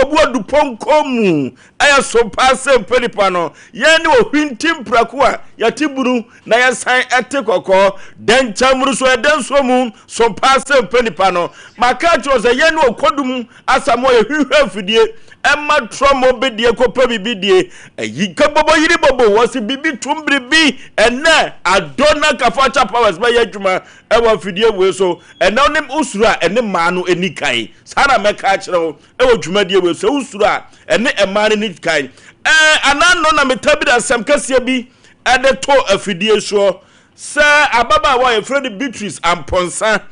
wɔbu adupɔnkɔ mu ɛyɛ so paa sɛ mpɛ nipa no. Yɛn ne ohwinti mprako a yɛte bunu na yɛsan ɛte kɔkɔɔ. Dɛnkyɛmmuru so ɛdɛ nsuo mu so paa sɛ mpɛ nipa no. Maka akyerɛ wo sɛ yɛn ne ɔkɔdum Asamoah yɛhwehwɛ afidie ɛma trɔmɔ bɛdie kɔpɛ biribi die. Ɛyi ka bɔbɔ yiri bɔbɔ wɔsi biribi tum biribi ɛnɛ Adona Kafacha Powers bɛyɛ adwuma ɛwɔ afidie wei so. Ɛnɛ wo ne wosuro a ɛne mmaa no ɛni kan. Saa na mɛka akyerɛ wo ɛwɔ dwumadie wei so. Sɛ wosuro a ɛne mmaa no ni kan. Ɛɛ anaa no na metabiri asɛm kɛseɛ bi ɛde to afidie soɔ sɛ ababaawa a yɛfrɛ no Beatrice Amponsah.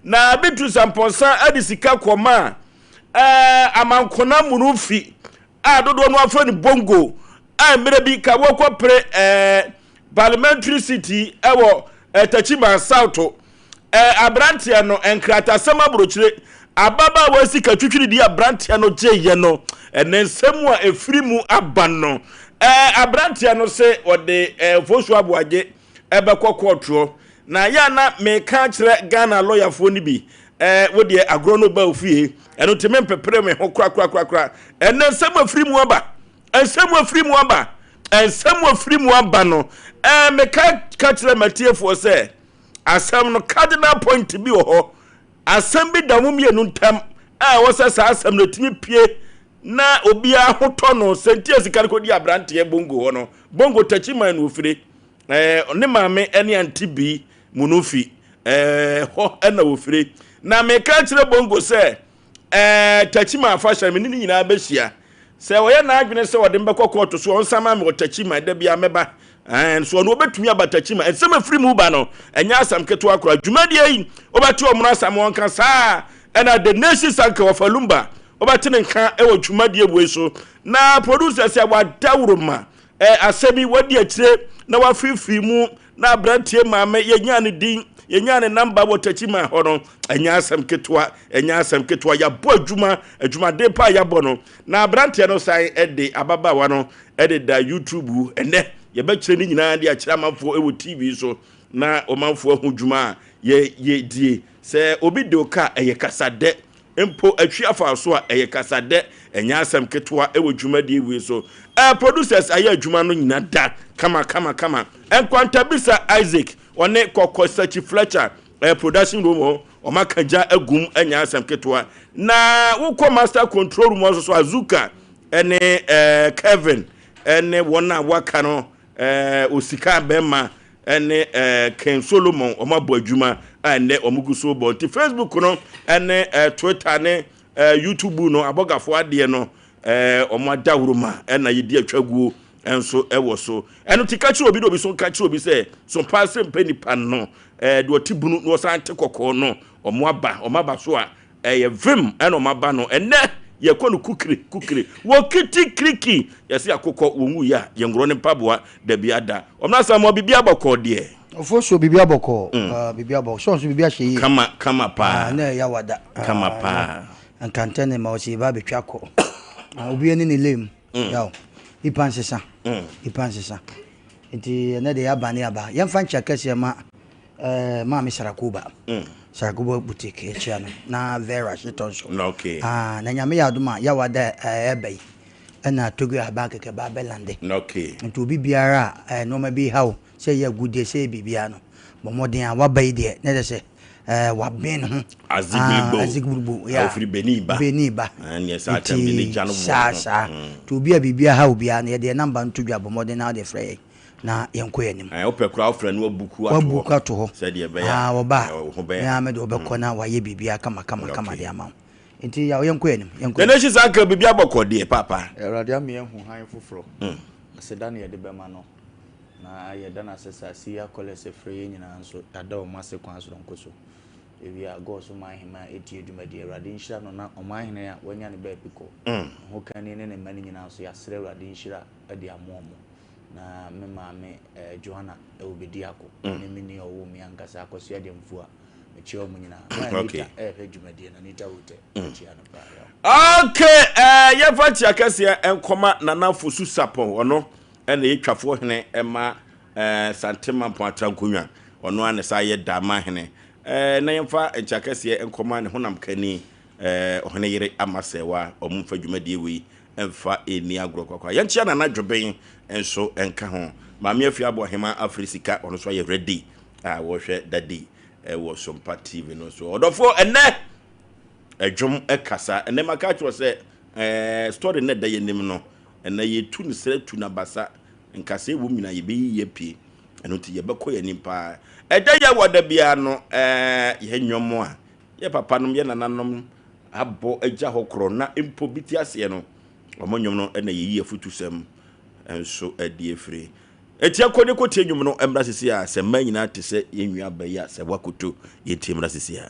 Na Beatrice Amponsah de sika kɔmaa ɛɛ Amankona Munufi a dodoɔ no afrɛ no Bongo a mmerɛ bi ka wɔkɔpere ɛɛ parliamentary seat yi ɛwɔ ɛɛ Techiman South. Ɛɛ aberanteɛ no nkratasɛm aburokyire ababaawa sika twitwiridi aberanteɛ no gyeeɛ no ɛne nsɛm a ɛfiri mu aba no ɛɛ aberanteɛ no se ɔde ɛɛ Fosu Aboagye ɛbɛkɔ kɔɔtoɔ na yɛ a na meka akyerɛ Ghana lɔyafoɔ no bi ɛɛ wo deɛ agorɔ no ba ofie ɛno nti mempepere me ho korakorakorakora ɛnɛ nsɛm a ɛfiri mu aba nsɛm a ɛfiri mu aba nsɛm a ɛfiri mu aba no ɛɛ meka ka kyerɛ matiefoɔ sɛ asɛm no cardinal point bi wɔ hɔ asɛm bi da mo mmienu ntam a ɛwɔ sɛ saa asɛm no ɛtumi pie na obiara ho tɔ no sɛ nti a sika no kɔdi aberanteɛ Bongo hɔ no. Bongo Takyiman na ɔfire. Ɛɛ ne maame ne Auntie Bi Munufi ɛɛ hɔ na wɔfire. Na meka kyerɛ Bongo sɛ ɛɛ Takyiman afahyɛ no me ne ne nyinaa bɛhyia. Sɛ ɔyɛ n'adwene sɛ ɔde me bɛkɔ kɔɔto so a, ɔnsan ma me wɔ Takyiman, da biara mɛba. Ɛɛ nso ɔno ɔbɛtumi aba Takyiman. Nsɛm a ɛfiri mu ba no, ɛnyɛ asɛm ketewa koraa. Dwumadie yi, wobɛte ɔmono asɛm wɔnka saa ɛna The Nation Sanka wɔfa Lumba wobɛte ne nka wɔ dwumadie wei so. Na producer sɛ wadawuroma ɛɛ asɛm yi wadi akyire na wafirifiri mu na aberanteɛ maame yɛnyaa ne din yɛnyaa ne namba wɔ Takyiman hɔ no ɛnyɛ asɛm ketewa ɛnyɛ asɛm ketewa yɛabɔ adwuma adwumaden pa a yɛabɔ no na aberanteɛ no san de ababaawa no de da YouTube ɛnɛ yɛbɛkyerɛ ne nyinaa de akyerɛ amanfoɔ wɔ TV so na ɔmanfoɔ ahu dwuma a yɛ yɛdie sɛ obi de wo ka ɛyɛ kasadɛ Mpo atwi afa so a ɛyɛ kasadɛ, ɛnyɛ asɛm ketewa wɔ dwumadie wei so. Eh, producers ayɛ adwuma no nyina da kama kama kama. Nkwantabisa Isaac, ɔne Kɔkɔ Sachi Fletcher, eh, production room hɔ, wɔn aka gya agum, ɛnyɛ asɛm ketewa. Na wokɔ master control room hɔ nso so, Azuka ɛne eh, Kevin ɛne wɔn a wɔaka no, eh, Osika bɛrima ne eh, Ken Solomon wɔn abɔ adwuma a ɛnɛ wɔn gu so bɔ nti Facebook no ne eh, Twitter ne eh, YouTube no abɔgafoɔ adeɛ no eh, wɔn adaworo ma ɛna yɛdi atwa guo nso ɛwɔ so ɛno ti ka kyerɛ obi na obi so ka kyerɛ obi sɛ so paa sɛ mpɛ nipa no eh, deɛ ɔte bunu na ɔsan te kɔkɔɔ no wɔn aba wɔn aba so a Ɛyɛ vim ɛna ɔmo aba no ɛnɛ yɛkɔ no kukire kukire wɔ kiti kiriki yɛse akokɔ wɔn wuiɛ a yɛnworɔ ne mpaboa dabi ada ɔmo Asamoah biribi abɔkɔɔ deɛ. Ofosuo biribi abɔkɔɔ ah biribi abɔ sure nso biribi ahyɛ yie. Kama kama paa. Ah na ɛyɛ wada. Kama paa. Nka ntɛ ne ma ɔsi ba abɛtwa kɔ ah obi ani ne lame yaw nipa nsesa nipa nsesa nti ɛnɛ deɛ yaba ne yaba yɛmfa nkyɛ kɛseɛ ma Eh, maame Sarakoba. Mm. Sarakoba boutique ekyia no na Vera Shitɔ nso. Okay. Ah, na nyame yɛ adom a yawa da ɛɛba yi ɛna Togo aban kɛkɛ ba bɛlande. Okay. Nti obi biara a nneɛma bi haw sɛ yɛ agudeɛ sɛ yɛ biribiara no bɔ mmɔden a waba yi deɛ na ɛsɛ sɛ ɛɛ waben ho. Azigbrigbo. Ah, Azigbrigbo. Yeah. Ofiri Benin ba. Benin ba. Ah, ne saa tam de ne gya no Saa saa. Nti obi a biribiara haw biara no yɛde yɛn namba no to dwa bɔ mmɔden na wode frɛ yɛn. na yɛnkɔ yɛn anim. Ɛɛ wopɛ koraa wofrɛ no wabuku ato hɔ. Wabuku ato hɔ. Sɛdeɛ ɛbɛyɛ a. Aa wɔba a. Wo ho bɛyɛ. Me ara mede wɔbɛkɔ na wayɛ biribiara kama kama kama de ama wo. Nti yaw yɛnkɔ yɛn anim. Yɛnkɔ yɛn anim. Nana Uncle biribi abɔkɔ deɛ paapa. Awurade ama yɛahu hann foforɔ. Aseda na yɛde bɛma no. Na yɛda no ase sɛ Asiya Kɔlɛs frɛ yɛn nyinaa nso, yɛada wɔn ase kwan soronko so. Ewie a, God so man hemaa etie dwumadie. Awurade nhyira no na ɔman hene a wanya ne baabi kɔ, ne hokani ne ne mma no nyinaa nso, yɛasrɛ Awurade nhyira de ama wɔn. Na me maame eh, Joanna ɛwɔ Bediako mm. ne me nua ɔwɔ mi ankasa Akosua Gyamfua mekyia wɔn nyinaa. Ma Anita ɛrehwɛ dwumadie no Anita Wotɛ mekyia no paa. Okay, eh, yɛfa kyia kɛseɛ nkɔma Nana Fosu Sapɔn ɔno ɛna yɛ twafoɔ hene ɛma eh, Santema Mpɔn Atrankonnwa ɔno a ne saa yɛ Dama hene eh, na yɛmfa nkyia kɛseɛ nkɔma ne honam kani. Ɛɛ ɔhene yere ama sɛwa ɔmo mfa dwumadie wei mfa ɛnni agorɔ kwakwa. Yɛnkyea Nana Dwoben nso nka ho. Maame Afia Aboahema afiri sika ɔno nso ayɛ ready a wɔhwɛ Daddy ɛwɔ Sompa TV no so. Ɔdɔfoɔ ɛnɛ ɛdwom ɛkasa. Ɛnɛ maka akyerɛ sɛ ɛɛ story no ɛda yɛn anim no ɛnɛ yɛtu no srɛ tu no abasa nkasɛɛ wɔ mu nyinaa yɛbɛyiyi apue. Ɛno nti yɛbɛkɔ yɛn anim paa. Ɛda yi a wɔ da biara no ɛɛ yɛn nnwom a yɛ papanom yɛ nananom abɔ agya hɔ korɔ na mpo bi te aseɛ no wɔn nnwom no na yɛyi afutusɛm nso adi afiri. Enti ɛkɔ ne kɔtie nnwom no mmra sisi a sɛ mmaa nyinaa te sɛ yɛn nua ba yi a sɛ wakoto yɛntie mmra sisi a.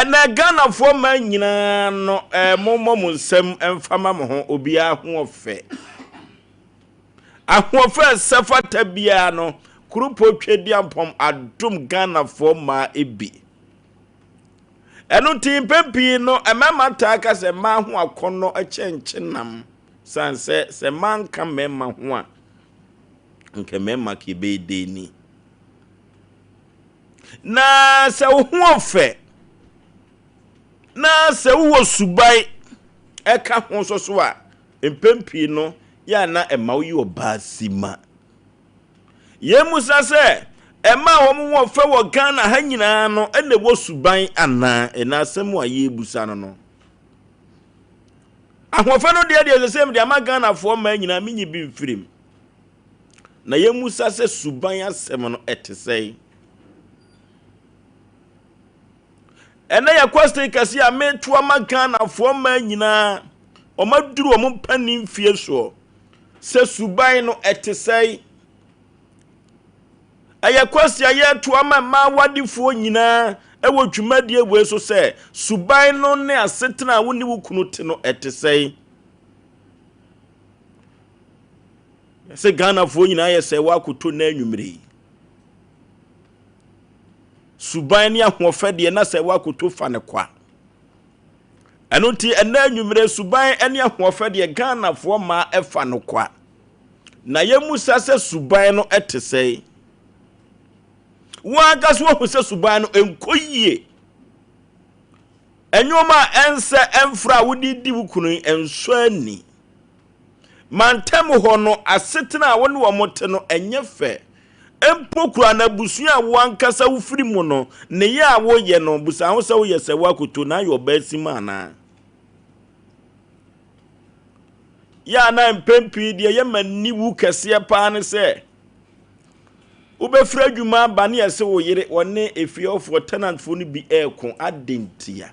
Ɛnɛ Ghanafoɔ mmaa nyinaa no, mommɔ mo nsam mfa ma mo ho, obiara ho ɔfɛ. Ahoɔfɛ a ɛsɛ fata biara no, Kurupo Tweduampɔn adom Ghanafoɔ mmaa bi. Ɛno nti mpɛn pii no, mmarima taa ka sɛ mmaa ho akɔnnɔ kyɛn kyenam, sane sɛ sɛ mmaa nka mmarima ho a, nka mmarima ka ɛbɛyɛ dɛn ni. Na sɛ wo ho ɔfɛ na sɛ wowɔ suban ɛka ho nso so a, mpɛn pii no yɛ a na ɛma woyɛ ɔbaa sima. Yɛn mu sa sɛ ɛma a wɔn ho ɔfɛ wɔ Ghana ha nyinaa no ɛna ɛwɔ suban anaa? Ɛna asɛm a yɛrebusa no no. Ahoɔfɛ no deɛ deɛ ɛsɛ sɛ mede ama Ghanafoɔ mmaa nyinaa menyi bi mfirim. Na yɛmmisa sɛ suban asɛm no ɛte sɛn? Ɛnɛ yɛ question kɛse a meto ama Ghanafoɔ mmaa nyinaa, wɔn aduru wɔn mpanin mfie soɔ, sɛ suban no ɛte sɛn? Ɛyɛ question a yɛto ama mmaa awadefoɔ nyinaa ɛwɔ dwumadie wei so sɛ suban no ne asetena a wo ne wo kunu te no ɛte sɛn? Yɛsɛ Ghanafoɔ nyinaa yɛ sɛ wɔakoto na anwummere yi. Suban ne ahoɔfɛ deɛ na sɛ wɔakoto fa no kwa. Ɛno nti ɛnɛ anwummere suban ne ahoɔfɛ deɛ Ghanafoɔ mmaa ɛfa no kwa. Na yɛmmusa sɛ suban no ɛte sɛn. Wɔn ankasa wɔhu sɛ suban no nkɔ yie. Nneɛma a ɛnsɛ ɛmfra a wode di wo kunu yi ɛnsɔ ani. Mantam hɔ no, asetena a wo ne wɔn te no, ɛnyɛ fɛ. Mpo koraa no, abusua a wo ankasa wofiri mu no, nneyɛe a woyɛ no, bisa ho sɛ woyɛ sɛ woakoto na ayɛ ɔbaasim anaa. Yɛ a na mpɛn pii deɛ ɛyɛ ma aniwu kɛseɛ paa ne sɛ, wobɛfiri adwuma aba ne yɛse wo yere wɔne efiefoɔ tenantfoɔ no bi ɛreko adɛn ntia?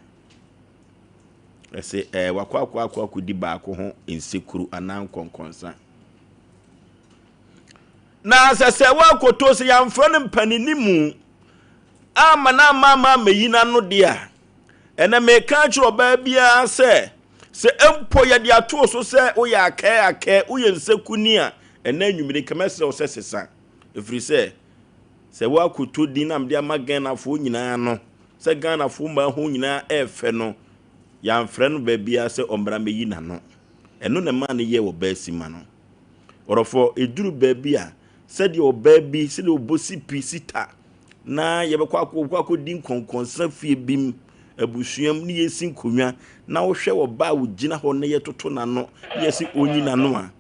Ɛsɛ ɛɛ wakɔ akɔ akɔ akɔdi baako ho nsekuru anaa nkɔnkɔnsa. Na sɛ sɛ woakoto sɛ yɛamfrɛ no mpanini mu ama no ama ama amɛyi n'ano deɛ a, ɛnɛ meka akyerɛ ɔbaa biara sɛ sɛ mpo yɛde ato so sɛ woyɛ akɛɛ akɛɛ woyɛ nsekuni a, ɛnɛ anwummere kɛmɛsrɛ wo sɛ sesa. Ɛfiri sɛ sɛ woakoto din na mede ama Ghanafoɔ nyinaa no sɛ Ghanafoɔ mmaa ho nyinaa ɛɛfɛ no, yɛamfrɛ no baabiara sɛ ɔmmra mmɛyi n'ano. Ɛno na ɛmaa no yɛɛ ɔbaa sima no. Ɔdɔfoɔ, ɛduru baabi a, sɛdeɛ ɔbaa bi, sɛdeɛ ɔbɔ si pi si ta, na yɛbɛkɔ akɔ akɔ akɔdi nkɔnkɔnsa fie bi mu, abusua mu, ne yɛsi nkonnwa, na wohwɛ ɔbaa a ɔgyina hɔ na yɛtoto n'ano, na yɛsi ɔnyi n'ano a,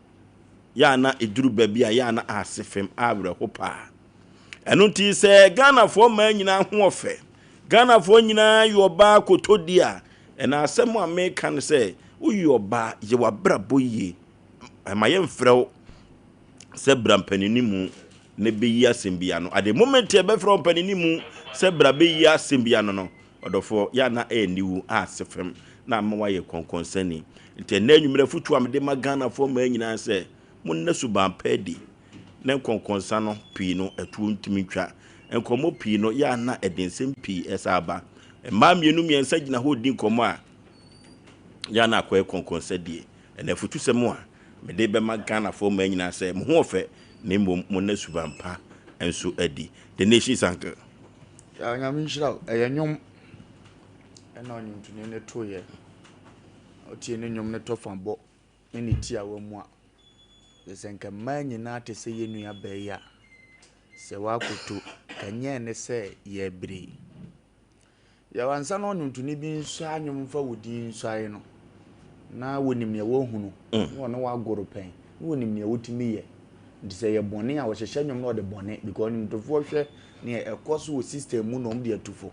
yɛ a na ɛduru baabi a, yɛ a na ase fam, awerɛho paa. Ɛno nti sɛ Ghanafoɔ mmaa nyinaa ho ɔfɛ, Ghanafoɔ nyinaa yɛ ɔbaa kotodi a, ɛna asɛm a meka no sɛ woyɛ ɔbaa, yɛ w'abrabɔ yie. Ɛma yɛmfrɛ wo sɛ bra mpanini mu na bɛyi asɛm bi ano. At the moment yɛbɛfrɛ wo mpanini mu sɛ bra bɛyi asɛm bi ano no, ɔdɔfoɔ, yɛ a na ɛyɛ aniwu a ase fam na ama woayɛ kɔnkɔnsani. Nti ɛnnɛ anwummerɛ afotuo a mede ma Ghanafoɔ mmaa nyinaa sɛ, monna suban pa adi. Ne nkɔnkɔnsa no pii no, ɛtoɔ ntumi ntwa. Nkɔmmɔ pii no, yɛ a na ɛde nsɛm pii ɛsan ba. Mmaa mmienu mmiɛnsa gyina hɔ redi nkɔmmɔ a, yɛ a na akɔyɛ kɔnkɔnsa die. Ɛna afutusɛm a mede bɛma Ghanafoɔ mmaa nyinaa sɛ, mo ho ɔfɛ, na mmom monna suban pa nso adi. The Nation's Uncle. Ya Nyame nhyira wo. Ɛyɛ nnwom ɛna ɔnwontoni no toeɛ. Wotie ne nnwom no tɔ fa bɔ ne ne tiawa mu a, kyerɛ sɛ nka mmaa nyinaa te sɛ yɛn nua baa yi a, sɛ wakoto, ka nyɛ ne sɛ yɛbrɛ yi. Yɛwɔ ansa na ɔnwontoni bi nsua nnwom mfa wo din nsuae no, na wɔnim nea wɔahunu, mm. na ɔne wagoro pɛn, na wɔnim nea wotumi yɛ. Nti sɛ yɛ bɔne a wɔhyehyɛ nnwom na ɔde bɔne because nnwomtofoɔ hwɛ nea ɛkɔ so wɔ system mu na wɔn de atu fo.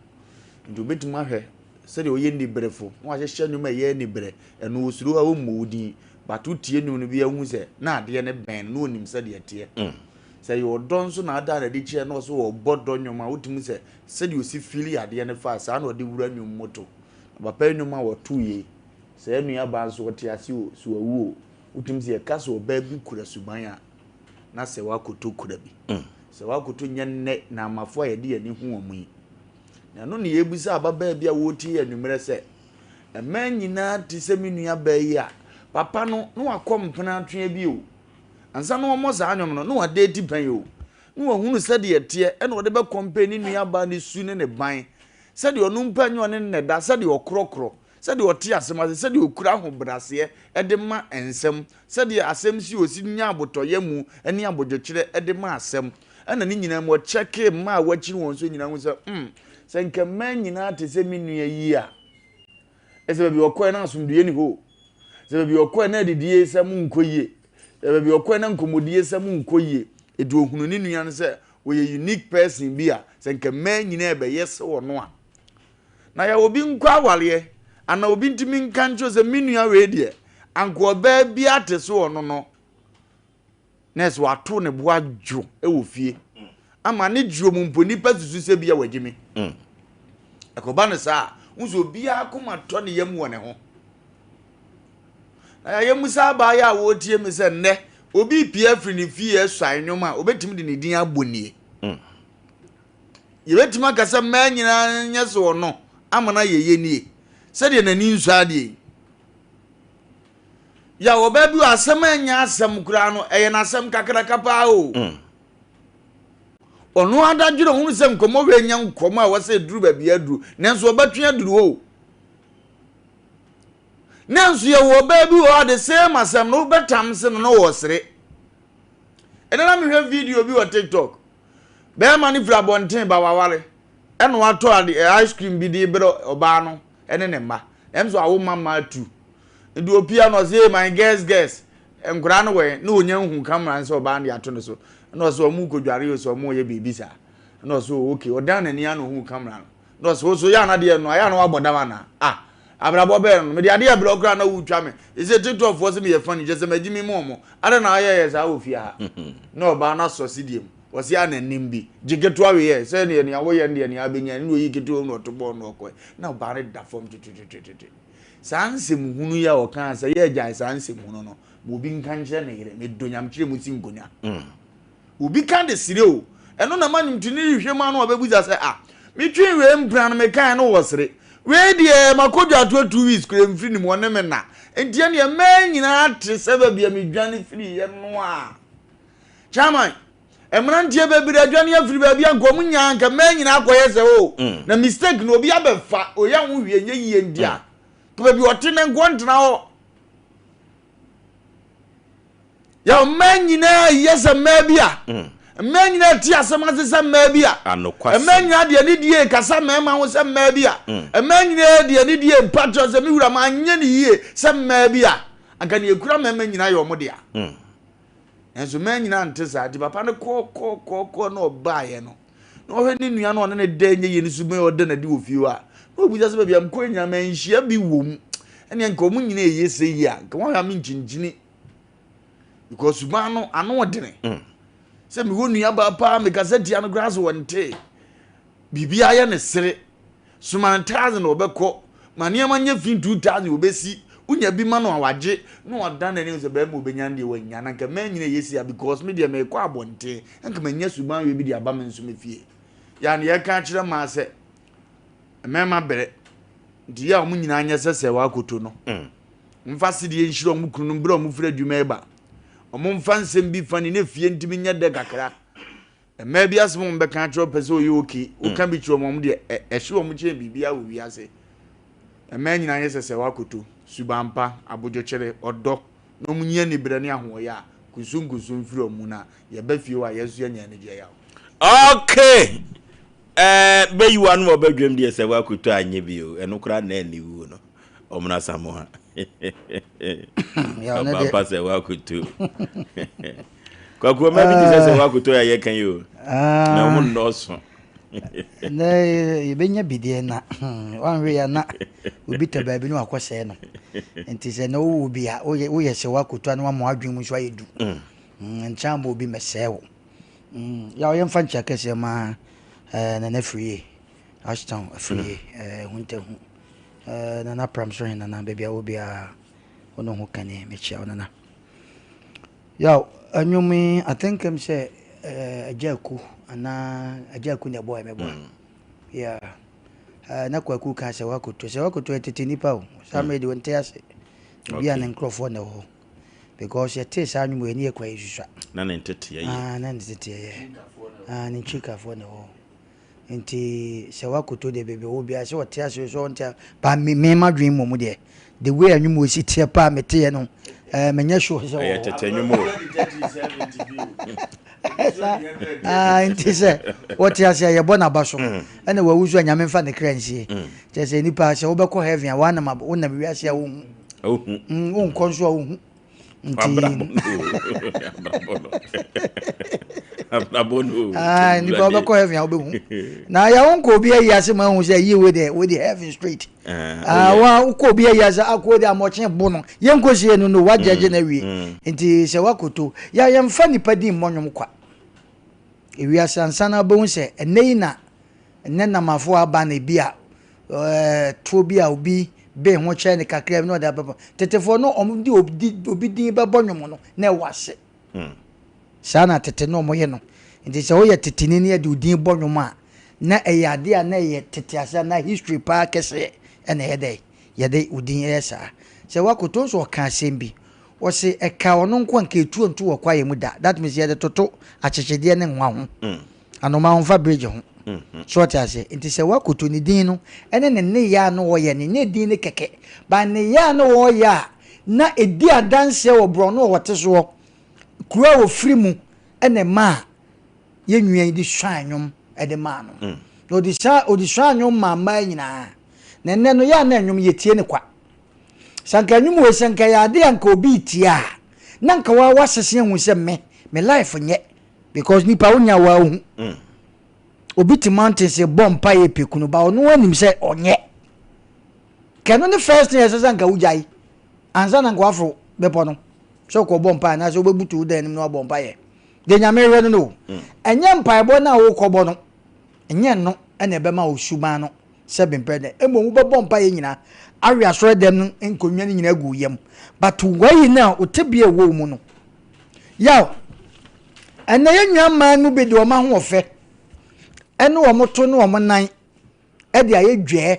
Nti obetumi ahwɛ sɛdeɛ ɔyɛ nibrefo na wahyehyɛ nnwom a ɛyɛ anibrɛ ɛno osuro a ɔmmɔ wo din but wotie nnwom no bi ahu sɛ na adeɛ no bɛn no na ɔnim sɛdeɛ ɛteɛ mm. Sɛ ɛyɛ ɔdɔ nso na ada no adi kyerɛ na ɔsɛ ɔbɔ dɔ nnwom a wotumi sɛ sɛdeɛ ɔsi fili adeɛ no fa saa na ɔde wura nnwom mu to. Na papa yi nnwom a wɔto yei sɛ nua baa nso ɔte ase o so wawu o wotumi sɛ yɛka sɛ ɔbaa bi kura suban a na sɛ wakoto kura bi mm. Sɛ wakoto nyɛ nnɛ na amafo a yɛde yɛn ani hu wɔn yi. Na ɛno na yɛrebisa ababaa bi a ɔretie yɛn anwummerɛ sɛ, mmaa nyinaa te sɛ me nua baa yi a, papa no na wakɔ mpena atwea bi o. Ansa na wɔmmɔ saa nnwom no, na wadeeti pɛn o. Na wahunu sɛdeɛ ɛteɛ, ɛna ɔde bɛkɔmpɛ ne nua baa no su ne ne ban. Sɛdeɛ ɔno mpo ɛnyɛ ɔne no na ɛda, sɛdeɛ ɔkorɔkorɔ, sɛdeɛ ɔte asɛm ase, sɛdeɛ ɔkura ahobrɛaseɛ de ma nsɛm, sɛdeɛ asɛm si ɔsi nya abotɔyam ne abodwokyerɛ de ma asɛm. Ɛna ne nyinaa mu ɔkyɛkee mmaa a wakyini wɔn so nyinaa hu sɛ, hmm, sɛ nka mmaa nyinaa te sɛ me nua yi a, ɛsɛ baabi ɔkɔɛ na asomdwoeɛ ni hɔ o. Sɛ baabi ɔkɔɛ na adidie sɛm nkɔ yie. Sɛ baabi ɔkɔɛ na nkɔmmɔdie sɛm nkɔ yie. Enti ɔhunu ne nua no sɛ ɔyɛ unique person bi a, sɛ nka mmaa nyinaa ɛbɛyɛ sɛ ɔno a. Na yɛ obi nkɔ awareɛ anaa obi ntumi nka nkyerɛ sɛ me nua wei deɛ, anka ɔbaa biara te sɛ ɔno no, na ɛsɛ wato ne bo adwo wɔ fie ama ne dwoɔ mu mpo nnipa susu sɛ bia wagye me. Ɛkɔba no saa a, wo sɛ obiara koma tɔ ne yam wɔ ne ho. Na yɛayɛ mu saa abaayɛ a wɔretie me sɛ nnɛ obi pie afiri ne fie asuae nnwom a obɛtumi de ne din abɔ nie. Yɛbɛtumi aka sɛ mmaa nyinaa nyɛ sɛ ɔno ama no ayɛ yɛ nie sɛdeɛ n'ani nsɔ adeɛ yi. Yɛ ɔbaa bi wɔ asɛm a ɛnyɛ asɛm koraa no ɛyɛ n'asɛm kakraka paa o. Ɔno adadwene ɔhunu sɛ nkɔmmɔ wei nyɛ nkɔmmɔ a wɔsɛ aduru baabi aduru nanso ɔbɛtwe aduru hɔ o. Nanso yɛwɔ ɔbaa bi wɔ hɔ a the same asɛm no wobɛtam se no na ɔresere. Ɛnɛ na mehwɛ video bi wɔ TikTok. Bɛrima no firi abɔnten ba waware ɛna watɔ ade ice cream bi de brɛ ɔbaa no ɛne ne mma. Ɛm so awo mma mma atu. Nti opia no ɔsɛ hey my girls girls nkwadaa no wɔ na onya nhu camera no sɛ ɔbaa no de ato ne so. Ɛna ɔsɛ ɔmo kɔdware o sɛ ɔmo yɛ biribi saa. Ɛna ɔsɛ oh okay ɔdan n'ani ano hu camera no. Na ɔsɛ wo so yɛ ana deɛ no ayɛ ana wabɔ dam ana ah abrabɔ bɛɛ no mede adeɛ brɛ wo koraa na wotwa me ɛsɛ tiktok foɔ sɛ meyɛ funny kyɛ sɛ magye me mu ɔmo ada na ayɛ yɛ saa wɔ fie ha na ɔbaa no asɔ sedeɛ mu ɔsɛ ana nim bi gye ketewa wei yɛ sɛ neɛ nea woyɛ no deɛ nea abɛnya ne na ɔyi ketewa mu na ɔto bɔɔl na ɔkɔɛ na ɔbaa no da fam tetetetete saa nsɛm hunu yi a ɔkaa sɛ yɛ agyae saa nsɛm hunu no ma obi nka nkyerɛ ne yere medɔ nyamkyerɛ mu si nkonya mm. Obi ka de sere o, ɛno na ma nnwomtoni rehwɛ mu ano a ɔbɛbusa sɛ, ah, metwee wei mpena no mekae no wɔ sere. Wei deɛ makɔ dwatoa 2 weeks koraa mfiri ne mu, ɔne me nna. Nti ɛneɛ mmaa nyinaa te sɛ baabi a medwane firiiɛ no a. Chairman, mmeranteɛ bebree adwane afiri baabi a nka wɔn nyaa nka mmaa nyinaa akɔyɛ sɛ o. Na mistake no obi abɛfa, ɔyɛ ho hwee nyɛ yie nti a, nka baabi ɔte no nka ɔntena hɔ. Yɛ mmaa nyinaa yɛ sɛ mmaa bi a. Mm. Mmaa nyinaa ti asɛm ase sɛ mmaa bi a. Mmaa nyinaa deɛ ne die kasa mmarima ho sɛ mmaa bi a. Mm. Mmaa nyinaa deɛ ne die mpa kyerɛ sɛ me wura ma anyɛ ne yie sɛ mmaa bi a. Anka ne ekura mmarima nyinaa yɛ wɔn dea. Mm. Nanso mmaa nyinaa nte saa nti papa no kɔɔ kɔɔ kɔɔ kɔɔ na ɔbaeɛ no. Na ɔhwɛ ne nua no ɔne ne da nyɛ yie no so bɛn ɔda n'adi wɔ fie hɔ a. Na ɔbisa sɛ baabi a mekɔ nyinaa manhyia bi wɔ mu. Ɛnneɛ nka wɔn nyinaa ɛyɛ sɛ yie a nka wɔn ahwɛ a menkyinkyini. Because suban no ano ɔdene. Mm. Sɛ mewɔ nuabaa paa mekasa tia no koraa so wɔntee. Biribiara yɛ ne sere. Soma no thousand ɔbɛkɔ. Ma nneɛma nyɛ fi 2000 ɔbɛsi. Wonya bi ma no a wagye. Na wadan n'anim sɛ bɛrima ɔbɛnya no deɛ wanya. Na nka manyina ɛyɛ si a because me deɛ mekɔ abɔnten. Nka manya suban wei bi de aba me nso me fie. Yɛ a na yɛka akyerɛ mmaa sɛ mmarima brɛ. Nti yɛ a wɔn nyinaa nyɛ sɛ sɛ wɔakoto no. Mm. Mfa sedeɛ nhyira wɔn kununom berɛ a wɔfiri adwuma reba. Wɔmfa nsɛm bi fa ne na fie ntumi nyɛ dɛ kakra. Mmaa bi asɛm a wɔbɛka akyerɛ wo pɛ sɛ ɔyɛ okay. Woka bi kyerɛ wɔn deɛ ɛhye wɔn kyɛn biribiara wɔ wiase. Mmaa nyinaa nyɛ sɛ sɛ wɔakoto, suban pa, abodwokyere, ɔdɔ, na wɔnyi aniberɛ ne ahoɔyɛ a kunsunkunsun mfiri wɔn mu na yɛba fie hɔ a yɛn nso yɛanya anigyeɛ yaw. Okay! Ɛɛ bɛyiwa no wɔ badwam deɛ sɛ woakoto anyɛ bi o, ɛno koraa na aniwuo no. Ɔmena Samoa. Ɔba pa sɛ wakoto. Kwaku ɔma bi te sɛ sɛ eh. wakoto a yɛka yi o. Na ɔmo nnɔɔso. Na yɛbɛnya bi deɛ na wanhwɛ ya na obi tɔ baabi na wakɔsɛe no. Nti sɛ na wowɔ bi a woyɛ sɛ wakoto a na wama w'adwene mu nso ayɛ du. Mm. Nkyɛn ama obi mɛsɛe wo. Mm. Yaw yɛmfa nkyɛ kɛseɛ ma eh, Nana Firie. Ashtown Afriyie eh, Huntahu eh, Nana Pramsohen Nana baabi a wɔ biara wo ne ho kani mekyia wo Nana. Yaw ɛnwom yi I think ɛm sɛ eh, Agya Aku anaa Agya Aku na ɛbɔɔ ɛmɛboa. Mm. Yeah. Eh, na Kwaku ka sɛ wakoto. Sɛ wakoto yɛ tete nipa o. Saa mmerɛ deɛ ɔnte ase. Ebi a ne nkurɔfoɔ na ɛwɔ hɔ. Because yɛtee saa nnwom wei ne yɛ kura yɛsusua. Na ne nteteɛ yɛ. Ah, na ne nteteɛ yɛ. Ah, ne nkyirikafoɔ na ɛwɔ hɔ. Nti sɛ wakoto deɛ baabi ɔwɔ biara sɛ ɔte ase o sɛ ɔnte ase ba me me madwene mmom deɛ the way anwom wei si teɛ paa meteɛ no eh, menyɛ sure sɛ Ɛyɛ tete nnwom o. Saa ah, nti sɛ wɔte ase a yɛbɔ n'aba so mm. ɛna wawu so a nyame mfa ne kra nsie mm. kyerɛ sɛ nipa sɛ wobɛkɔ heaven a woanam wonam wiase a wohu mm, wonkɔ nso a wohu nti ah, nipa wobɛkɔ heaven a wobɛhu na yɛ wonkɔ obi ayi ase ma ahu sɛ yie wei deɛ wei deɛ heaven straight Eh, Ah, oh, wa wokɔ obi ayi ase akɔ de amɔkye bo no yɛnkɔ sie no no wagyagye no awie mm. nti sɛ wakoto yɛ yɛmfa nipa din mmɔ nnwom kwa ewiase ansa na wobɛhu sɛ ɛnɛ yi na ɛnɛ namafo aba na ebi a ɛɛ toɔ bi a obi bee ho kyerɛ ne kakra bi na ɔde abɛbɔ tetefoɔ no wɔn de obi obi din bɛbɔ nnwom no na ɛwɔ ase mm. Saa na tete no wɔyɛ no. Nti sɛ woyɛ teteni na yɛde wo din bɔ nnwom a, na ɛyɛ adeɛ a na ɛyɛ tete ase anaa history paa kɛseɛ na ɛyɛ dɛn? Yɛde wo din yɛ saa. Sɛ woakoto nso ɔka asɛm bi, ɔse ɛkaa ɔno nko a nka etuo nto wɔ kwaeɛ mu da. That means yɛde toto akyekyedeɛ ne nwa ho. Anoma ɔmfa bridge ho. So ɔte aseɛ? Nti sɛ woakoto ne din no ɛne ne nneyɛɛ a na ɔyɛ no, ɛnyɛ din no kɛkɛ, but nneyɛɛ a na ɔyɛ a na ɛdi adanseɛ wɔ borɔno a ɔte soɔ Kuro a wɔfiri mu na ɛmaa yɛn nua yi de suaa nnwom de maa no. Mm. Na ɔde sua ɔde suaa nnwom maa mmaa nyinaa. Na ɛnnɛ no yɛ a na nnwom yɛtie ne kwa. Sɛ anka nnwom wei sɛ nka yɛ ade a nka obi retie a na nka wa wasese ahu sɛ me me life nyɛ because nipa wonya wa hu. Mm. Obi te mountain sɛ bɔ mpa yɛ pekunu ba ɔno anim sɛ ɔnyɛ. Kɛno ne first thing ɛsɛ sɛ nka wogyae ansa na nka waforo bepɔ no. sɛ wokɔbɔ mpaeɛ anaasɛ wobɛbutu wo dan anim na wabɔ mpaeɛ deɛ Nyame hwɛ no no o mm. Ɛnyɛ mpaebɔ no a wokɔbɔ no ɛnyɛ no ɛna ɛbɛma wo suban no sɛ bempɛ dɛ mmom wobɛbɔ mpaeɛ nyinaa awe asɔre dɛm no nkonnwa no nyinaa gu yam but wayi no a wo tebea ɛwɔ mu no yaw ɛnɛ yɛn nua mmaa no bi de wɔn ahoɔfɛ ɛne wɔn to ne wɔn nan ɛde ayɛ dwɛɛ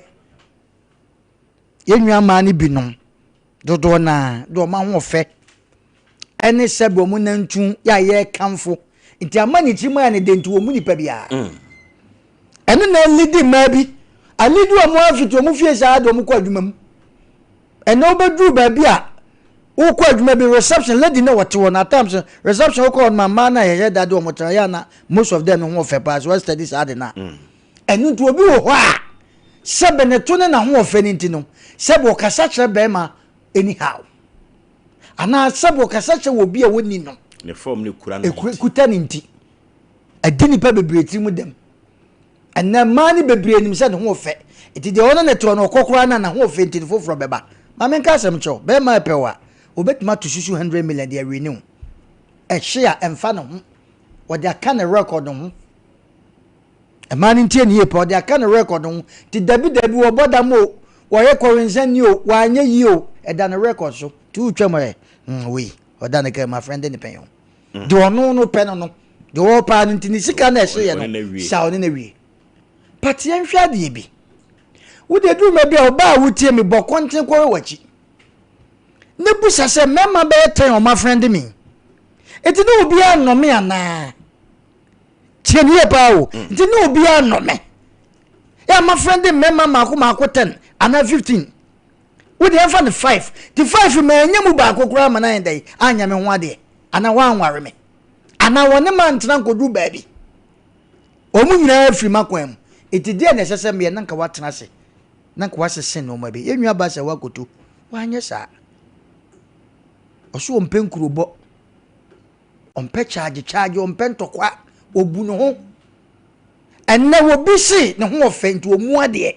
Yɛn nuammaa no binom, dodoɔ no ara, de wɔn ahoɔfɛ ne sɛbe wɔn nantu yɛ a yɛrekamfo nti ama ne tirim ayɛ no dɛ nti wɔn mu nipa biara. Mm. Ɛno na alidi mmaa bi, alidi wɔn afiti wɔn fie saa de wɔn kɔ adwuma mu. Ɛnna wobɛduru baabi a wokɔ adwuma bi reception lady na wɔte hɔ na at times reception wokɔ hɔ no ma mmaa no a yɛyɛ da de wɔn tena yɛ ana most of them ho ɔfɛ paa so wɔstudy saa de no a. Mm. Ɛno nti obi wɔ hɔ a sɛbe ne to ne n'ahoɔfɛ no nti no, sɛbe ɔkasa kyerɛ barima anyhow. Anaa sɛbe ɔkasa kyerɛ obi a ɔnni no. Ne fam no kura no nti. Kuta ne nti. Ɛdi nipa bebree tiri mu dɛm. Ɛnɛ mmaa no bebree nim sɛ ne ho ɔfɛ. Nti deɛ ɔne ne toɔ no ɔkɔ koraa na n'ahoɔfɛ nti no foforɔ bɛba. Ma menka asɛm nkyerɛ wo, barima ɛpɛ wo a, obɛtumi ato susu 100 million de awini wo. Ɛhye a ɛmfa ne ho. Ɔde aka ne record ho. Mmaa no ntie ne yie paa, ɔde aka ne record ho. Nti dabi dabi wɔbɔ dam o, wɔyɛ kɔwensani o, wanyɛ yie o, ɛda ne record so. Nti wotwa mu ɛ, hmm, wei, ɔda ne kaa mu, afrɛ de ne pɛn o. Mm. Deɛ ɔno no pɛ no no, deɛ ɔpaa no nti ne sika na ɛhye yɛ no, saa ɔne no awie. But yɛnhwɛ adeɛ bi. Wode aduru ma bi a ɔbaa a wotie me bɔ kɔnten kɔhwɛ w'akyi. Ne busa sɛ mmarima bɛyɛ tɛn ɔma frɛ de me. Nti ne obiara nnɔ me anaa? Tie ne yie paa o. Mm. Nti ne obiara nnɔ me. Yɛ ama friend mmarima mmaako mmaako 10 anaa 15. Wo deɛ ɛmfa no 5. Ti 5 ma ɛnyɛ mu baako koraa ma no ayɛ dɛn anyɛ me ho adeɛ anaa wɔanware me anaa wɔne ma ntena nkɔduru baabi. Wɔn nyinaa firi m'akwan mu. Nti deɛ na ɛsɛ sɛ meyɛ na nka woatena ase na nka woasese nneɛma bi. Yɛn nua baa sɛ woakoto. Woanyɛ saa. Ɔso ɔmpɛ nkurobɔ. Ɔmpɛ kyaagye kyaagye, ɔmpɛ ntɔkwa, ɔbu ne ho. Ɛnnɛ obi se ne ho ɔfɛ nti ɔmu adeɛ.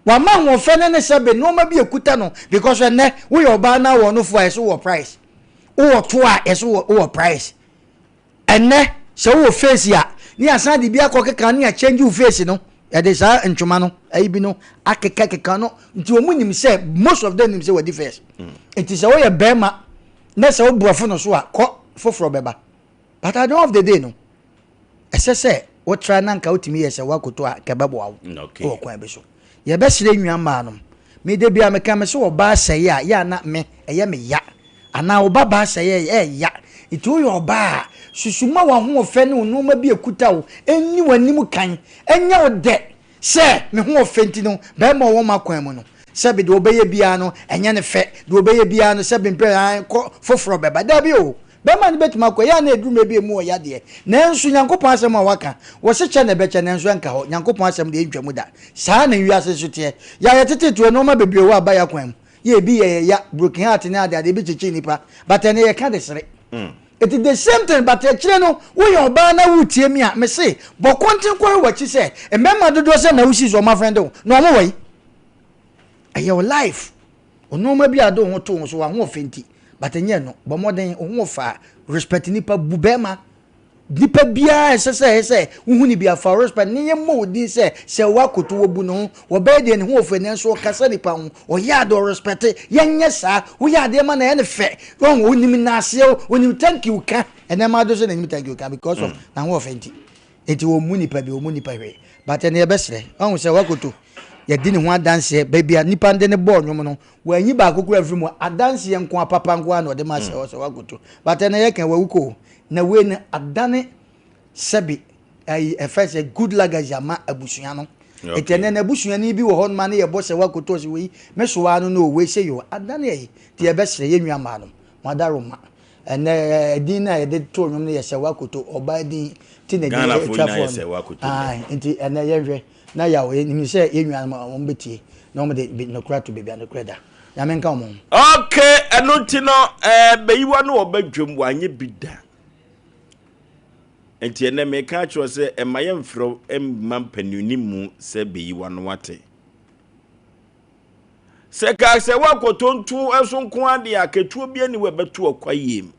Wama ahoɔfɛ ne ne sɛbe nneɛma bi ekuta no because ɛnnɛ woyɛ ɔbaa na wɔ nofo a yɛsɛ wɔ price. Wowɔ to a yɛsɛ wɔ price. Ɛnnɛ sɛ wowɔ face a ne yɛasan de bi akɔ keka ne yɛakyɛngye wo face no yɛde saa ntwoma no ayi bi no akeka keka no nti wɔn nim sɛ most of them nim sɛ wɔdi first mm. nti sɛ woyɛ bɛrima na sɛ wo borɔfo no so a kɔ foforɔ bɛba but at the end of the day no ɛsɛ sɛ Wotra na nka wotumi yɛ sɛ woakoto a, nka ɛbɛboa wo wɔ kwan bi so. Yɛbɛsrɛ nua mmaa nom. Me da biara meka me sɛ ɔbaa sɛe a, yɛ a na me ɛyɛ me ya. Anaa wo ba baa sɛe a, ɛyɛ ya. Nti woyɛ ɔbaa a, susu ma w'ahoɔfɛ ne wo nnoɔma bi a ɛkuta wo nni w'anim kan. Ɛnyɛ wo dɛ sɛ me ho ɔfɛ nti no, barima a ɔwɔ m'akwan mu no, sɛbe deɛ ɔbɛyɛ biara no, ɛnyɛ no fɛ. Deɛ ɔbɛyɛ biara no, sɛbe mpɛ ae kɔ foforɔ bɛba. Dabi o! Bɛrima no bɛtumi akɔ, ɛyɛ a na ɛduru mmerɛ bi a ɛmu wɔ ya deɛ, nanso Nyankopɔn asɛm a waka, wɔse kyɛ na ɛbɛkyɛ nanso ɛnka hɔ, Nyankopɔn asɛm deɛ ɛntwa mu da. Saa na wiase nso teɛ. Yɛ a yɛtetete wɔ nnoɔma bebree wɔ aba yɛ akwan mu, yɛ ebi yɛ yɛ ya, broken heart ne adeade, ebi kyekye nnipa, but ɛnɛ yɛka de sere. Eti the same thing but akyire no woyɛ ɔbaa na woretie me a, mese bɔ kɔnten kɔhwɛ w'akyi sɛ mmarima dodoɔ sɛn na wosii so wɔn afrɛnde wo na wɔn wɔ yi? Ɛyɛ wo life. Nnoɔma bi a wode wo ho to wo so w'ahoɔfɛ nti but ɛnyɛ ɛno bɔ mmɔden wo ho ɔfɛ a respect nipa bu bɛrima nipa biara ɛsɛ sɛ ɛyɛ sɛ wohu ne bi afa respect ne yɛ mmɔ wo din sɛ sɛ woakoto wɔbu ne ho wɔbɛyɛ deɛ ne ho ɔfɛ nanso ɔkasa nipa ho ɔyɛ ade ɔrespect yɛnyɛ saa woyɛ adeɛ ma na ɛyɛ ne fɛ wɔn onim naaseɛ onim thank you ka ɛnɛ ma ado sɛ n'anim thank you ka because of n'ahoɔfɛ nti Enti wɔmmu nnipa bi, wɔmmu nnipa hwee. But ɛnna yɛbɛsrɛ. Wahu sɛ wakoto. Yɛdi ne ho adanseɛ. Baabi a nnipa de no bɔɔ nnwom no, wanyi baako koraa amfiri mu. Adanseɛ nko ara, papa nko ara na ɔde maa sɛ ɔsɛ wakoto. But ɛnna yɛka wawu kɔ o. Na wei no adane sɛbe ayi ɛfɛ sɛ good legacy ama abusua no. Enti ɛnɛ n'abusuani bi wɔ hɔ nom a ne yɛbɔ sɛ wakoto ɔsɛ wei me so ara no no o wei sɛ yo adane ayi. Nti yɛbɛsrɛ yɛn nua mmaa nom. Mo adaworoma. Ɛnɛ ɛdin no a yɛde to nnwom no yɛ Sɛ Wakoto, ɔbaa din ti na ɛde atwa fɔɔ no. Ae, nti ɛnɛ yɛnhwɛ na yaw, yɛnim sɛ yɛn nuanom a wɔn bɛtie na wɔn de nokorɛ ato baabi a nokorɛ da. Nyame nka wɔn ho. Ok, ɛno nti no eh, bɛyiwa no ɔba dwam wanyɛ bi da. Nti ɛnɛ meka akyerɛ sɛ ɛma yɛmfrɛ wo mma mpaninni mu sɛ bɛyiwa no wate. Sɛ ka sɛ woakɔtonto so nko ara deɛ a, katuo bi ani wɔ ɛbɛto ɔkwa yiem.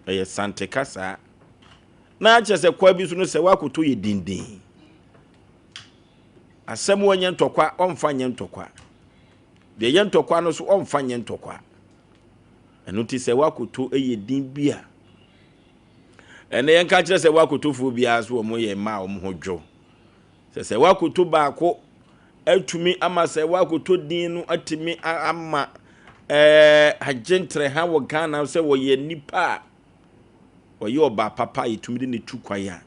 Ɛyɛ sante kasaa. Na akyerɛ sɛ kwa bi so no sɛ woakɔtɔ yɛ dindin. Asɛm wɔnyɛ ntɔkwa, ɔmfa nyɛ ntɔkwa. Deɛ ɛyɛ ntɔkwa no so ɔmfa nyɛ ntɔkwa. Ɛno nti sɛ woakɔtɔ yɛ din bi a, ɛnɛ yɛnka kyerɛ sɛ woakɔtɔfoɔ biara so wɔn yɛ mmaa a wɔn ho dwo. Sɛ sɛ woakoto baako atumi ama sɛ woakoto din no atumi ama ɛɛ agye ntrɛha wɔ Ghana sɛ wɔyɛ nipa a wɔyɛ ɔbaa papa a yɛtumi de ne tu kwan a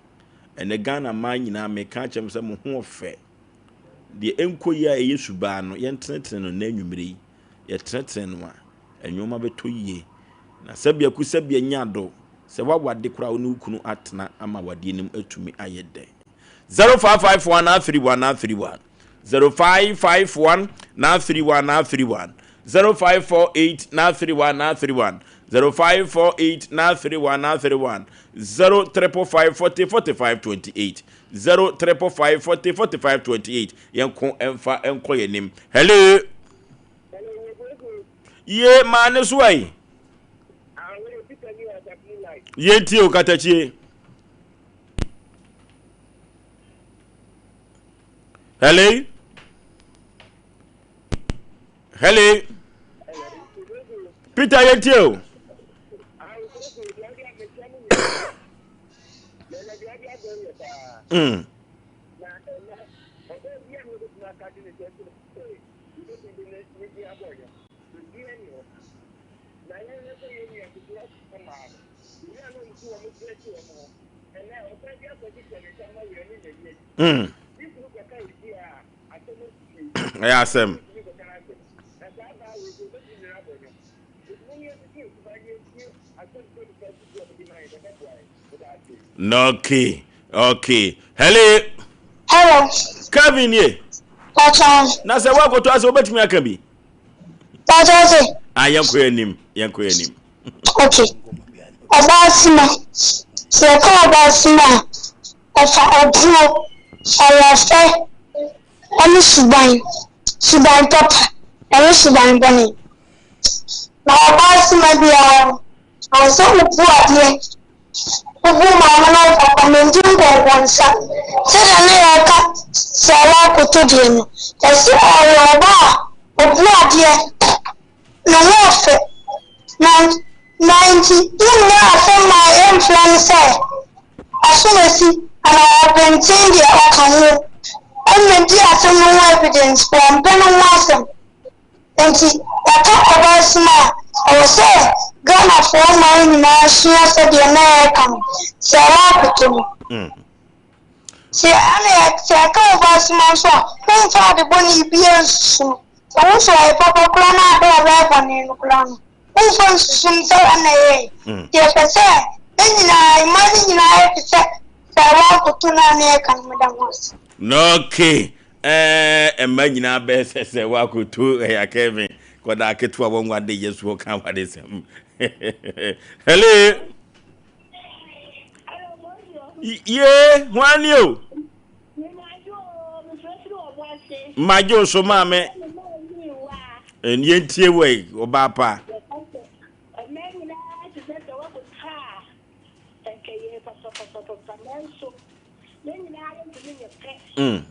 ɛnɛ Ghana mmaa nyinaa meka akyerɛ mo sɛ mo ho ɔfɛ deɛ ɛnkɔ yie a ɛyɛ subaa no yɛntenetene no nnɛ anwummere yi yɛtenetene no a nneɛma bɛtɔ yie na sɛbea ku sɛbea nya do sɛ woawade koraa wo ne wo kunu atena ama wadeɛ no mu atumi ayɛ dɛ 0551 931 931 0551 931 931 0548 931 931 0548 931 931 0555 40 45 28 0555 40 45 28 yɛnko ɛmfa ɛnkɔ yɛn anim hello ye maa ne so ayi yɛntie o katakyie Hello? Hello? Peter yɛntie o. Mm. Mm. Ɛyɛ asɛm. Okay, okay. Hello. Hello. Kevin ye. Pacha. Na sɛ woakɔtɔ asɛ wobɛtumi aka bi. Pacha se. Ah, yɛnkɔ anim, yɛnkɔ anim. Okay. Ɔbaasima. Sɛ yɛka ɔbaasima a, ɛfa ɔdwoɔ, ɔwɔfɛ, ɛne suban. Suban papa ɛne suban bɔne. Na ɔbaasima biara no, ɛwɔ sɛ wobu adeɛ. Wobu maame ne wo papa ma ndi nkɔnkɔnsa. Sɛdeɛ na yɛka sɛ ɔwɔ akoto deɛ no, yɛse ɔyɛ ɔbaa a ɔbu adeɛ. Ne ho ɔfɛ, na na enti yɛnnya asɛm ma yɛmfrɛ no sɛ Ɔsomasi. Anaa ɔpenten deɛ ɔka ho mmɛdi asɛm no ho evidence wɔmpɛ no ho asɛm. Nti yɛka ɔbaa sum a ɛwɔ sɛ Ghanafoɔ man nyinaa sua sɛdeɛ na yɛka no sɛ wɔakoto no. Sɛ ɛna yɛ sɛ yɛka ɔbaa sum nso a womfa ade bɔne biara nsusu no. Sɛ wo nso ɔyɛ papa koraa na ade a ɔbɛyɛ bɔne no koraa no womfa nsusu no sɛ ɛna ɛyɛe. Nti yɛpɛ sɛ yɛn nyinaa mmaa no nyinaa yɛ te sɛ sɛ wɔakoto no a na yɛka no meda mo ase. Okay ɛɛ mma nyinaa bɛyɛ sɛ sɛ woakoto ɛyɛ Kevin kɔda aketewa wɔn wade yɛ so ɔka wade sɛm. Hello. Ye hwan ni o? Magye wo so maame. Yɛntie wɔ yi ɔbaa pa. Mm.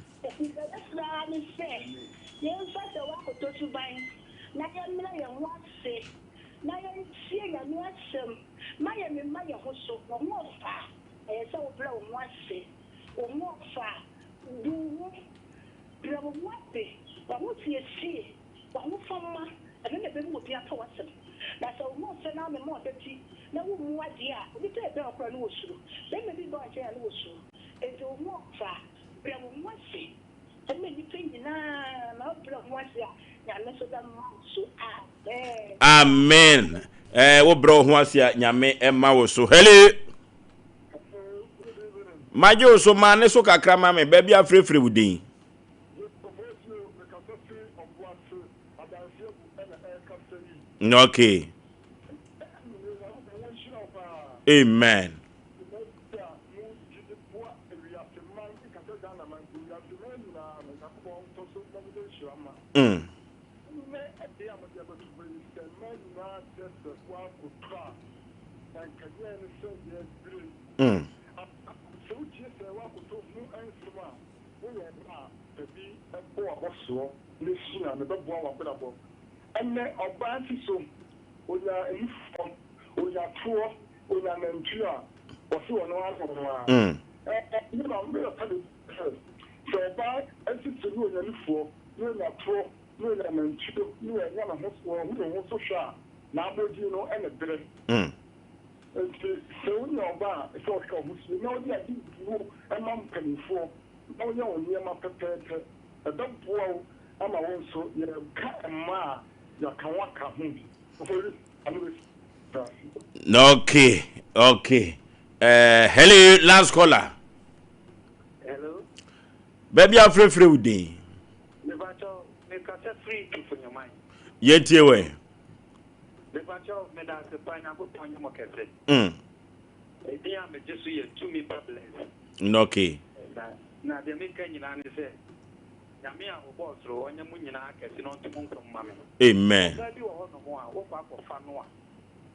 Wo ho ɔfa, bu wo ho, brɛ wo ho ase, w'ahosiesie, w'ahofama, ɛno na ɛbɛma obi apɛ w'asɛm. Na sɛ wo ho ɔfɛ na womema ɔbati na wommu adeɛ a, obi pɛ bɛn wo koraa na wɔsuro. Barima bi ba wo nkyɛn a na wɔsuro. Enti wo ho ɔfa, brɛ wo ho ase ma nnipa nyinaa, na wobrɛ wo ho ase a, Nyame nso bɛma wo so. Amen. Amen. Eh, wo brɛ wo ho ase a, Nyame ɛma wo so. Hello. Magye wo so, ma ne so kakra ma me, baabi a frɛfrɛ wo din. Okay. Amen. Mm. Mm. Mm. Mm. Enti sɛ wonya ɔba a, ɛsɛ sɛ ɔhwɛ wo ho so yie na wode ade buo ma mpanimfoɔ na woyɛ wo nneɛma pɛpɛɛpɛ. Ɛbɛboa wo ama wo nso yɛreka mmaa a, yɛaka wo aka ho bi. Ofori, ano bɛsi ase. Okay, okay. Uh, hello, last caller. Hello. Baabi afrɛfrɛ wo din. Mepakyɛw, mekasa firi Tufunyoman. Yɛntie wɛ. Mepakyɛw, meda ase paa, Nyankopɔn nyɛ mo kɛse. Edin a megye so yɛ Tumi Ba Bless. Okay. Na na deɛ meka nyinaa ne sɛ, Nyame a ɔbɔɔ soro, ɔnyɛ mo nyinaa kɛse na ɔnto mo nkwa mu ma me. Amen. Ɔbaa bi wɔ hɔ nom a, wokɔ akɔfa no a,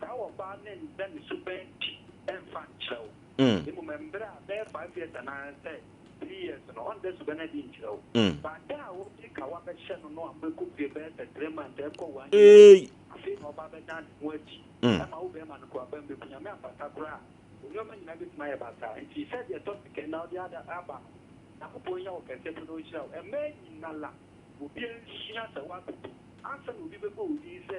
saa ɔbaa no nda ne suban adi ɛmfa nkyerɛ wo. Mmom mmerɛ a bɛyɛ 5 years anaa sɛ 3 years no, ɔnda suban adi nkyerɛ wo. But da a wode kawa bɛhyɛ no no a mobɛkɔ fie bɛyɛ sɛ 3 months ɛkɔ 1 year no, afei na ɔba abɛdan ne ho adi ma wo bɛrima no koraa, ɔbɛn bɛku Nyame ampata koraa a, wo nneɛma nyinaa bɛtumi ayɛ basaa. Nti sɛdeɛ topic ɛnnɛ wode aba no, Nyankopɔn nyɛ wo kɛse po na ɔnhyira wo. Mmaa nyinala, obiara nsua sɛ woatoto ansa na obi bɛbɔ wo din sɛ,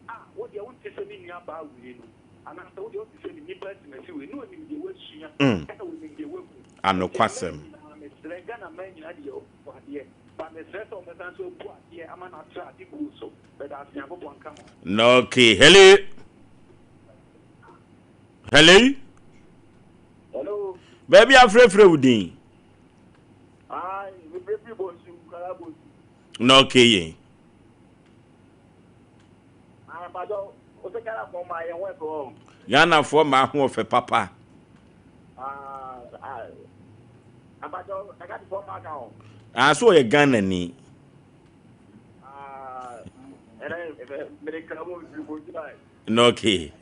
ah, wo deɛ wonte sɛ me nua baa wei no, anaasɛ wo deɛ wote sɛ me nipa asimasi wei, na ɔnim deɛ woasua ɛna ɔnim deɛ woahu. Nti mmaa Anokwasɛm. nyinaa mesrɛ, Ghana mmaa nyinaa deɛ wɔbu adeɛ, but mesrɛ sɛ wɔbɛsan nso abu adeɛ ama no atra ade buo so. Meda ase, Nyankopɔn nka mo. Okay, hello. Hello. Hello. Baabi afrɛfrɛ wo din. Aye, mefrɛfrɛ Bonsu, Nkwadaa Bonsu. Na okay yɛn. Ghanafoɔ maa ho ɔfɛ papa. Ah, so ɔyɛ Ghana ni. Na okay.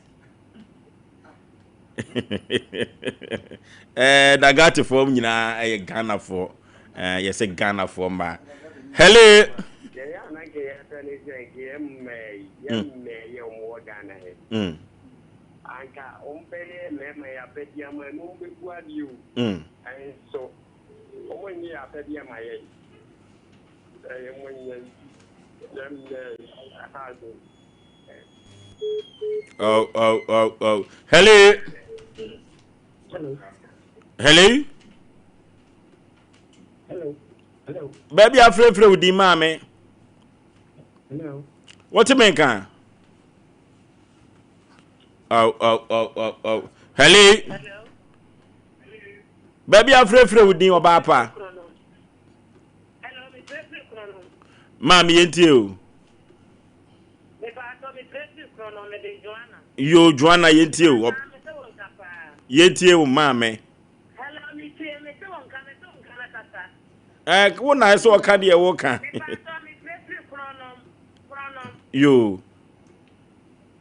Eh, Dagatefoɔ nyinaa ɛyɛ Ghanafoɔ. Eh, yɛsɛ Ghanafoɔ mmaa. Hello. Yɛyɛ a na nka yɛpɛ ne sɛ nka yɛmmɛɛ yɛmmɛɛ yɛ wɔn wɔ Ghana ha yi. Anka wɔn bɛyɛ mmarima yɛ apɛdeɛ ama no wɔn bɛbu adeɛ o. de ama yɛn sɛ yɛn nyɛ nti yɛn mmɛ ha adwen. Oh, oh, oh, oh. Hello. Hello. Hello. Hello. Hello. Baabi afrɛfrɛ wo din maame. Hello. Wote me nka? Oh, oh, oh, oh, oh. Hello. Hello. Baabi afrɛfrɛ wo din ɔbaa pa. Hello, me frɛfrɛ kuro no. Maame yɛntie o. Mepaatɔ me frɛfrɛ kuro no mede Joanna. Yo Joanna yɛntie o. Maame sɛ wo nka paa. Yɛntie o maame. Hello, me tie me se wo nka me se wo nka na kasa. Eh, wo na ɛsɛ ɔka deɛ woka. Mepaatɔ me frɛfrɛ kuro no kuro no. Yo.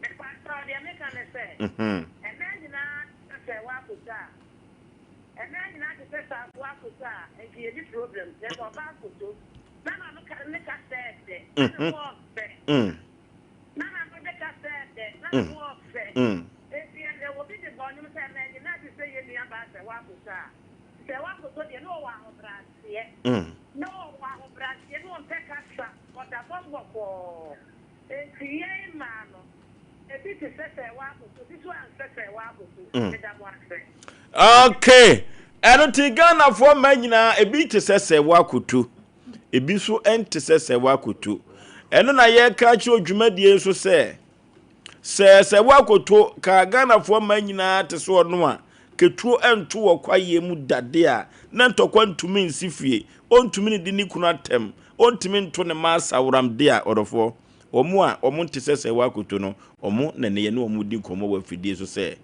Mepaatɔ deɛ meka ne sɛ. Mhm. Ɛnɛ nyinaa sɛ woakɔtɔ a. Ɛnɛ nyinaa te sɛ saa woakɔtɔ a nti yɛdi problem sɛ ɔba akoto. Na na no ka ne ka sɛ dɛ. Na ne ho ɔfɛ. Na na no de ka sɛ dɛ. Na ne ho ɔfɛ. Enti ɛnɛ obi de bɔ nnwom sɛ ɛnɛ nyinaa te sɛ yɛn nua baa sɛ woakɔtɔ a. Sɛ woakɔtɔ deɛ na ɔwɔ ahobrɛaseɛ. Na ɔwɔ ahobrɛaseɛ na ɔmpɛ kasa. Ɔda fam bɔkɔɔ. Enti yɛn mmaa no, ebi te sɛ sɛ woakɔtɔ, ebi nso ansɛ sɛ woakɔtɔ. Meda mo ase. Okay. Ɛno nti Ghanafoɔ mma nyinaa ebi te sɛ sɛ woakoto, ebi nso nte sɛ sɛ woakoto. Ɛno na yɛreka akyerɛ dwumadie nso sɛ sɛ sɛ woakoto ka Ghanafoɔ mma nyinaa te sɛ ɔno a ketuo nto wɔ kwaeɛ mu dade a na ntɔkwa ntumi nsi fie, ɔntumi ne di ne kunu atɛm, ɔntumi nto ne mma asaworam de a ɔdɔfoɔ wɔn a wɔn nte sɛ sɛ woakoto no wɔn na ne yɛne wɔn di nkɔmmɔ wɔ afidie so sɛ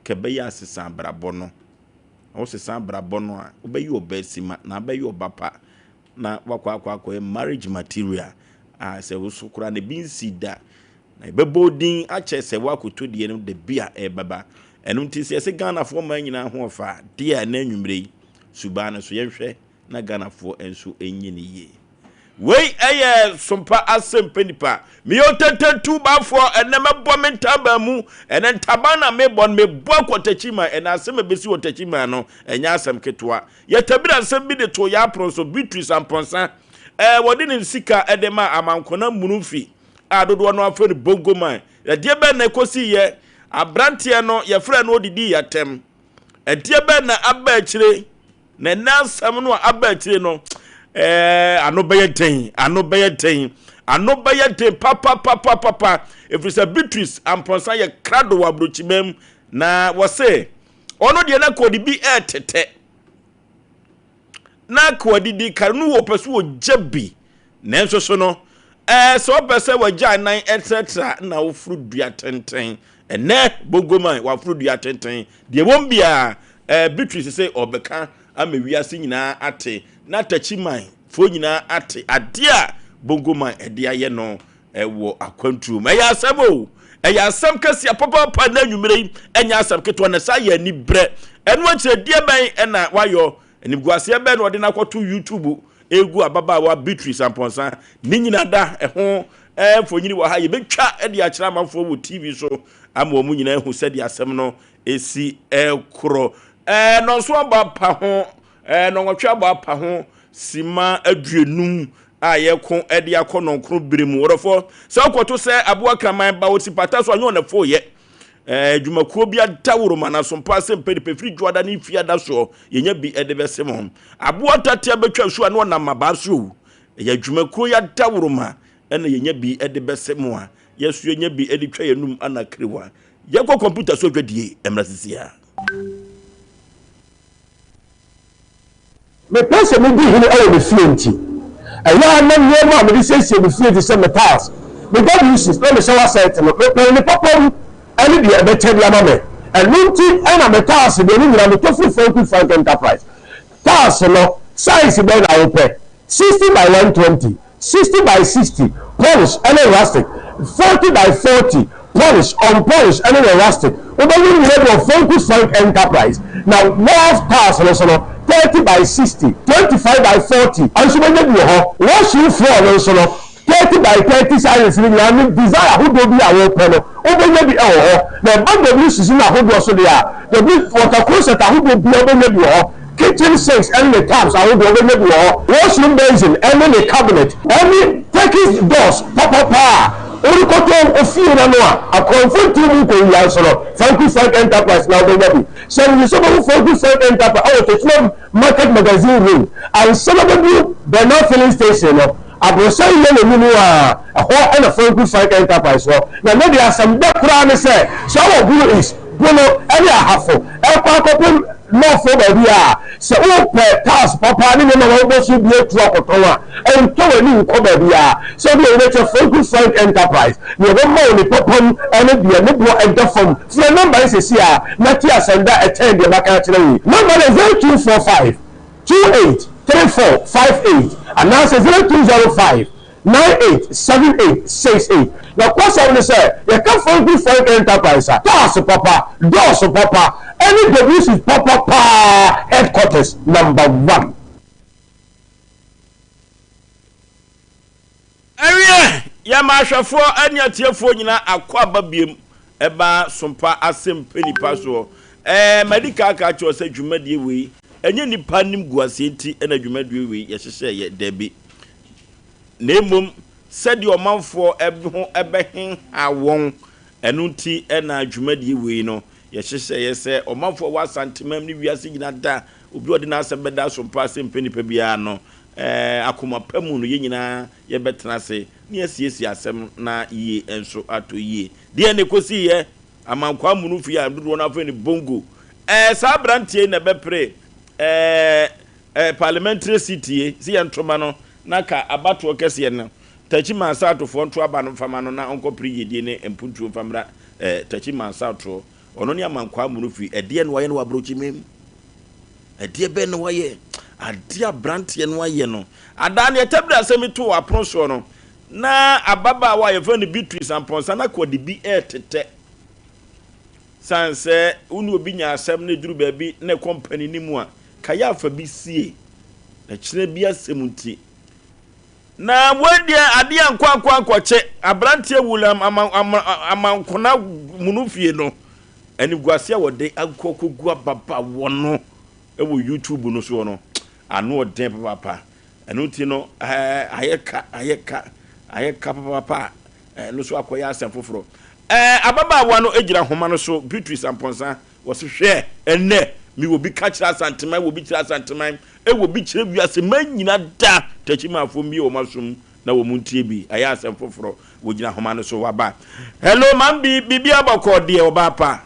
kɛbɛyɛ asesa abrabɔ no. Na wosesa abrabɔ no a, wobɛyɛ ɔbaasima na abɛyɛ ɔba pa na wakɔ akɔ akɔyɛ marriage material a sɛ wo so koraa na ebi nsi da. Na ɛbɛbɔ wo din akyɛ sɛ woakɔtɔ die no da bi a ɛbɛba. Ɛno nti sɛ yɛsɛ Ghanafoɔ mmaa nyinaa ho ɔfa a, deɛ a ɛnɛ anwummerɛ yi, suban no so yɛnhwɛ na Ghanafoɔ nso nyi no yie. Wei ɛyɛ sompa asɛmpa nipa. Meyɛ otententu bafoɔ ɛnɛ mɛbɔ me ntaban mu. Ɛnɛ ntaban na mebɔ no mebɔ akɔ Takyiman. Ɛnɛ asɛm a ɛbɛsi wɔ Takyiman no ɛnyɛ asɛm ketewa. Yɛtabiri asɛm bi de too yɛn apono so Beatrice Amponsah ɛɛ wɔde ne sika ɛde maa Amankona Munumfi a dodoɔ no afrɛ no Bongo Man. Ɛdeɛ bɛn na ɛkɔsiiɛ? Aberanteɛ no yɛfrɛ no ɔdidii yɛn atɛm. Ɛdeɛ bɛn na aba akyire? Na ɛnɛ asɛm no a aba akyire no, ɛɛ ano bɛyɛ den, ano bɛyɛ den, ano bɛyɛ den papapapapa. Ɛfiri sɛ Beatrice Amponsah yɛ krado wɔ aburokyima mu, na wɔse ɔno deɛ na kɔde bi ɛɛtetɛ. Na kɔadidi kare no wɔ pɛ so wɔgya bi, nanso so no, ɛɛ sɛ ɔpɛ sɛ wɔgya nan ɛtrɛtrɛ na woforo dua tenten. Ɛnɛ Bongoman waforo dua tenten. Deɛ wɔm biara Eh, Beatrice sɛ ɔbɛka ama wiase nyinaa ate na Takyiman foɔ nyinaa ate adeɛ a Bongo man ɛde ayɛ no ɛwɔ akwantuo mu. Ɛyɛ asɛm o, ɛyɛ asɛm kɛseɛ papaapa na anwummerɛ yi ɛnyɛ asɛm ketewa na saa yɛ anibrɛ. Ɛno akyire deɛ bɛn ɛna wayɔ, animguaseɛ bɛn na ɔde no akɔto YouTube egu ababaawa Beatrice Amponsah ne nyina da ɛho ɛɛ mfonyini wɔ ha yɛbɛtwa ɛde akyerɛ amanfoɔ wɔ TV so ama wɔn nyinaa ahu sɛdeɛ asɛm no Esi korɔ. Ɛɛ nnɔnson abɔ apa ho, ɛɛ nnɔnwɔtwe abɔ apa ho, sima aduonum a yɛko de akɔ nnɔnkron bere mu. Ɔdɔfoɔ, sɛ wokɔto sɛ aboa kraman ba ɔsi pata so a, nyɛ ɔnɛfoɔ yɛ. Ɛɛ dwumakuo bi adaworoma na sompa ase mpɛ nipa firi dwoada ne fiada soɔ, yɛnya bi de bɛse mo. Aboa tatea bɛtwa su a na ɔnam mmabaa so o. Ɛyɛ dwumakuo yi adaworoma ɛna yɛnya bi de bɛse mo a, yɛso yɛnya bi de twa yɛnum ana kerewa. Yɛnkɔ kɔmputa so adwadie mmra sisi a. Mepɛ sɛ midi hene wɔ me fie nti, ɛyɛ a na nneɛma a mede siesie me fie te sɛ me tiles, me WCs, ne me shower set no, mepɛn ne papa mu ne deɛ ɛbɛkyɛ de ama me. Ɛno nti na me tiles deɛ ne nyinaa metɔ firi Franco Frank Enterprise. Tiles no, size bɛn na wopɛ? 60 by 120, 60 by 60, polish ne rustic, 40 by 40, polish, unpolish ne ne rustic. Wobɛhu ne nyinaa bi wɔ Franco Frank Enterprise. Na wharf tiles no nso no, 30 by 60, 25 by 40 nso wobɛnya bi wɔ hɔ. Washroom floor no nso no, 30 by 30 sizes no nyinaa ne design ahodoɔ bi a wopɛ no, wobɛnya bi wɔ hɔ. Na ɛba WCC no ahodoɔ so deɛ a, W water closet ahodoɔ biara wobɛnya bi wɔ hɔ. Kitchen sinks ne ne taps ahodoɔ wobɛnya bi wɔ hɔ. Washroom basin ne ne cabinet ne Turkish doors papapa a worekɔtɔ wo fie no ano a akorɔmfo ntew mu nkɔwia nso no, Franco Frank Enterprise na wobɛnya bi. Hyɛ no nso sɛ wobɛhu Franco Frank Enterprise wɔ Techiman Market Magazine Road ansa na wobɛduru Bernal Filling Station no. Aborosan yellow no mu a, ɛhɔ na Franco Frank Enterprise wɔ. Na ne deɛ asɛm dɛ koraa ne sɛ, sɛ wowɔ Bono East, Bono ne Ahafo ɛrekɔ akɔpem North hɔ baabi a, sɛ wopɛ tiles papa ne nneɛma a wɔbɔ so bi atu akɔtɔn a, ɛntɔ w'ani nkɔ baabiara. Sɛ wode w'ani bɛkyerɛ Franco Frank Enterprise, nea ɛbɛma wo ne papa mu ne deɛ ne boɔ da fam. Frɛ nɔmba yi seesei ara na te asɛm da a ɛkyɛn deɛ maka akyerɛ wo yi. Nɔmba no yɛ 0245 28 34 58 anaasɛ 0205 98 78 68. Nokwasɛm ne sɛ, yɛka Franco Frank Enterprise a, cars papa, dɔɔso papa, ɛne WC papa paa headquarters number one. Ɛweɛ, yɛma ahwɛfoɔ ne atiefoɔ nyinaa akwaaba biom ɛba Sompa Asɛmpɛ Nipa soɔ. Ɛɛ, madi kan aka akyerɛ wo sɛ dwumadie wei, ɛnyɛ nnipa animguaseɛ nti na dwumadie wei yɛhyehyɛeɛ, dabi. Na mmom sɛdeɛ ɔmanfoɔ ho bɛheha wɔn, ɛno nti na dwumadie wei no yɛhyehyɛeɛ sɛ ɔmanfoɔ a ɛwɔ Asanteman ne wiase nyinaa da, obi a ɔde n'asɛm bɛda Sompa Asɛmpɛ Nipa biara no, Ɛɛ, akoma pa mu no, yɛn nyinaa yɛbɛtena ase na yɛasiesie asɛm na yie nso atɔ yie. Deɛn na ɛkɔsiiɛ? Amankwaa Munufie a dodoɔ no ara frɛ no Bongo. Ɛɛ, saa aberanteɛ yi na ɛbɛpere ɛɛ, ɛɛ, parliamentary seat yi, sɛ yɛnto ma no na ka abatoɔ kɛseɛ no, Takyi Mansaatofoɔ nto aba no mfa ma no na ɔnkɔpere yiedie ne mpuntuo mfa mmra ɛɛ, Takyi Mansaatoɔ. Ɔno ne Amankwaa Munufie. Ɛdeɛn na wayɛ no wɔ aburokyimam? Ɛdeɛ bɛn na wayɛ? Adeɛ aberanteɛ no ayɛ no. Adaa no yɛtabiri asɛm yi too apono soɔ no, na ababaawa a yɛfrɛ no Beatrice Amponsah na kɔde bi retetɛ. Sane sɛ wo ne obi nya asɛm na ɛduru baabi na ɛkɔ mpanin mu a, ka yɛ afa bi sie. Na kyerɛ bi asɛm nti. Na wei deɛ adeɛ ankɔ ankɔ ankɔkye aberanteɛ William Amankona Munufie no. Animguase a wɔde akɔ akɔgu ababaawa no wɔ YouTube no soɔ no, ano ɔden papaapa. Ɛno nti no, ɛɛ, ayɛ ka, ayɛ ka, ayɛ ka papaapa a, ɛno nso akɔyɛ asɛm foforɔ. Ɛɛ, ababaawa no gyina homa no so, Beatrice Amponsah, wɔse hwɛ, ɛnnɛ, mewɔ bi ka kyerɛ Asanteman, wɔ bi kyerɛ Asanteman, ɛwɔ bi kyerɛ wiase man nyina da, Takyimanfoɔ mmue wɔn asom na wɔn ntie bi, ɛyɛ asɛm foforɔ. Wogyina homa no so waba. Hello mam bi biribi abɔkɔ deɛ ɔbaa pa.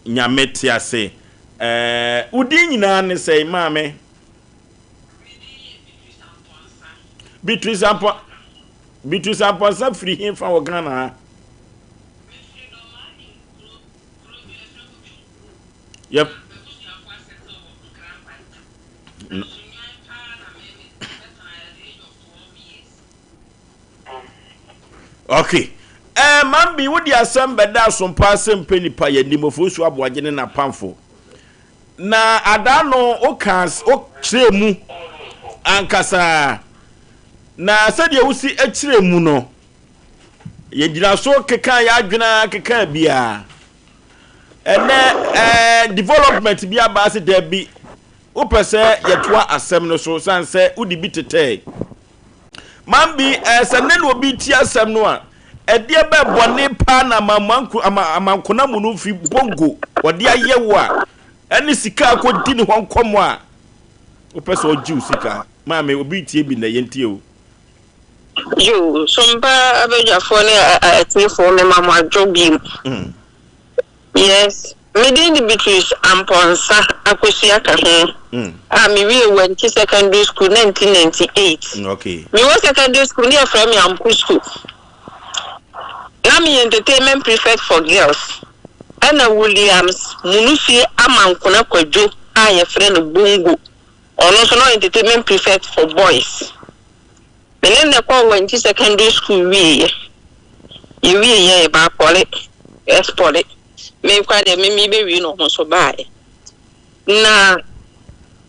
Nyame te ase. Ɛɛ wo din nyinaa ne sɛn maame? Beatrice Ampon Beatrice Amponsah firi he fa wɔ Ghana ha? Yep. Okay. Eh, Mambi, wode asɛm bɛda asompa asɛm pɛ nipa yɛ nimofo nsu aboagye ne n'apamfo. Na adaa no woka wokyerɛ mu ankasa. Na sɛdeɛ wosi kyerɛ mu no, yɛgyina so keka yɛ adwene keka biara. Ɛnɛ eh, development bi aba ase daabi. Wopɛ sɛ yɛtoa asɛm no so sane sɛ wode bi tetɛe. Mambi, eh, sɛ nnɛ na obi tie asɛm no a, ɛdeɛ bɛɛ bɔne paa na amanku, ama, amankona mu no fi bongo wɔde ayɛ wo a, ɛne sika akɔdi ne hɔ nkɔmmɔ a, wopɛ sɛ ɔgye wo sika. Maame, obi tie bi nnɛ, yɛntie o. Yo, Sompa abadwafoɔ ne atiefoɔ mema mo adwo bio. Yes, me din de Beatrice Amponsah Akosua ka ho a me wie Wanti Secondary School 1998. Okay. Me wɔ secondary school ne yɛfrɛ me Ampo School. Na me yɛ entertainment prefect for girls. Ɛna Williams Munufie Amankona Kwadwo a yɛfrɛ no Bongo. Ɔno nso na ɔyɛ entertainment prefect for boys. Me ne no kɔɔ Wenchi Secondary School wieeɛ. Yɛwieeɛ yɛbaa Pɔle, S Pɔle. Me koraa deɛ me merebɛwie na ɔno nso baeɛ. Na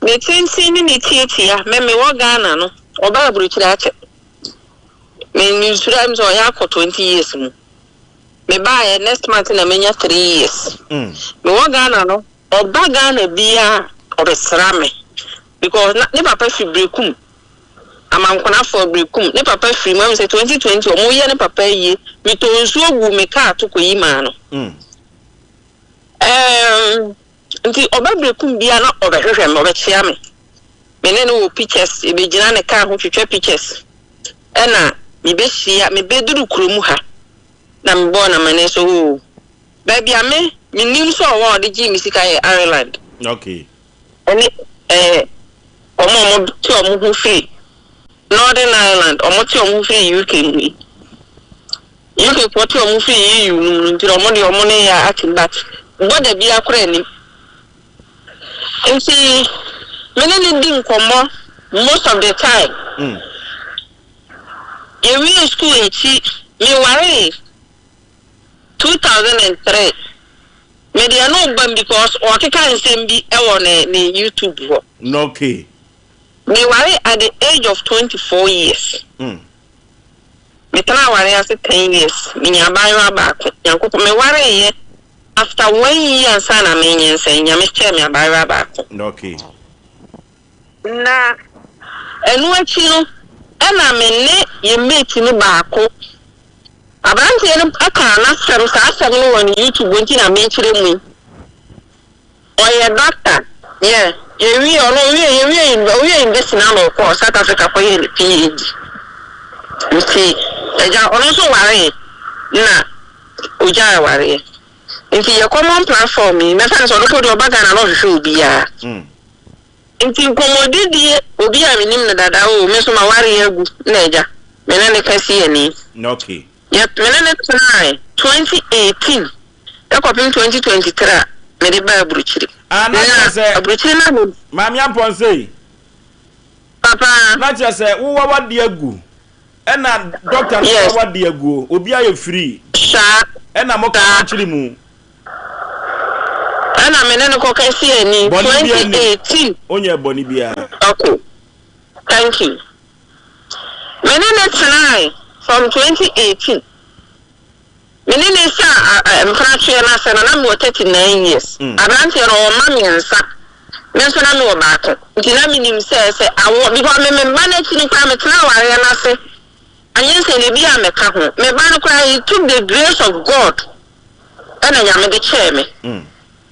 ne tenten ne ne tiatia, me mewɔ Ghana no, ɔbaa aburokyire akyɛ. Me mensuro ayɛ sɛ ɔyɛ akɔ 20 years mu. Mebaeɛ next month na manya 3 years. Mewɔ Ghana no, ɔba Ghana biara a, ɔbɛsra me because na ne papa firi Berekum, Amankonafoɔ Berekum. Ne papa firi mu, ɛmu sɛ 2020 wɔyɛ ne papa ayie, metɔɔ nsuo guu me kaa to kɔyi maa no. Ɛɛm, nti ɔba Berekum biara na ɔbɛhwehwɛ me, ɔbɛkyea me. Me ne no wɔ pictures, yɛbɛgyina ne kaa ho twitwa pictures. Ɛna mebɛhyia, mebɛduru kurom ha na mebɔɔ no amanneɛ sɛ oo, baabi a me, menim sɛ ɔwɔ a ɔde gyee me sika yɛ Ireland. Okay. Ɛne ɛɛ, wɔn a wɔte wɔn ho firi Northern Ireland, wɔte wɔn ho firi UK mu yi. UK foɔ te wɔn firi EU no mu no nti no wɔn deɛ wɔn ne yɛ ate but border biara koraa nnim. Nti me ne no di nkɔmmɔ most of the time. Mm. Yɛwiee school akyi, me waree 2003. Me deɛ no ba mu because ɔkeka nsɛm bi wɔ ne ne YouTube hɔ. Okay. Me waree at the age of 24 years. Mm. Me tenaa awareɛ ase 10 years, me nyaa abaayewa baako. Nyankopɔn, me wareeɛ after one year ansa na me nyinsɛn, Nyame kyɛɛ me abaayewa baako. Okay. Na ɛno akyi no, ɛna me ne yɛn mate no baako, aberanteɛ no kaa n'asɛm, saa asɛm no wɔ ne YouTube nti na mekyerɛ mu yi. Ɔyɛ doctor, yeah, yɛwie, ɔno ɔwie, yɛwie, ɔwie university na na ɔkɔɔ South Africa kɔyɛɛ ne PhD. Nti, agya, ɔno nso waree na ogyae awareɛ. Nti yɛ common platform yi, mɛfa no sɛ ɔno mpo deɛ ɔba Ghana na ɔhwehwɛ obiara. Nti nkɔmmɔdidie, obi a menim no dada, oh, me nso m'awareɛ agu na agya, me ne no ka si ani. Okay. Yɛ, me ne no tenae 2018 kɔpem 2023 a mede baa aburokyire. Ah, na kyerɛ Na sɛ, aburokyire no ano. Maame Amponsei. Papa. Na kyerɛ sɛ, wo w'awadeɛ agu, ɛna doctor no Yes. w'awadeɛ aguo, obi ayɛ free. Saa. Ɛna mo ka Saa. mo kyere mu. Ɛna me ne no kɔka si ani Bɔne biara nnim. 2018. Onyɛɛ bɔne biara. Okay. Thank you. Me ne no tenae from 2018. Me ne no saa mpenatweɛ no ase no, na mewɔ 39 years. Aberanteɛ no, ɔwɔ mma mmiɛnsa. Me nso na mewɔ baako. Nti na menim sɛ, sɛ awoɔ, because me me ba no akyi no koraa, metena awareɛ no ase. Anyinsɛn no, ebi a mɛka ho. Me ba no koraa, it took the grace of God ɛna Nyame de kyɛɛ me.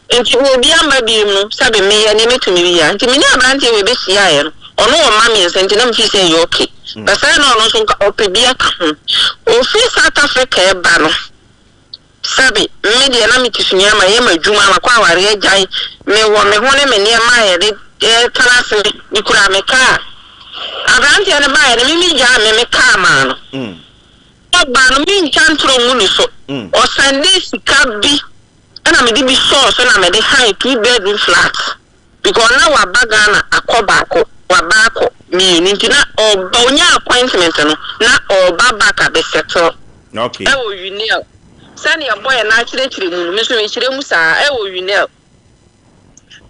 Nti obi amma biom no, sɛbe meyɛ nea mɛtumi biara. Nti me ne aberanteɛ wei bɛhyiaeɛ no, ɔno wɔ mma mmiɛnsa nti na mefeel sɛ ɛyɛ okay. But saa na ɔno nso nka ɔpɛ bi aka ho. Ɔfiri South Africa ɛba no, sɛbe me deɛ na mete Sunyani mayɛ m'adwuma, makɔ awareɛ agyae, mewɔ me ho ne me nneɛma a yɛde tena ase, mekura me kaa. Aberanteɛ no baeɛ no, me megyaa me me kaa maa no. Ɔbaa no, mentwa ntorɔ ngu ne so, ɔsɛndee sika bi ɛna mede bi sɔɔ so na mede han two bedroom flat because na waba Ghana akɔ baako waba akɔ mienu nti na ɔba onyaa appointment no na ɔba back abɛ settle Okay. ɛwɔ Unel sɛnea boy no akyerɛkyerɛ mu no me nso mekyerɛ mu saa ɛwɔ Unel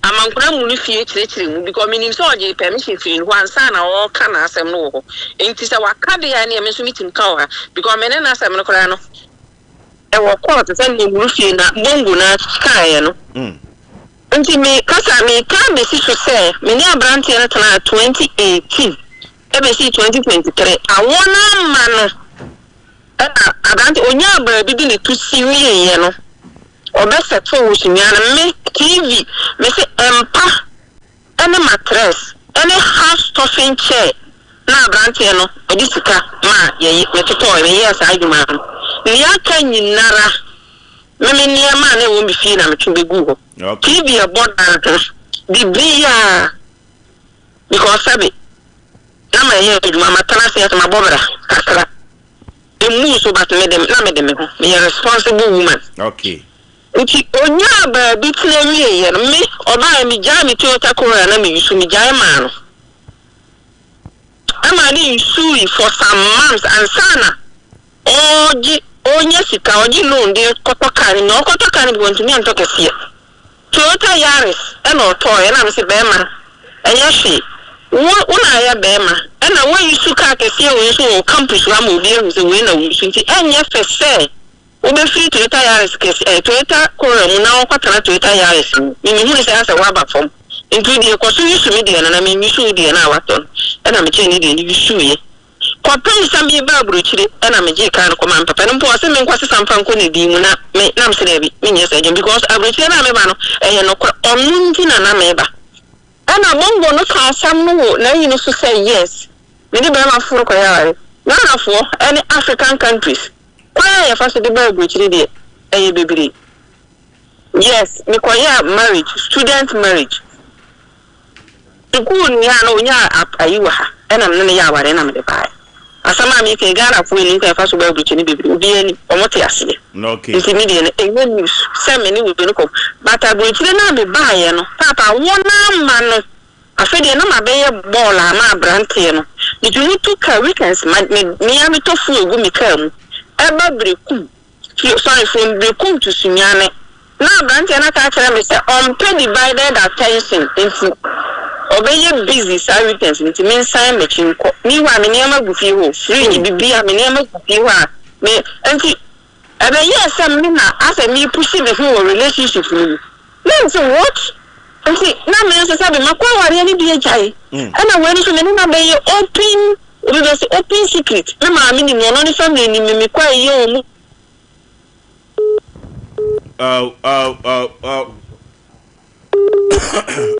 Amankona mu no fie kyerɛkyerɛ mu because menim sɛ ɔgyee permission firi ne hɔ ansa na ɔreka n'asɛm no wɔ hɔ nti sɛ waka deɛ a ɛneɛ me nso metumi ka wɔ ha because me ne n'asɛm no koraa no Ɛwɔ court sɛ nea wuru fie na bongo no kaeɛ no. Nti me kasa meka besi so sɛ me ne abranteɛ no tenaa 2018 ɛbɛsii 2023 awoɔ no amma no ɛna abrante ɔnyaa baabi de ne to si wieɛ no ɔbɛ settle wɔ Sunyani no me TV me se mpa ne matress ne house stuffing chair na abranteɛ no ɔde sika maa yɛye metotɔɔe meyɛɛ saa adwuma no nea aka nyinara me me nneɛma a na ɛwɔ me fie na metwe bɛguu hɔ TV ɛbɔ dan ho biribiaa because sɛbe na mayɛ adwuma matena ase ase mabɔ bra kakra Emmuu so but mede na mede me ho meyɛ responsible woman. Okay. Nti onyaa baabi tena wieeɛ no me ɔbaeɛ megyae me Toyota Corolla na me use megyae maa no ɛmaa ne usui for some months ansa na ɔregye ɔrenya sika ɔgye loan de kɔtɔ car no na ɔkɔtɔ car no bi wɔntumi antɔ kɛseɛ. Toyota Yaris na ɔtɔɔeɛ na mese bɛɛma ɛnyɛ hwee wo wo na ayɛ bɛɛma ɛna woayi su car kɛseɛ wei nso wɔ wo campus hɔ ama obi ahu sɛ wei na wo su nti ɛnyɛ fɛ sɛ. Wobɛfiri Toyota Yaris kɛse ɛɛ Toyota Corolla mu na woakɔtena Toyota Yaris mu. Me mehunu sɛ asɛ woaba fam. Nti wo deɛ kɔ so yusu me deɛ no na menyusu wo deɛ no a woatɔ no. Ɛna mekyɛɛ ne deɛ no yusuiɛ. Kɔpem sɛ mereba aburokyire ɛna megyee kaa no kɔmaa me papa no mpo ɔse menkɔsesa mfa nkɔ ne din mu na me na mese daabi menyɛ saa adwuma because aburokyire no a meba no ɛyɛ nokorɛ ɔno nti na na meba. Ɛna bongo no kaa asɛm no wɔ n'ayi no so sɛ yes me ne barima foforo kɔyɛ aware. Ghanafoɔ ɛne African countries kwan a yɛfa so de ba aburokyire deɛ ɛyɛ bebree. Yes mekɔyɛɛ marriage student marriage. Sukuu nua no onyaa ayi wɔ ha ɛna me ne no yɛ aware ɛna mede baeɛ. Asɛm a meka yi Ghanafoɔ nnim kwan yɛfa so ba aburokyire no bebree obiara nim wɔn te aseɛ. Nti me deɛ no ɛnyɛ news sɛ me ne wei no kɔ but aburokyire no a mebaeɛ no paapa awoɔ no ama no afei deɛ na mabɛyɛ bɔɔl ama abranteɛ no metumi tu car weekends ma me me ara metɔ fuel gu me car mu ɛba Berekum Fi sorry from Berekum to Sunyani na abranteɛ no aka akyerɛ me sɛ ɔmpɛ divided attention nti ɔbɛyɛ busy saa weekends no nti mensan m'akyi nkɔ. Meanwhile me nneɛma gu fie hɔ o, fridge biribiara me nneɛma gu fie hɔ a me nti ɛbɛyɛɛ sɛ me na asɛ me pushi me ho wɔ relationship no mu. Na mese what? Nti na me nso sɛbe makɔ awareɛ no bi agyae ɛna wei no nso me ne no abɛyɛ open obi bɛse open secret me maame nim no ɔno ne family nim me mekɔ ayie wɔ mu. Oh, oh, oh, oh.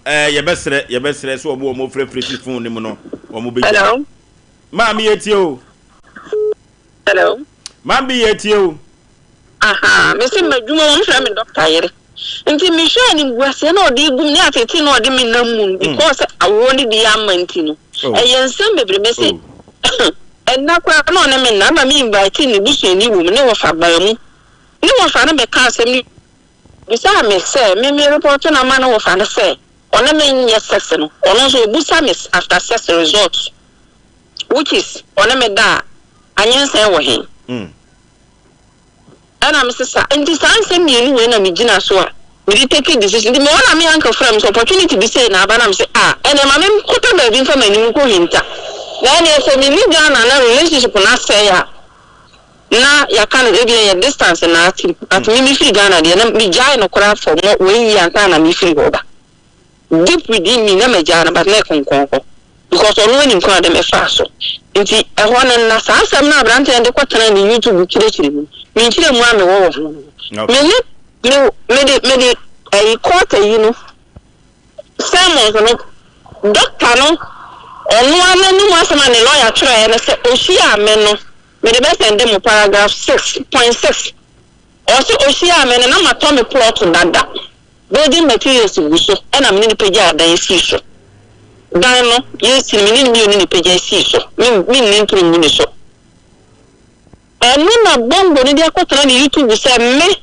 Eh, yɛbɛsrɛ yɛbɛsrɛ sɛ wɔn wɔn frɛfrɛ fi phone no mu no wɔn bɛgya. Hello. Maame yɛ tie o. Hello. Maame bi yɛ tie o. Aha, me se m'adwuma wɔn frɛ me dɔkta yere. Nti mehwɛ animguaseɛ na ɔde gum ne atete na ɔde me nam mu no because awoɔ no bi ama nti no. Oh. Ɛyɛ nsɛm bebree me se Oh. ɛnna koraa na ɔne me nna ama me invite ne busuani wɔ mu ne wɔfa baa mu. Ne wɔfa no bɛka asɛm no bisaa me sɛ me me report no ama ne wɔfa no sɛ ɔne me nyɛ sex no ɔno nso ɔbusa me after sex result which is ɔne me da a anyinsɛn wɔ he? Ɛna me se sa nti saa nsɛm mmienu wei na me gyina so a me de take decision nti me hɔ na me uncle frɛ me sɛ opportunity bi sei na aba na me se ah ɛneɛ ma me nkɔpɛ baabi mfa m'anim nkɔ hinta na ɛneɛ sɛ me ni Ghana na relationship no asɛe a na yɛaka no ebia yɛ distance na ate but me me firi Ghana deɛ na me gyae no koraa for more one year ansa na me firi hɔ ba. Deep within me na magyaa no but na ɛkonkɔn hɔ because ɔno anim kwan a ɔde me faa so nti ɛhɔ no na saa asɛm no a aberanteɛ no de kɔtenaa ne YouTube kyerɛkyerɛ mu no me nkyerɛmu a mewɔ wɔ ho no me ne me mede mede ɛyi court ayi no sermons no doctor no ɔno ara n'anim asɛm a ne lawyer twerɛeɛ no sɛ ɔhyiaa me no mede bɛsɛnde mo paragraph 6.6 ɔse ɔhyiaa me no na matɔ me plot dada Building materials gu so na me ne no pagyaa dan sii so. Dan no, yɛresi no, me ne no mmienu na ɛpagya sii so. Me, menni ntoro ngu ne so. Ɛno na Bongo no de akɔtena ne YouTube sɛ me,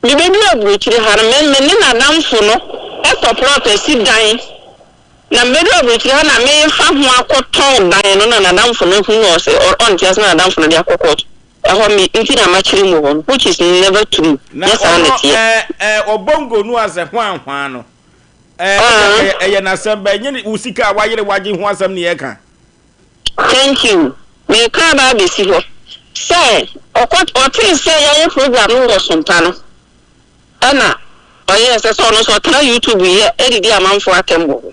mebɛduru aburokyire ha no, me, me ne n'adamfo no tɔ plot asi dan. Na mebɛduru aburokyire ha na merefa ho akɔtɔn dan no na n'adamfo no ahu na ɔse ɔnte ase na n'adamfo no de akɔ court. Ɛhɔ me nti na makyere mu hɔ no which is never true Na nyɛ saa na ɔno ɛteɛ. ɛɛ ɛɛ ɔbongo no asɛ hwan hwan no ɛɛ Ah. ɛyɛ ɛyɛ n'asɛm bɛn nyɛ ne wo sika a wayere wagye ho asɛm ne yɛka. Thank you. Meka aba abɛsi hɔ sɛ ɔkɔ ɔtee sɛ yɛayɛ program no wɔ Sompa no Ɛna ɔyɛɛ sɛ sɛ ɔno nso ɔtena YouTube yɛ didi amanfoɔ atɛm wɔ hɔ.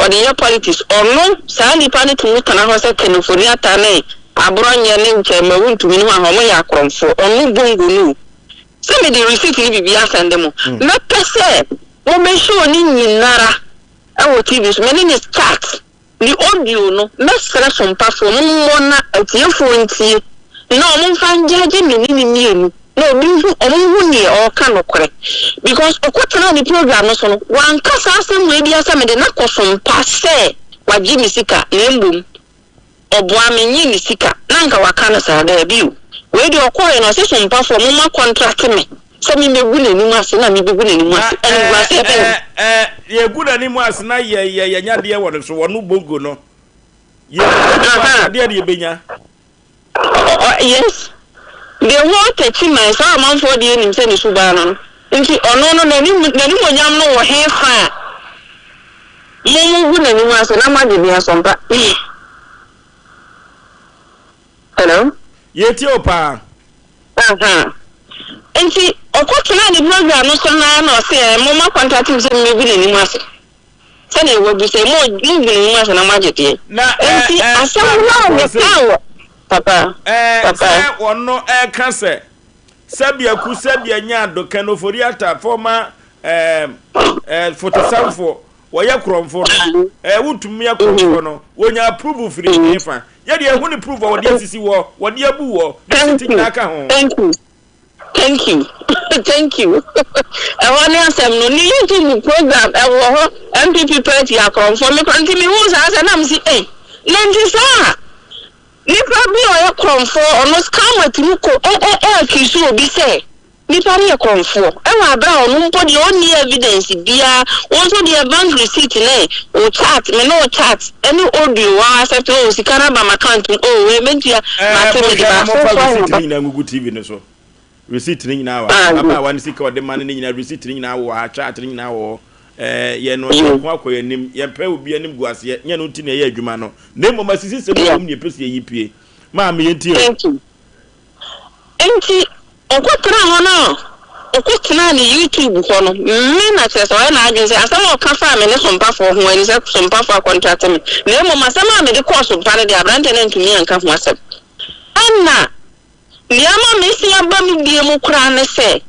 Ɔde yɛ politics. Ɔno saa nipa no tumi tena hɔ sɛ Ken Ofori Atta ne Aborɔnyɛ ne Nkyɛmma Wontumi ne hwan hwan ɔmo yɛ akorɔmfoɔ. Ɔno Bongo no o. Sɛ mede receipt ne biribiara asɛnde mo. Mɛpɛ sɛ mobɛ show ne nyinara wɔ TV so. Me ne ne chat. Ne audio no mɛsrɛ sompafoɔ mommɔ na atiefoɔ ntie na ɔmo mfa ngyagye me ne no mmienu na obi nhu ɔmo nhu neɛ ɔɔka nokorɛ because ɔkɔ tenaa ne program no so no wanka saa asɛm wei biara sɛ mede no akɔ sompa sɛ wagye me sika na mbom Ɔboa me nye ne sika na anka waka no saa daabi o wei deɛ ɔkɔɔeɛ no ɔse sompafoɔ momma contract me sɛ me mɛgu n'anim ase na mebɛgu n'anim Na ase animguaseɛ ɛɛ bɛn. ɛɛ ɛɛ yɛgu n'anim ase na yɛ yɛ yɛnya deɛ wɔ ne so wɔno bongo no yɛgu n'anim ase Aha. adeɛ ne yɛbɛnya. Ɔ ɔ yes the whole Techiman saa ɔmanfoɔ deɛ nim sɛ ne suban no no nti ɔno no n'anim n'animonyam no wɔ he fa a mo mo gu n'anim ase na moagye din asɔmpa hello. Yɛtie wo paa. Ahaa. Nti ɔkɔtenaa ne program no so no ara na ɔse ɛɛ momma contact me sɛ memmɛgu n'anim ase. Sɛdeɛ wabu sɛ mo mogu n'anim ase na moagye deɛ. Na ɛɛ Nti ɛɛ asɛm maame no a Apɔsee, mekaa wɔ papa ɛɛ papa. sɛ ɔno ɛɛka sɛ sɛbea ku sɛbea nya ado Ken Ofori-Atta former ɛɛ ɛɛ fotosanfoɔ wɔyɛ korɔmfo no ɛɛ wontumi yɛ korɔmfo no wɔnya approve firi he fa yɛ deɛ ɛho ne proof a wɔde asisi wɔ wɔde abu wɔ ne Thank siti you nyinaa ka ho. thank you thank you thank you ɛhɔ ne asɛm no ne YouTube program ɛwɔ hɔ NPP party akorɔmfoɔ me kora nti mehu saa sɛ na mesi ei na nti saa nipa bi a ɔyɛ korɔmfoɔ ɔno scammer tumi kɔ ɛ ɛ ɛ accuse obi sɛ Nipa no yɛ korɔmfoɔ ɛwɔ aberɛ a ɔno mpo deɛ ɔnni evidence biara, wo nso deɛ bank receipt ne wo chat, me ne wo chat ɛne audio wa accept oh sika no aba m'account mu oh wei mɛtua Ɛɛ mate mede monhwɛ na baako momfa nso ayɛ receipt no aba. nyinaa ngugu TV no so. Receipt no nyinaa wɔ ha. Ah good. Ababaawa no sika a ɔde ma no no nyinaa receipt no nyinaa wɔ ha, chat no nyinaa wɔ hɔ. Ɛɛ yɛn no Yoo. yɛn ko akɔ yɛn anim, yɛmpɛ obi anim guaseɛ, nyɛ ɛno nti na yɛyɛ adwuma no. Na mmom asisisɛm a Yeah. ɛwɔ mu na yɛpɛ sɛ yɛyi pue. Maame yɛntie o. Thank you. Enti ɔkɔtenaa hɔ no a ɔkɔtenaa ne YouTube hɔ no, me na kyerɛ sɛ ɔyɛ n'adwene sɛ asɛm a ɔka faa me ne Sompafoɔ ho ani sɛ Sompafoɔ akɔntrate me, na mmom asɛm a mede kɔɔ Sompa no deɛ aberanteɛ no antumi anka ho asɛm. Ɛna nea ama mesi aba me bie mu koraa ne sɛ,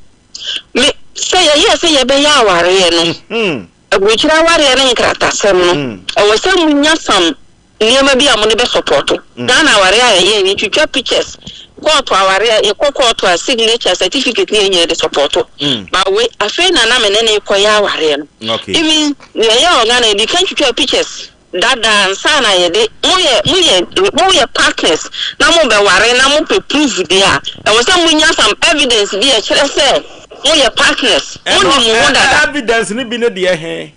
me sɛ yɛyɛɛ sɛ yɛbɛyɛ awareɛ no, aburokyire awareɛ ne nkratasɛm no, ɛwɔ sɛ monya some nneɛma bi a mode bɛ sɔpɔto. Ghana aware a yɛyɛ yɛtwitwa pictures, kɔɔto aware a yɛkɔ kɔɔto a signature, certificate ne yɛn nyinaa de sɔpɔto. But wei afei na na me ne no rekɔyɛ awareɛ no. Even nea yɛyɛ wɔ Ghana yɛdi kan twitwa pictures dada ansa na yɛde moyɛ moyɛ moyɛ partners na mobɛware na mopɛ proof deɛ a ɛwɔ sɛ monya some evidence bi a ɛkyerɛ sɛ moyɛ partners, Ɛno monim mo ho dada. evidence no bi ne deɛ he?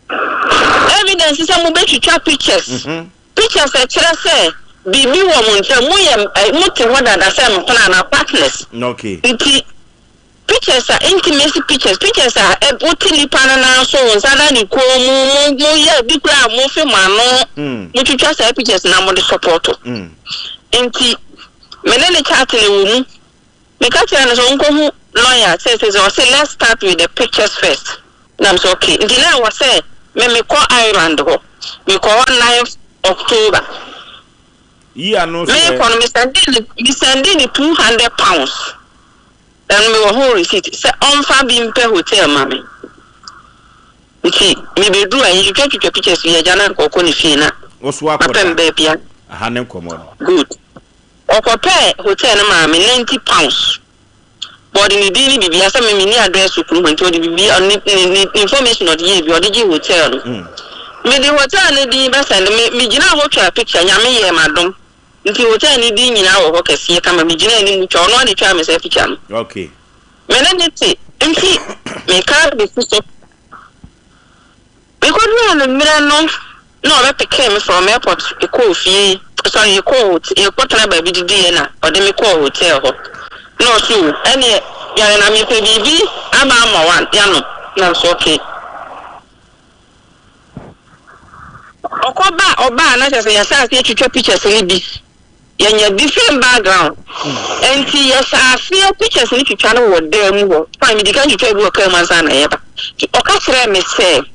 Evidence sɛ mobɛtwitwa pictures, pictures a ɛkyerɛ sɛ biribi wɔ mo ntam, moyɛ mote hɔ dada sɛ mpena anaa partners. Nti pictures a intimacy pictures, pictures a wote nipa no nan so, wo nsa da ne kɔn mu, mo moyɛ bi koraa a mofe mo ano, motwitwa saa pictures na mode support. Nti me ne ne chat no ɛwɔ mu. Meka kyerɛɛ no sɛ ɔnkɔhu lawyer seesei ɔse let's start with the pictures first na mesɛ okay nti na ɛwɔ sɛ me mekɔ Ireland hɔ mekɔ hɔ ninth October Yi ano nso ɛ. mekɔ no me sɛndee no me sɛndee no 200 pounds ɛno mewɔ ho receipt sɛ ɔmfa bi mpɛ hotel ma me nti mebɛduru a yɛtwitwatwitwa pictures bi agya na anka ɔkɔ ne fie na Wo so akɔ mapɛ da. me baabi a Aha ne nkɔmmɔ no. good. Ɔkɔpɛɛ hotel no maa me, £90. But ɔde ne din ne biribiara, sɛ me menni address wɔ kurom ha nti ɔde biribiara, ne ne ne information ɔde yɛɛ bi, ɔde gyee hotel no. Mede hotel no din bɛsɛnde, me megyinaa hɔ twaa picture, Nyame yɛɛ me adom nti hotel no din nyinaa wɔ hɔ kɛseɛ kama, megyinaa anim twaa, ɔno ara na ɛtwaa me saa picture no. Okay. Me ne no te, nti meka bɛsi so. Mekoduruu anwummerɛ no na ɔbɛpekee me from airport kɔɔ fie, sorry yɛkɔɔ hot yɛkɔtena baabi didiiɛ na ɔde me kɔɔ hotel hɔ na ɔse o ɛneɛ dware na mepɛ biribi aba ama wo a yɛanom na mese okay. Ɔkɔ ba ɔbaa na kyerɛ sɛ yɛhyɛ aseɛ twitwa pictures no bi Yɛnya different background nti yɛhyɛ aseɛ pictures no twitwa no wɔ dan mu hɔ. Fine, medi kan twitwa bi wɔ kaa mu ansa na yɛba. Nti ɔka kyerɛɛ me sɛ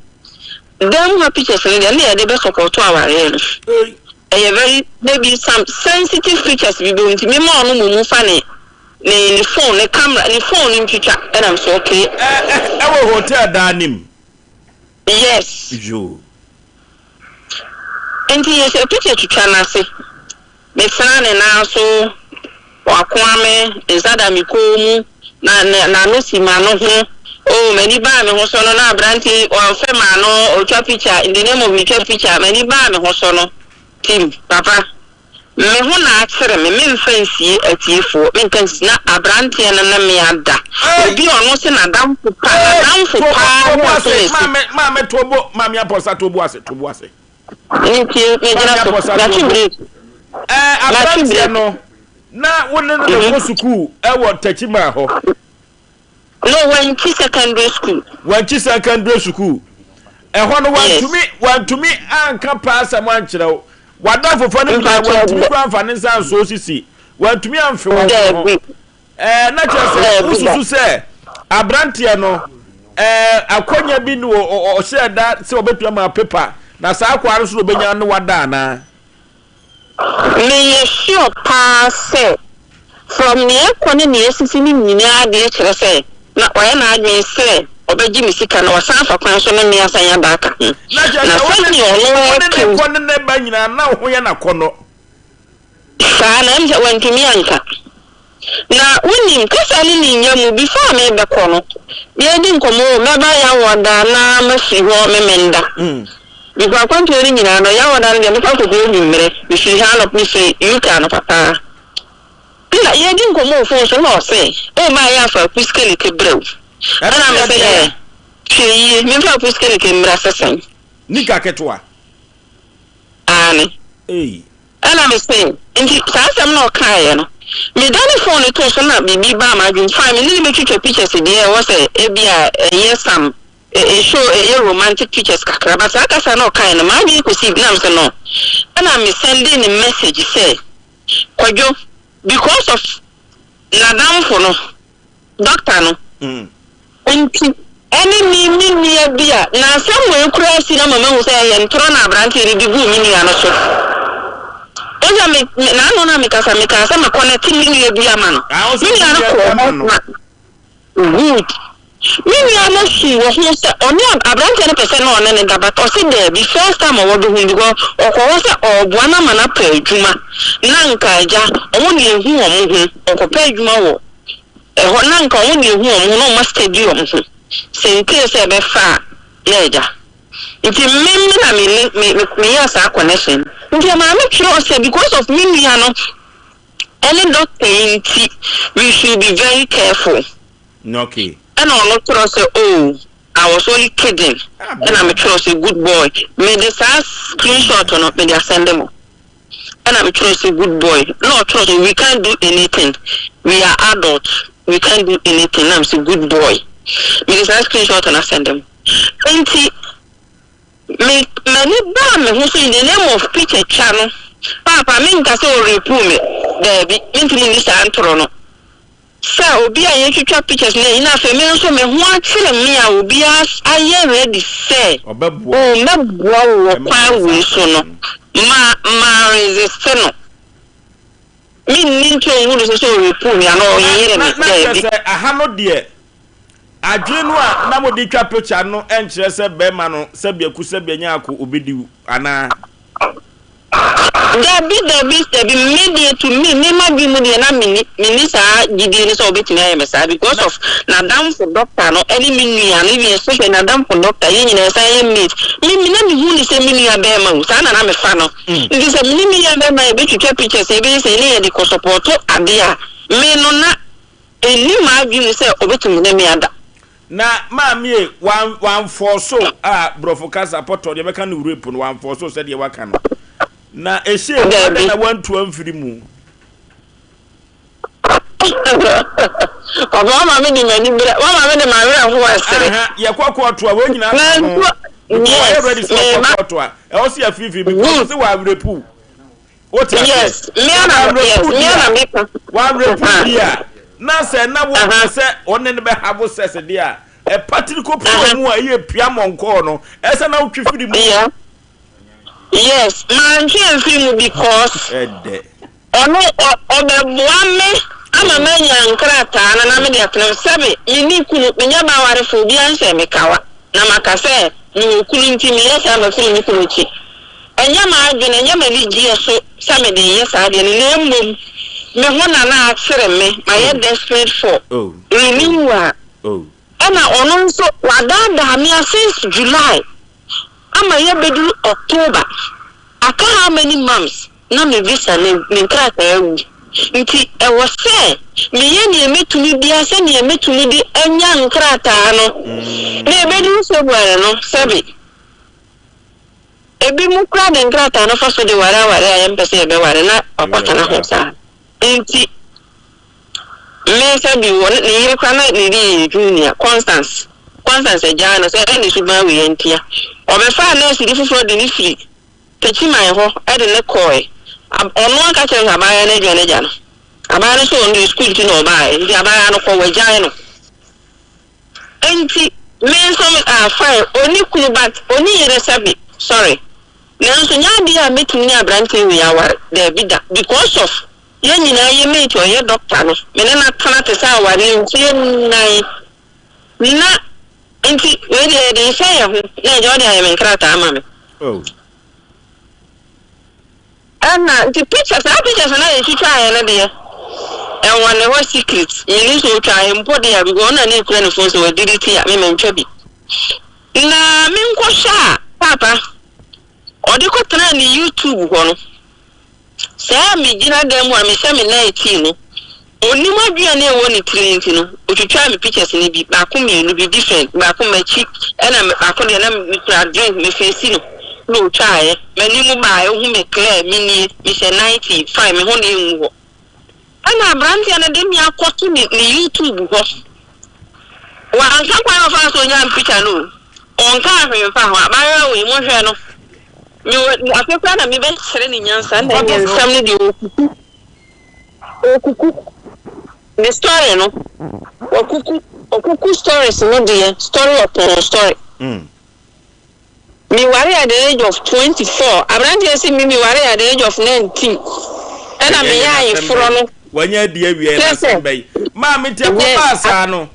dan mu ha pictures no deɛ ne yɛde bɛ support awareɛ no. Ɛyɛ very maybe some sensitive pictures bi bɛm nti mema ɔno mmom mfa ne ne ne phone ne camera ne phone no ntwitwa ɛna me sɛ okay. Ɛwɔ hotel dan no mu? Yes. Yoo. Nti yɛhyɛ picture twitwa no ase. Mesena ne nan so, wakoa me, nsa da me kɔn mu, na n'ano si m'ano ho. Oh, m'ani baa me ho so no, na aberante yi ɔmfɛ m'ano, ɔtwa picture, in the name of metwa picture, m'ani baa me ho so no, Tim, papa, me ho na akyere me, memfa nsie atiefoɔ, menka nsie, na aberanteɛ no ne me ada. Obi a ɔno se n'adamfo pa, n'adamfo paa to ne bo ase, ɔsomasi. maame, maame, to bo, maame apɔsa, to bo ase, to bo ase. Nti megyina Maame so, apɔsa, to matwe bo. break, Ɛɛ, matwe aberanteɛ break. no, na wo ne no na ɛkɔ sukuu ɛwɔ Techiman hɔ. No, Wankyi Secondary School. Wankyi Secondary School. Ɛhɔ no Yes. wantumi wantumi anka paa asɛm ankyerɛ wo. W'adamfofa no nyinaa Mpakyɛw wantumi dɛ. koraa amfa ne nsa ansɔ wo sisi. Wantumi amfe w'aso ho. Daabi. Ɛɛ na kyerɛ sɛ wosusu sɛ aberanteɛ no ɛɛ akwanya bi ne ɔhyɛ da sɛ ɔbɛtumi ama pepa na saa akwaa no so na ɔbɛnya ne wada anaa? Meyɛ sure paa sɛ from nea ɛkɔ ne nea asisi no nyinaa deɛ kyerɛ sɛ na wayɛ n'adwene sɛ ɔbɛgye me sika na wasan afa kwan so ne me asan ada aka ho. Na kyerɛ Na sɛ wo ne sɛdeɛ ɔno wo ne reka ne yi. kɔ ne ne ba nyinaa na wo ho yɛ no akɔnnɔ. Saa na ɛm sɛ wantumi anka. Na wonim, kasa no ne nya mu, before a mebɛkɔ no, yɛredi nkɔmmɔ o, mɛba Yawoada na mafiri hɔ Memenda. Because akwantuo no nyinaa no, Yawoada no deɛ mekɔ akɔduru anwummerɛ, mefiri ha anɔp, mefiri UK anɔpa paa. Nna yɛredi nkɔmmɔ wɔ phone so na ɔse, oh maa yɛ afa akuskeleke brɛ wo. Ɛno Ɛna deɛ mese, deɛ eh, hwɛ yie, memfa akuskeleke mmra sɛ sɛn? Nika ketewa. Aane. Ei. Ɛna me se, nti saa asɛm no a ɔkaeɛ no, me dane phone no too so na biribi baa m'adwene mu, fine me ne no bɛtwitwa pictures deɛ ɛwɔ sɛ ebia ɛyɛ some ɛ show ɛyɛ romantic pictures kakra but saa kasa no a ɔkaeɛ no m'adwene kɔsii bi na me se no, ɛna me sɛndee no message sɛ Kwadwo because of n'adamfo no Dɔkta no nti ɛne me me nua bi a na asɛm wei koraa si na ama mahu sɛ ɛyɛ ntorɔ na aberanteɛ no de guu me nua no so. Wohu sɛ me me n'ano na mekasa mekaa sɛ makɔnɛte me nua bi ama no. Ah, wo nso Me nua no wode kɔɔ ama hɔ no. ma good. Me nua no suu wɔ ho sɛ ɔne aberanteɛ no pɛ sɛ na ɔne no da but ɔse daabi first time a wɔbɛhu no because ɔkɔ hɔ sɛ ɔɔboa no ama no apɛ adwuma na nka agya ɔmo na ehu ɔmo ho ɔkɔpɛ adwuma wɔ ɛhɔ na nka ɔmo na ehu ɔmo ho na ɔmo astedi ɔmo ho sɛ in case sɛ ɛbɛfa a na agya nti me me na me me me meyɛɛ saa connection no nti ɛmaa me twerɛ sɛ because of me nua no ɛne doctor yi nti we should be very careful. Okay. Ɛna ɔno twerɛ sɛ oh I was only kidding ɛna me twerɛ sɛ good boy mede saa screenshot no mede asɛnde mo ɛna me twerɛ sɛ good boy na ɔtwerɛ sɛ we can't do anything we are adult we can't do anything na me sɛ good boy mede saa screenshot no asɛnde mo nti me m'ani baa me ho so in the name of picture twa no paapa menka sɛ ɔrepu me daabi mentumi nni saa ntorɔ no Sɛ obi a yɛtwitwa pictures no ayi na afei me nso me ho akyere me a obi ayɛ ready sɛ oh mɛboa wo wɔ kwan wei so no ma ma resist no. Me nni nti ɔnhu no sɛ sɛ ɔrepu me anaa ɔyeyere me Na na kyerɛ daabi. sɛ aha no deɛ adwene no a na mode twa picture no nkyerɛ sɛ bɛrima no sɛbi aku sɛbi anya ako obedi wo anaa? Dabi dabi dabi me deɛ to me me madwene mu deɛ na menni menni saa gyidie no sɛ ɔbɛtumi ayɛ me saa because of n'adamfo doctor no ɛne me nua no even especially n'adamfo doctor yɛn nyinaa yɛsan yɛ mate me me na mehu ne sɛ me nua bɛrima o saa na na mefa no nti sɛ me ne me nua bɛrima yɛbɛtwitwa pictures yɛbɛyɛ sɛ ne yɛde kɔ sɔpɔto adeɛ a me no na ɛnni m'adwene mu sɛ ɔbɛtumi ne me ada. Na maame e, wan wanfɔɔso a borɔfo kasa pɔtɔ deɛ bɛka no rape no wanfɔɔso sɛdeɛ waka no. Na ɛhyɛ mu adɛn Dabi. na wantu amfiri mu? Papa wama me de m'ani brɛ wama me de m'awerɛhoɔ ɛsere. Aha, yɛkɔ kɔɔto a wɔn nyinaa ka ho. Mantu Because wɔyɛ yes ready sɛ ɔkɔ mema kɔɔto a, ɛwɔ sɛ yɛfirifiri because good ɔsɛ wɔawerɛpu wo. Wote aseɛ? yes me Sɛ ana yes wɔawerɛpu me di ana a, meka wɔawerɛpu aha di a, na sɛ na wopɛ aha sɛ ɔne no bɛhavo sex deɛ a, ɛpatiri kɔpue aha mu a ɛyɛ pia mɔnkɔɔ no, ɛsɛ na wotwe firi mu. yeah yes mantwe amfiri mu because Ɛdɛ. Ɔno ɔ ɔbɛboa me ama manya nkrataa no na mede atena mu. Sɛbe menni kunu, menyɛ baa warefo, obiara nhyɛɛ me kawa na maka sɛ mewɔ kunu nti meyɛ saa mafiri me kunu akyi. Ɛnyɛ m'adwene, ɛnyɛ m'anigyeɛ so sɛ mede reyɛ saa adeɛ no na mmom me ho na na akyere me, mayɛ desperate for renewal. Ɛna ɔno nso wadaadaa me a since July ama yɛabɛduru October, aka how many months? na me visa ne me nkrataa awu nti ɛwɔ sɛ meyɛ nea mɛtumi biara sɛnea mɛtumi de anya nkrataa no na ɛbɛduru February no sɛbe ebinom koraa de nkrataa no fa so de ware aware a yɛmpɛ sɛ yɛbɛware na wakɔtena ho saa nti me sɛbe wɔ ne yere koraa na ne din yɛ Junior Constance Constance agyaa no sɛ ɛne suban wei ntia ɔbɛfaa nɛɛse bi foforɔ de ne firi Techiman hɔ de no kɔɔe. Ab ɔno ara ka kyerɛɛ no sɛ abaayewa no adwane agya no. Abaayewa no sɛ ɔno deɛ sukuu nti na ɔbaeɛ nti abaayewa no kɔ wagyae no. Nti me nso me ah fine ɔnni kunu but ɔnni yere sɛbe sorry nanso nyɛ adeɛ a mɛtumi ne abranteɛ wei aware daabi da because of yɛn nyinaa yɛ mate ɔyɛ doctor no me ne no atena te sɛ awareɛ mfie nnan na nti wei deɛ yɛde rehyɛ yɛn ho na agya ɔde ayɛ me nkrataa ama me. Oh. Ɛna nti pictures saa pictures no a yɛtwitwaeɛ no deɛ ɛwɔ ne hɔ secret menim sɛ ɔtwaeɛ mpo deɛ a because ɔno na ne kura ne phone sɛ wadelete a me mantwa bi na menkɔhwɛ a paapa ɔde kɔtenaa ne YouTube hɔ no saa megyina dan mu a mehyɛ me nightie no Ɔnnim adwene a na ɛwɔ ne tirim nti no, ɔtwitwaa me pictures no bi, baako mmienu bi, different, baako m'akyi ɛna baako deɛ na mekura drink, me face no na ɔtwaaeɛ, m'anim baaeɛ, ɔhu me clear, me nie, mehyɛ nightie, fine, me ho deɛ ngu hɔ. Ɛna aberanteɛ no de me akɔto ne ne YouTube hɔ. Wanka kwan a ɔfaa so ɔnyaa me picture no o, ɔnkaa hwee mfaa ho. Abaayewa wei, monhwɛ no, mewɔ, afei koraa na mebɛkyerɛ no nyansa, na ɛnyɛ nsɛm no deɛ ɔkuku. Okuku ne story no wakuku okuku stories no deɛ story upon story. Me ware at the age of 24 abranteɛ se me me ware at the age of 19 ɛna me yɛ ayeforɔ no. Wanya adi awie na asɛm bɛyi. Maame nti ɛkɔ baa saa no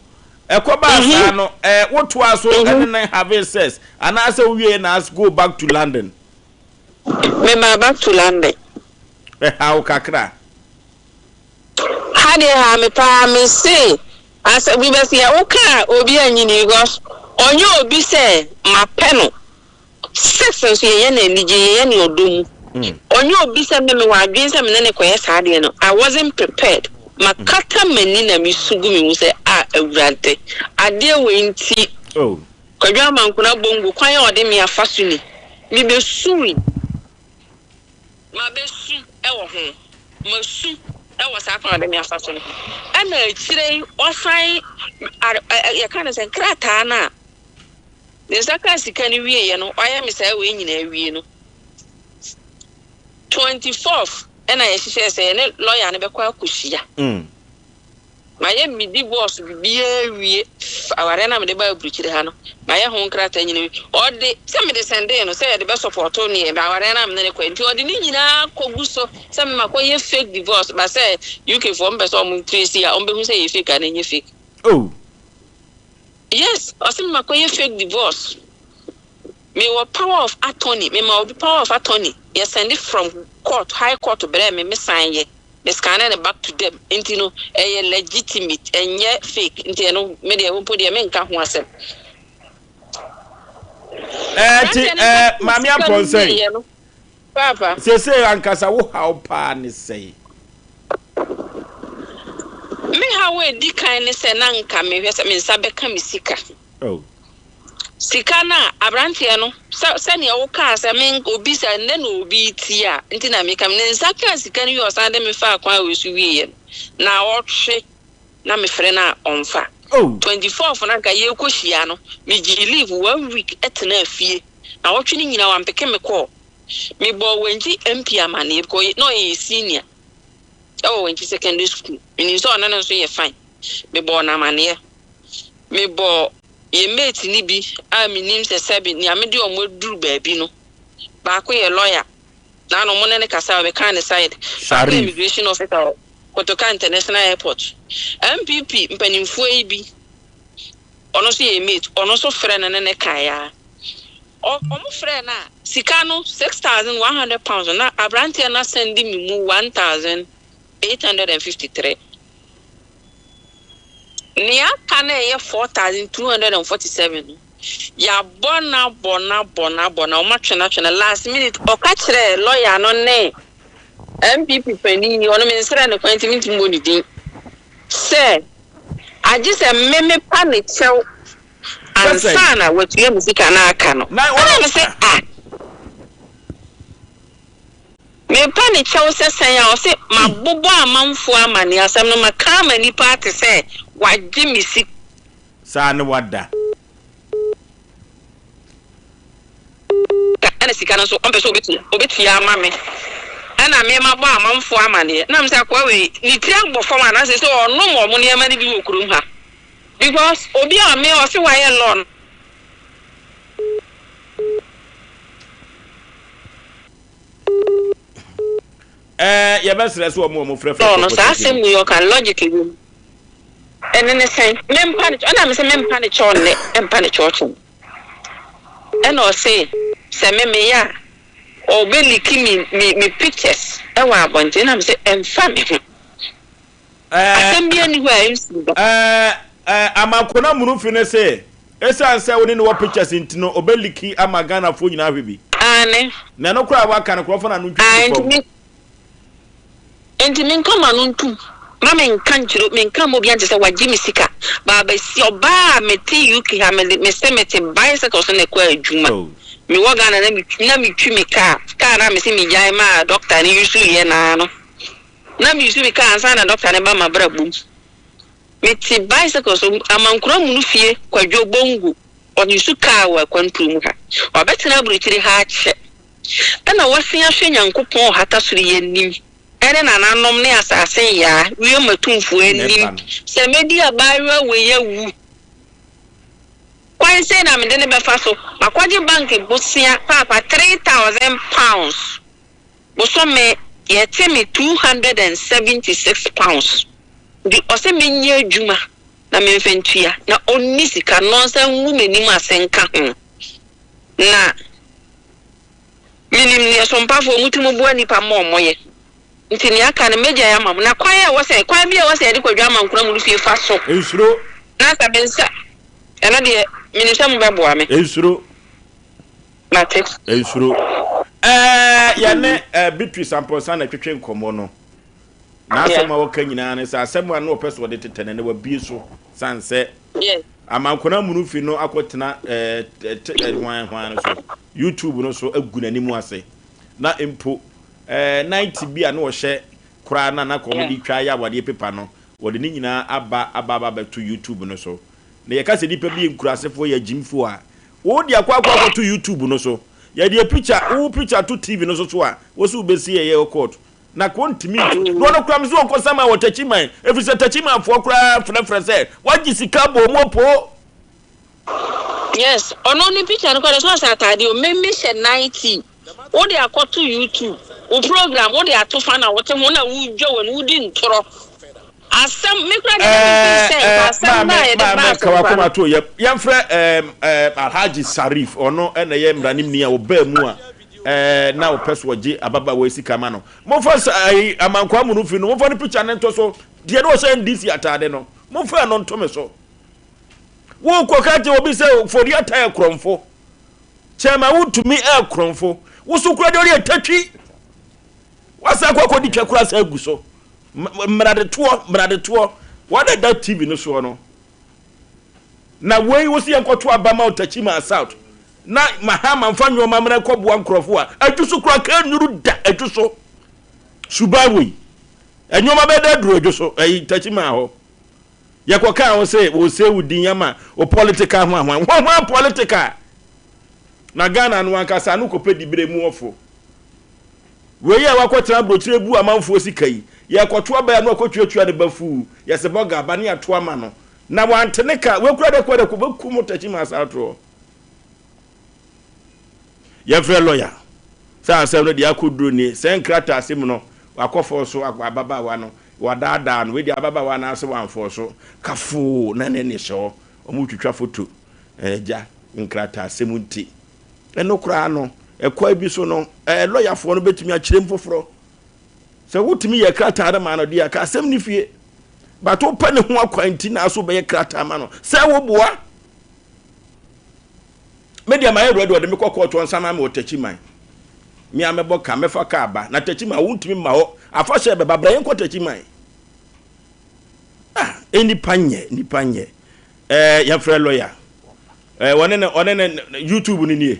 ɛkɔ baa saa no ɛɛ wotoa so ɛne ne having sex anaasɛ wowie na as go back to London. Me ba back to London. Ɛha wo kakra. Ha deɛ ɛhaa me paa me se asɛ bi bɛsi a wo ka a obi anyi ni because ɔnyɛ obi sɛ mapɛ no sex nso yɛyɛ no anigye yɛyɛ no ɔdɔ mu ɔnyɛ obi sɛ me mewɔ adwene sɛ me ne no kɔyɛ saa adeɛ no I wasn't prepared makata m'ani na mesu gu me ho sɛ ah awurade adeɛ wei nti Kwadwo Amankona Bongo kwan a ɔde me afa so ni mebɛsui. Mabesu wɔ ho. Masu wɔ saa kwan a ɔde me afa so no ho. Ɛna akyire yi ɔsan ar ɛ ɛ yɛka no sɛ nkrataa no a ne nsa kaa sika no wieeɛ no wayɛ me saa wei nyinaa wie no 24th ɛna yɛhyehyɛɛ sɛ yɛne lɔya no bɛkɔ akɔhyia. Mayɛ me divorce biribiara awie, awareɛ no a mede baa aburukyire ha no, mayɛ ho nkrataa nyina wie. Ɔde, sɛ mede sɛndee no sɛ yɛde bɛ sɔpɔto neɛ awareɛ no a mene no kɔɛ nti ɔde ne nyinaa kɔgu so sɛ me makɔyɛ fake divorce ba sɛ UK foɔ mpɛ sɛ ɔmo trace a ɔmo bɛhu sɛ ɛyɛ fake anaa ɛnyɛ fake. Oh. Yes, ɔse me makɔyɛ fake divorce. Mewɔ power of attorney, mema obi power of attorney, yɛ sɛnde from court, high court brɛɛ me, me sign yɛ. Me scanne no back to them nti no ɛyɛ legitimate ɛnyɛ fake nti ɛno me deɛ mpo deɛ menka ho asɛm. Ɛɛ ti ɛɛ maame apɔnsɛn. Paapa. Sese ankasa wo haw paa ne sɛn? Me haw a edi kan ne sɛ na nka mehwɛ sɛ me nsa bɛka me sika. Oh. Sika no a aberanteɛ no, sɛ sɛdeɛ wokaa sɛ me obi sɛ nnɛ na obi retie a nti na meka ne nsa kaa sika no wie a ɔsan de me faa kwan wei so wieɛ no naawɔtwe na mefrɛ no a ɔmfa. Oh. 24th no anka yɛrekɔhyia no megyee leave one week tenaa fie naawɔtwe no nyinaa wampeke me kɔɔ. Mebɔɔ Wangyi MP amaneɛ because na ɔyɛ yɛ senior ɛwɔ Wangyi secondary school. Menim sɛ ɔne no nso yɛ fine. Mebɔɔ no amaneɛ. Mebɔɔ yɛn mate no bi a menim sɛ sɛbe nea mede wɔn aduru baabi no, baako yɛ lawyer, na ano mo ne no kasa a ɔbɛkaa ne side, baako yɛ Sharif. immigration officer wɔ Kotoka International Airport. NPP mpanimfoɔ yi bi, ɔno nso yɛ mate, ɔno nso frɛ no ne no kaeɛ ara. Ɔ, wɔn frɛɛ no a, sika no, £6,100 no, na aberanteɛ no asɛnde me mu 1,853. Nea aka no a ɛyɛ 4,247 no, yɛabɔ no abɔ no abɔ no abɔ no, wɔatwe no atwe no. Last minute, ɔka kyerɛɛ lɔya no ne NPP panin yi, ɔno mensrɛɛ no kwan nti mentumi mmɔ ne din, sɛ agye sɛ me mepa ne kyɛw ansa na watua me sika no aka no. Ɛna mese, ah! Mepa ne kyɛw sɛ sɛn a ɔse mabobɔ amanfoɔ amaneɛ asɛm no maka ama nnipa ate sɛ wagye me sika. Saa ne wada. Ɛna sika no nso ɔmpɛ sɛ ɔbɛtua ɔbɛtua ama me. Ɛna me mabɔ amanfoɔ amaneɛ na mesɛ akoa wei ne tiri abɔ fam anaasɛ sɛ ɔnom ɔmo nneɛma no bi wɔ kurom ha because obi a me ɔse wayɛ law no. Ɛɛ yɛbɛsrɛ sɛ wɔn a wɔfrɛfrɛ Law no kɔkɔ saa tete asɛm no. wei ɔka logic wɔ mu ɛne ne sɛn mempa ne ɛna mesɛ mempa ne kyɛw nnɛ ɛmpa ne kyɛw kyɛn ɛna ɔse sɛ me meyɛ a Ɔbɛ leaki me me me pictures wɔ abɔnten na me sɛ ɛnfa me ho. Asɛm biara nni hɔ a ɛnsi da. Ɛɛ ɛɛ Amankona Munufi no se esiane sɛ wo ne no wɔ pictures nti no ɔbɛ leaki ama Ghanafoɔ nyinaa ahwɛ bi. Aane. Na ɛno koraa a waka no nkurɔfoɔ no ano ntwi Aane ngu nti fam. me Enti menka m'ano ntom, ma menka nkyerɛ, menka mma obiara nte sɛ wagye me sika. Baabasi, ɔbaa a mete UK ha, mede, mese mete bicycle so na ɛkɔ adwuma. Mewɔ Ghana na metwi, na metwi me car, car no a mese megyae maa doctor no use yɛ no ara no, na me use me car ansa na doctor no ba m'abrabɔ mu. Mete bicycle so, Amankura Munu fie, Kwadwo Bongo, ɔuse car wɔ akwantuo mu ha. Wabɛtena aburokyire ha akyɛ. Ɛna wɔasen ahwɛ Nyankopɔn ɔhata soro yi anim, ɛne nananom ne asase nyaa, wiem atumfoɔ anim, sɛ mɛdi abaayewa wei awu. Kwan sei na mede no bɛfa so, makɔgye bank bosea paapa £3,000 bosome, yɛte me £276, nti ɔse menyɛ adwuma na memfa ntua, na ɔnni sika, na ɔnsan ngu m'anim ase nka ho, na. Minim nea sompafoɔ a wɔtumi boa nnipa ma wɔyɛ. Nti nea aka no, mɛgyae ama mo. Na kwan a ɛwɔ sɛ, kwan bi a ɛwɔ sɛ yɛde Kwadwo Amankona mu no fie fa so. Nsuro. Na sɛ me nsa, ɛno deɛ, menim sɛ mobɛboa me. Nsuro. Mate. Nsuro. Ɛɛ, yɛne ɛɛ Beatrice Amponsah na ɛtwetwe nkɔmmɔ no. N'asɛm a ɔka nyinaa ne sɛ asɛm a na ɔpɛ sɛ ɔde tetɛ no, ɛnɛ wabue so sane sɛ Amankona Munufi no akɔtena ɛɛ te hwan hwan no so, YouTube no so agu n'anim ase. Na mpo ɛɛ night bi a na ɔhyɛ koraa na na kɔn de twa ayɛ awadeɛ pepa no, wɔde ne nyinaa aba aba aba abɛto YouTube no so. Na yɛka sɛ nnipa bi yɛ nkurasefoɔ yɛ agyimfoɔ a, wode akɔ akɔ akɔto YouTube no so. Yɛde picture, wo picture to TV no so so a, wo so wobɛsi ɛyɛ wɔ court. Na ka ɔntumi ntu. Na ɔno koraa mese ɔnkɔ saman wɔ Takyiman, ɛfiri sɛ Takyimanfoɔ koraa frɛfrɛ sɛ wagye sika abɔ wɔn apoo. Yes ɔno ne picture no koraa deɛ sɛ ɔhyɛ ataadeɛ o me me hyɛ nightie wo de akɔto YouTube wo program wo de ato fa na wote ho na wodwa w'ani wodi ntorɔ asɛm me koraa deɛ na me feel sɛ nka asɛm no a Maame, yɛde maame, baa ka so koraa w'akoma no. to yam. Yɛmfrɛ ɛɛm ɛɛm Alhaji Sarif, ɔno na ɛyɛ mmaranimni a ɔbaa mu a ɛɛ na ɔpɛ so ɔgye ababaawa yi sika ma no. Momfa sa ɛyi Amankwaa Munufi no, momfa ne picture no nto so. Deɛ na ɔhyɛ NDC ataade no, momfa ɛno nto me so. Wokɔka kyerɛ obi sɛ Fori-Atta yɛ korɔmfo. Chairman wontumi yɛ korɔmfo. Wo so kura deɛ ɔde yɛ tatwi. Wasa akɔ akɔdi twa kura sa agu so. Mmaradetoɔ, mmaradetoɔ. Wɔn a ɛda TV no soɔ no. Na wei wo se yɛnkɔto aba ma Otachimaa South na Mahama mfa nnoɔma mmra nkɔboa nkorɔfoɔ a, adwo so koraa ka nnuru da adwo so. Suban wei, nnoɔma bɛda aduru adwo so, ɛyi Tachimaa hɔ. Yɛkɔkaa wo se wɔsɛe wo din ama wo political hwanhwan. Hwanhwan political! Na Ghana no ankasa no kɔpɛ diberɛ mu ɔfo. Wei a wakɔtena aburokyire bu amanfoɔ sika yi, yɛkɔto aba yi a na wakɔtuatua ne ba fuu, yɛse bɔga aba ne yɛato ama no, na wante ne ka, wei koraa deɛ kɔ deɛ kɔ bɛku mo takyi ma asa atoɔ. Yɛmfrɛ lɔya sɛ asɛm no deɛ akɔduro nie, sɛ nkrataase mu no wakɔfɔɔ so ababaawa no, wadaadaa no, wei deɛ ababaawa no ase wamfɔɔ so, kafoo na ne ne hyɛ hɔ, wɔretwitwa foto, agya nkrataasɛm nti. Ɛno koraa no, ɛkwan bi so no, ɛɛ lɔyafoɔ no bɛtumi akyerɛ mu foforɔ. Sɛ wotumi yɛ krataa no ma no deɛ a, ka asɛm no fie. But wopɛ ne ho akwan nti na so wobɛyɛ krataa ma no. Sɛ woboa. Me deɛ mayɛ ready ɔde me kɔ kɔɔto ɔnsa ma me wɔ takyi man. Me a mɛbɔ ka mɛfa kaa ba na takyi man wontumi mma hɔ. Afahyɛ bɛba bra yɛnkɔ takyi man. Ah, nnipa nyɛ, nnipa nyɛ. Ɛɛ yɛmfrɛ lɔya. Eh, wɔne ne ɔne ne YouTube no nie.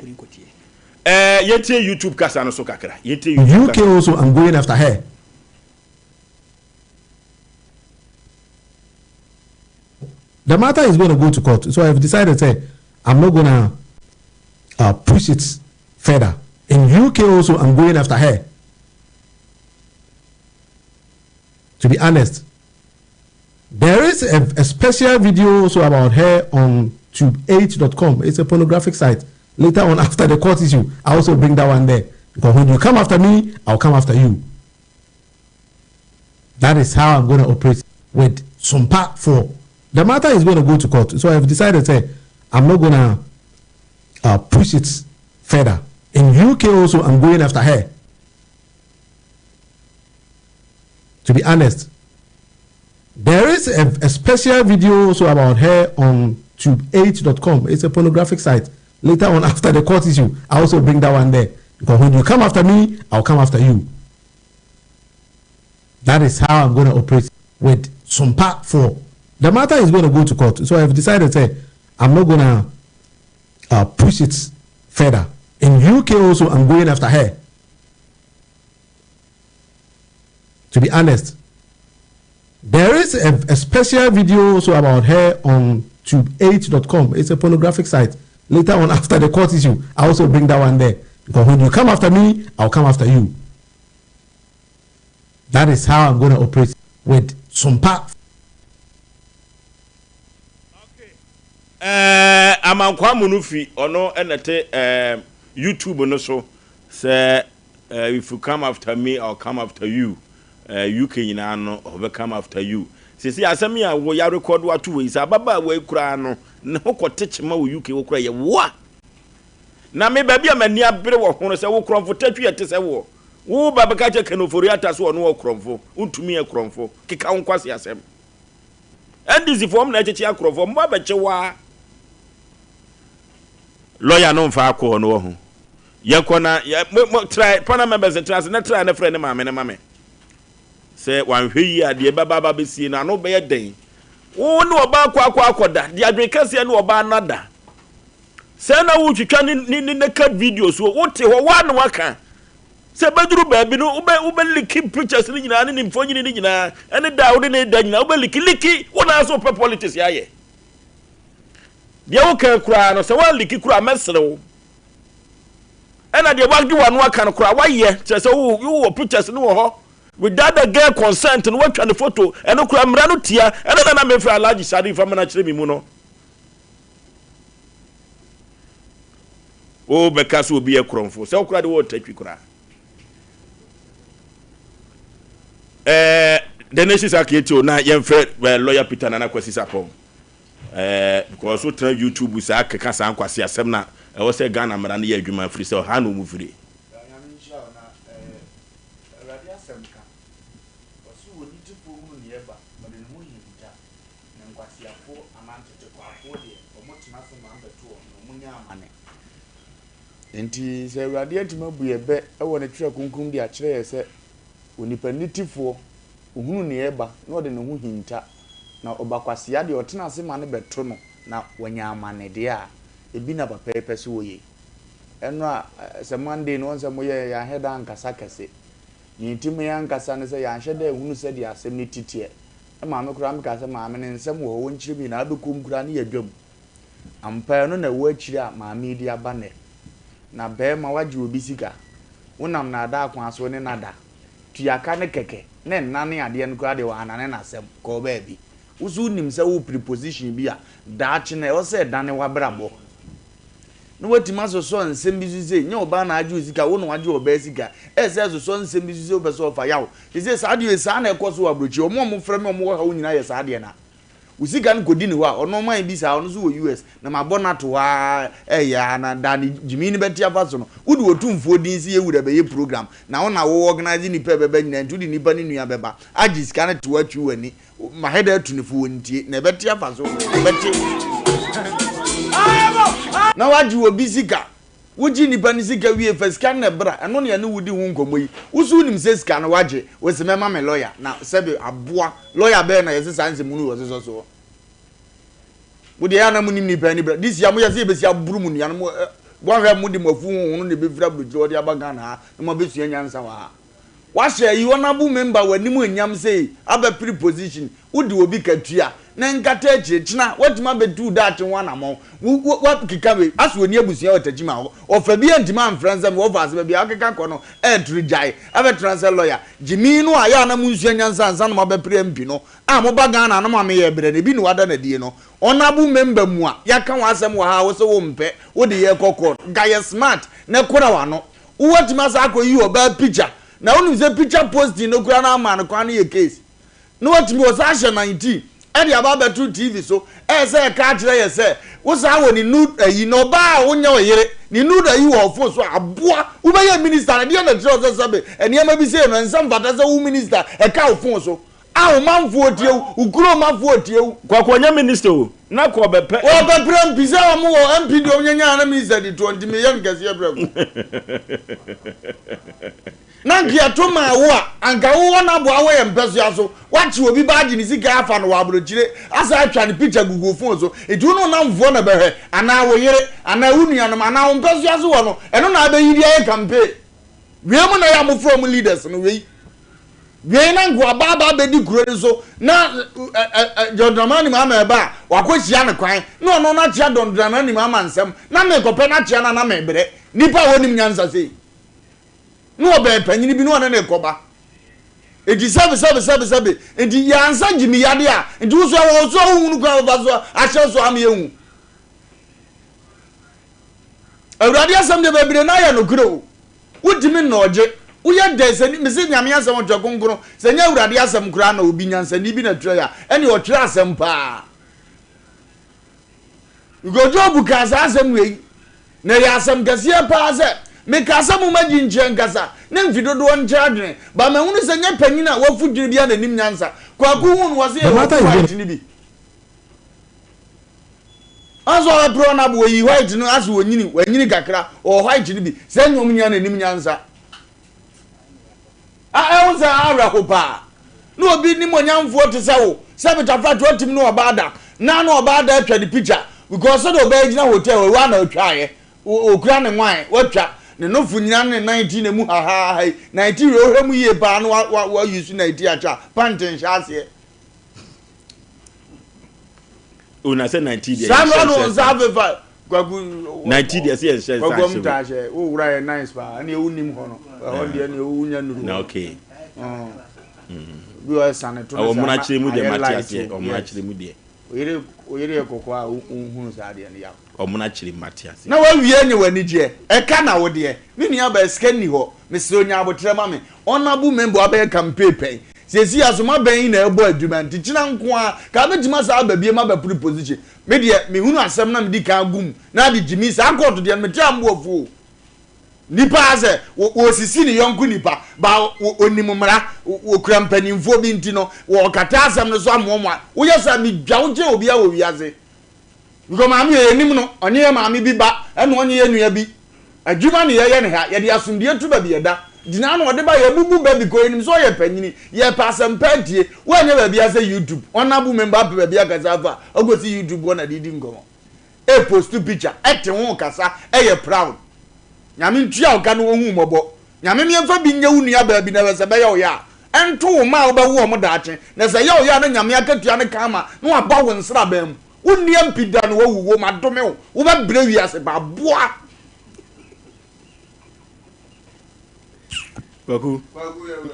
Eh, yɛntie YouTube kasa no so kakra. Yɛntie YouTube UK kasa. also I'm going after her. The matter is going to go to court. So I've decided say I'm not going to uh, push it further. In UK also I'm going after her. To be honest, there is a, a special video also about her on tube8.com. It's a pornographic site. Later on, after the court issue, I also bring that one there. Because when you come after me, I'll come after you. That is how I'm going to operate with some part for. The matter is going to go to court. So I've decided, say, I'm not going to uh, push it further. In UK also, I'm going after her. To be honest, there is a, a special video also about her on tube8.com. It's a pornographic site. Later on, after the court issue, I also bring that one there. Because when you come after me, I'll come after you. That is how I'm going to operate with some part for. The matter is going to go to court. So I've decided, say, I'm not going to uh, push it further. In UK also, I'm going after her. To be honest, there is a, a special video also about her on tube8.com. It's a pornographic site. Later on, after the court issue, I also bring that one there. Because when you come after me, I'll come after you. That is how I'm going to operate with some part. Ɛɛ Amankwaa Munufi ɔno na ɛte ɛɛ YouTube no so sɛ ɛɛ if you come after me I'll come after you ɛɛ UK nyinaa no ɔbɛ come after you. Sisi asɛm yi a wɔ ya record ato wɔ yi sɛ ababaawa yi koraa no ne ho kɔte kyema wɔ UK wɔ koraa yɛ woa. Na me baabi a m'ani abere wɔ ho no sɛ wo korɔmfo tatwi ɛte sɛ woɔ. Wo ba bɛka kyerɛ Ken Ofori-Atta sɛ ɔno wɔ korɔmfo, wontumi yɛ korɔmfo, keka wo nkwasi asɛm. NDC foɔ ɔmo na ɛkyekye akorɔmfoɔ, ɔmo ba bɛkye wo ara. Lawyer no nfa akɔ no wɔ ho. Yɛnkɔ na yɛ mo mo try panel members tena ase na try na frɛ ne maame no ma me. Sɛ wanhwɛ yie a deɛ ɛbɛba aba bɛsie no ano bɛyɛ den. Wo ne ɔbaa kɔ akɔ akɔda, de adwene kɛseɛ ne ɔbaa no ada. Sɛ na wotwitwa ne ne ne naked videos o, wote hɔ woa na waka. Sɛ bɛduru baabi no wobɛ wobɛ liki pictures no nyinaa ne ne mfonyini no nyinaa ɛne da a wode ne da nyinaa wobɛ liki liki wo na so wopɛ politics ayɛ. Deɛ woka koraa no sɛ woan liki koraa mɛsere wo. Ɛna deɛ wade w'ano aka no koraa wayɛ kyerɛ sɛ wo wowɔ pictures no wɔ hɔ without the girl consent no woatwa ne photo ɛno koraa mmara no tia ɛno na na mefrɛ Alhaji Sharif ama no akyerɛ me mu no. Wo bɛka sɛ obi yɛ korɔmfo sɛ wokora de wɔ tatwi koraa. Ɛɛ the nation sa kete o na yɛmfrɛ eh, lawyer Peter Nana Kwasi Sapɔn. Ɛɛ because wotena YouTube saa keka saa nkwasi asɛm na ɛwɔ sɛ Ghana mmara no yɛ adwuma firi sɛ ɔha na ɔmu firi. Nyame nhyira wo na Awurade asɛm ka ɔse onitefoɔ hunu neɛ ɛba ɔde ne ho hinta Na nkwaseafoɔ anaa ntetekwaafoɔ deɛ, wɔtena ase ma abɛto wɔn, na wɔnya amane. Enti sɛ Awurade atumi abu yɛn bɛ wɔ ne Twerɛ Kronkron mu de akyerɛ yɛn sɛ onipa nitefoɔ, ɔhunu nea ɛreba na ɔde ne ho hinta, na ɔba kwasea deɛ, ɔtena ase ma no bɛto no na wanya amane deɛ a, ebi na papa yi pɛ sɛ ɔyɛ yi. Ɛnora, sɛ Monday no, wɔn sɛ moyɛɛ, yɛanhwɛ da ankasa kɛse. Nea enti ma yɛankasa ne sɛ yɛanhwɛ da anhunu sɛdeɛ asɛm no ti teɛ. Maame koraa mekaa sɛ maame no nsɛm wɔ hɔ wɔnkyerɛ mu nyinaa abɛkɔ mu koraa ne yɛadwa mu. Ampa ɛno na ɛwɔ akyire a maame yi de aba nnɛ. Na barima woagye obi sika, wonam naadaa kwan so ne no ada, tua ka no kɛkɛ na nnane adeɛ no koraa deɛ wannane n'asɛm kɔɔ baabi. Wo nso wonim sɛ wopere position bi a daakye no ɛwɔ sɛ ɛdane w'abrabɔ. Na woatumi asosɔ nsɛm bi so sei, nyɛ ɔbaa na agye wo sika, wo na wagye ɔbaa sika. Ɛyɛ sɛ ɛsosɔ nsɛm bi so sɛ wopɛ sɛ ɔfa yaw. Seesei saa adeɛ wei, saa na ɛkɔ so wɔ aburokyire. Wɔn a wɔfrɛ me a wɔwɔ haw nyinaa yɛ saa adeɛ no ara. Wo sika no kɔdi ne hɔ a, ɔno ɔman bi saa, ɔno nso wɔ US, na mabɔ no ato hɔ ara, ɛyɛ ara na da ne gyimii no bɛte afa so no, wode Otumfoɔ din sɛ yɛn wura bɛyɛ program, na wo na wo organise nnipa a ɛbɛba nyinaa, nti wode nnipa no nua bɛba, agye sika no te hɔ atwi w'ani, Maheda atu ne fo wɔntie, na ɛbɛte afa so, ɛbɛte. Na wagye obi sika. Wogye nipa no sika wie, fa sika no na bra, ɛno na yɛne wo di ho nkɔmmɔ yi. Wo nso wonim sɛ sika no wagye, wose mɛma me lɔya, na sɛbe aboa, lɔya bɛn na yɛse saa nsɛmhunu yi wɔsosɔ soɔ? Mo deɛ ɛyɛ a na monim nipa ani bra. This year moyɛ sɛ yɛbɛsi aboro mo nua no, mo, eh, wɔnhwɛ mode mo afu honhono na ɛbɛfiri aburokyire hɔ de aba Ghana ha na moabɛsua nyansa wɔ ha. Wahyɛ ayi honourable member w'anim anyam sei abɛpere position wode obi ka tua na nkata akyire kyena watumi abɛtu wo daakye ho anamɔn wo wo wakeka wei asɛ ɔni abusua wɔ takyima hɔ ɔfa bi antumi amfrɛ nsɛ me wɔfa ase baabi a wakeka kɔ no ɛɛtoro gyae abɛtena sɛ lawyer gyimii no a yɛ a na monsua nyansa ansa na moabɛpere MP no a moba Ghana no ma meyɛ brɛ no ebi na wada no adie no honourable member mu a yɛaka w'asɛm wɔ ha a wose wompɛ wode yɛ kɔ court nka yɛ smart na kora w'ano Wo watumi asan akɔ yi ɔbaa picture na wonim sɛ picture posting no koraa no ama no kwan no yɛ case na watumi ɔsan ahyɛ 19 ɛde aba abɛto TV so ɛyɛ sɛ ɛka akyerɛ yɛ sɛ wo saa wɔ ne nude ayi na ɔbaa a wonyɛ ɔyere ne nude ayi wɔ ɔfon so a aboa wobɛyɛ minister no deɛ na kyerɛ sɛ sɛbe nneɛma bi sei no ɛnsɛ mfata sɛ wo minister ɛka wo fon so A wo manfoɔ tie wo, wo kuro mafoɔ tie wo. Kwaku ɔnyɛ minister o, na kɔ ɔbɛpɛ. Ɔbɛpere MP sɛ wɔn wɔ MP deɛ wɔn nyanya na minister di toɔ nti meyɛ no kɛseɛ prɛko. Na nka yɛto maa wo a, anka wo wɔ n'aboa wɔ yɛn mpɛsoa so, wakye obi ba agye ne sika afa no wɔ abrokyire, asan atwa ne picture gugu wo phone so, nti wo ne wo namfoɔ na bɛhwɛ, anaa wo yere, anaa wo nuanom, anaa wo mpɛsoa so wɔ no, ɛno na abɛyi de ayɛ campaign. Wei mu na yɛ a mofrɛ wɔn leaders no, wei. Wei na nka waba aba abɛdi kuro no so na John Dramani Mahama ɛba a wakɔhyia no kwan na ɔno no akyea Don Dramani Mahama nsɛm na mekɔpɛ no akyea no a na mebrɛ nipa a wɔnim nyansa sei na ɔbɛn panyini bi na ɔne ne kɔba nti sɛbe sɛbe sɛbe sɛbe nti yɛansa gyimi yade a nti wo so ɛwɔ so a wohunu kwan bɛfa so ahyɛ so ama yɛhu Awurade asɛm deɛ bebree na ayɛ nokorɛ o. Wontumi nnɔɔgye. Woyɛ dɛn sɛ mese Nyame asɛm ɔtwerɛ kronkron sɛ nyɛ Awurade asɛm koraa na obi nyansani bi na twerɛ a ɛne ɔtwerɛ asɛm paa. Because Job kaa saa asɛm wei na ɛyɛ asɛm kɛseɛ paa sɛ mekaa sɛ moma gyinkyerɛ nkasa ne mfe dodoɔ nkyerɛ adwene ba mahunu sɛ nyɛ panyin a wafu dwene biara na nim nyansa. Kwaku hu no wɔse The yɛwɔ matter is white no bi. Anso ɔbɛpere ɔno abo oyi white no ase onyini wanyini kakra ɔwɔ white no bi sɛ nyɛ ɔmo nyinaa na enim nyansa a ɛho sɛ awerɛho paa na obi nim onyamfoɔ te sɛ wo sɛ betafra to atim ne ɔbaa da na na ɔbaa da atwa ne picture because sɛdeɛ ɔbaa gyina hotel ɛwɔ ana ɔtwaeɛ okura ne nwan watwa ne nofo nyina ne nan ti na mu hahaha yi nan ti wei wohwɛ mu yie paa na wa wa wa use nan ti atwa pant nhyɛ aseɛ O na sɛ 90 deɛ Saa mmerɛ no nsa afefa kwaku. 90 deɛ sɛ yɛnhyɛ nsa Kwaku ɔmo taa hyɛ wo wura yɛ nice paa ɛne ɛwo nim hɔ no ɛhɔ deɛ ɛne ɛwo nya nuru Na okay. Bi wɔ ɛsane to no saa na akyerɛ mu deɛ ayɛ mate light aseɛ o ɔmo akyerɛ mu deɛ. Oyere oyere yɛ kɔkɔɔ a wohunu saa deɛ no yaw. Ɔmo akyerɛ mu mate aseɛ. Na wawie anya w'anigyeɛ ɛka na wo deɛ me nua baa sika nni hɔ mesrɛ wo nya aboterɛ ma me honourable member wabɛyɛ campaign pɛn Seesei asoma bɛn yi na ɛrebɔ adwuma nti kyena nko ara ka mɛtumi asan aba bio mabɛpere position. Me deɛ mehunu asɛm na medi kan gu mu na ade gyimi saa kɔɔto deɛ no mete a mbo afu o. Nipa a sɛ wɔsisi ne yɔnko nipa ba ɔnim mmara wɔkura mpanimfoɔ bi nti no wɔkata asɛm no so amoamoa woyɛ saa medwa wo kyɛn obiara wɔ wiase. Because maame yɛ yɛnim no, ɔnye yɛ maame bi ba, ɛna ɔnye yɛ nua bi. Adwuma ne yɛyɛ ne ha, yɛde asomdue to baabi yɛda. Gyina na ɔde ba yɛbubu bɛ because yɛnim sɛ ɔyɛ panyini. Yɛpɛ asɛmpa atie. Woanyɛ baabi a sɛ YouTube, honourable member apɛ baabi akasa afa, ɔkɔsi YouTube hɔ na de di nkɔmmɔ. E post picture, ɛte ho kasa, ɛyɛ proud. Nyame ntua wo ka na ɔnhu wo mmɔbɔ. Nyame meɛmfa bi nyɛ wo nua baa bi na sɛ ɛbɛyɛ wo ya a, ɛnto wo mma a wobɛwo wɔn daakye. Na sɛ ɛyɛ wo ya a na Nyame akatua no ka ama na waba wo nsraban mu. Wo nni ampi da na wawu wo madome wo wobɛbrɛ wiase ba aboa. Kwaku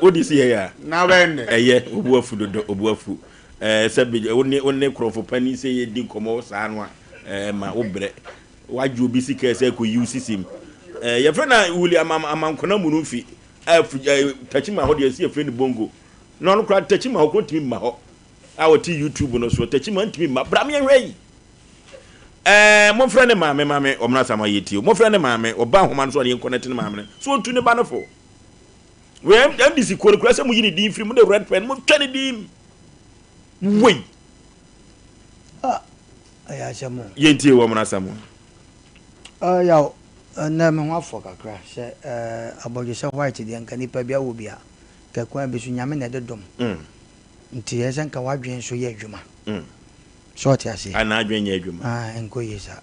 wodi si yɛ a na bɛn dɛ ɛyɛ obu afu dodo obu afu ɛɛ sɛ bi wo ne wo ne kurɔfo panin sɛ yɛ di nkɔmɔ saa no a ɛɛ ma wo brɛ wagye obi sika sɛ kɔ yiw sisim ɛɛ yɛfrɛ na William Amankona Munumfi ɛɛ ɛɛ takyima hɔ deɛ ɛsi yɛfrɛ no bongo na ɔno koraa takyima hɔ koro ntumi mma hɔ a ɔte YouTube no so Techiman ntumi mma bra me nhwɛ yi ɛɛ momfrɛ ne maame ma me ɔmena sama yɛ tie momfrɛ ne maame ɔba nhoma no so ɔne yɛn connect ne maame no so ɔntu ne ba no fo wei MDC kuo no kura sɛ mo yi ne din firi mo de red pen mo twa ne din wei ah ɛyɛ asɛm o yɛn tie wɔ ɔmena sama yaw ɛnɛ me ho afɔ kakra sɛ ɛɛ abɔdwesɛ white deɛ nka nipa bi awɔ bi a kɛkwan bi so nyame na ɛde dom mm. Nti ɛyɛ sɛ nka w'adwene nso yɛ adwuma. So ɔte aseɛ? Ah, n'adwene nyɛ adwuma. Ah, ɛnkɔ yie saa.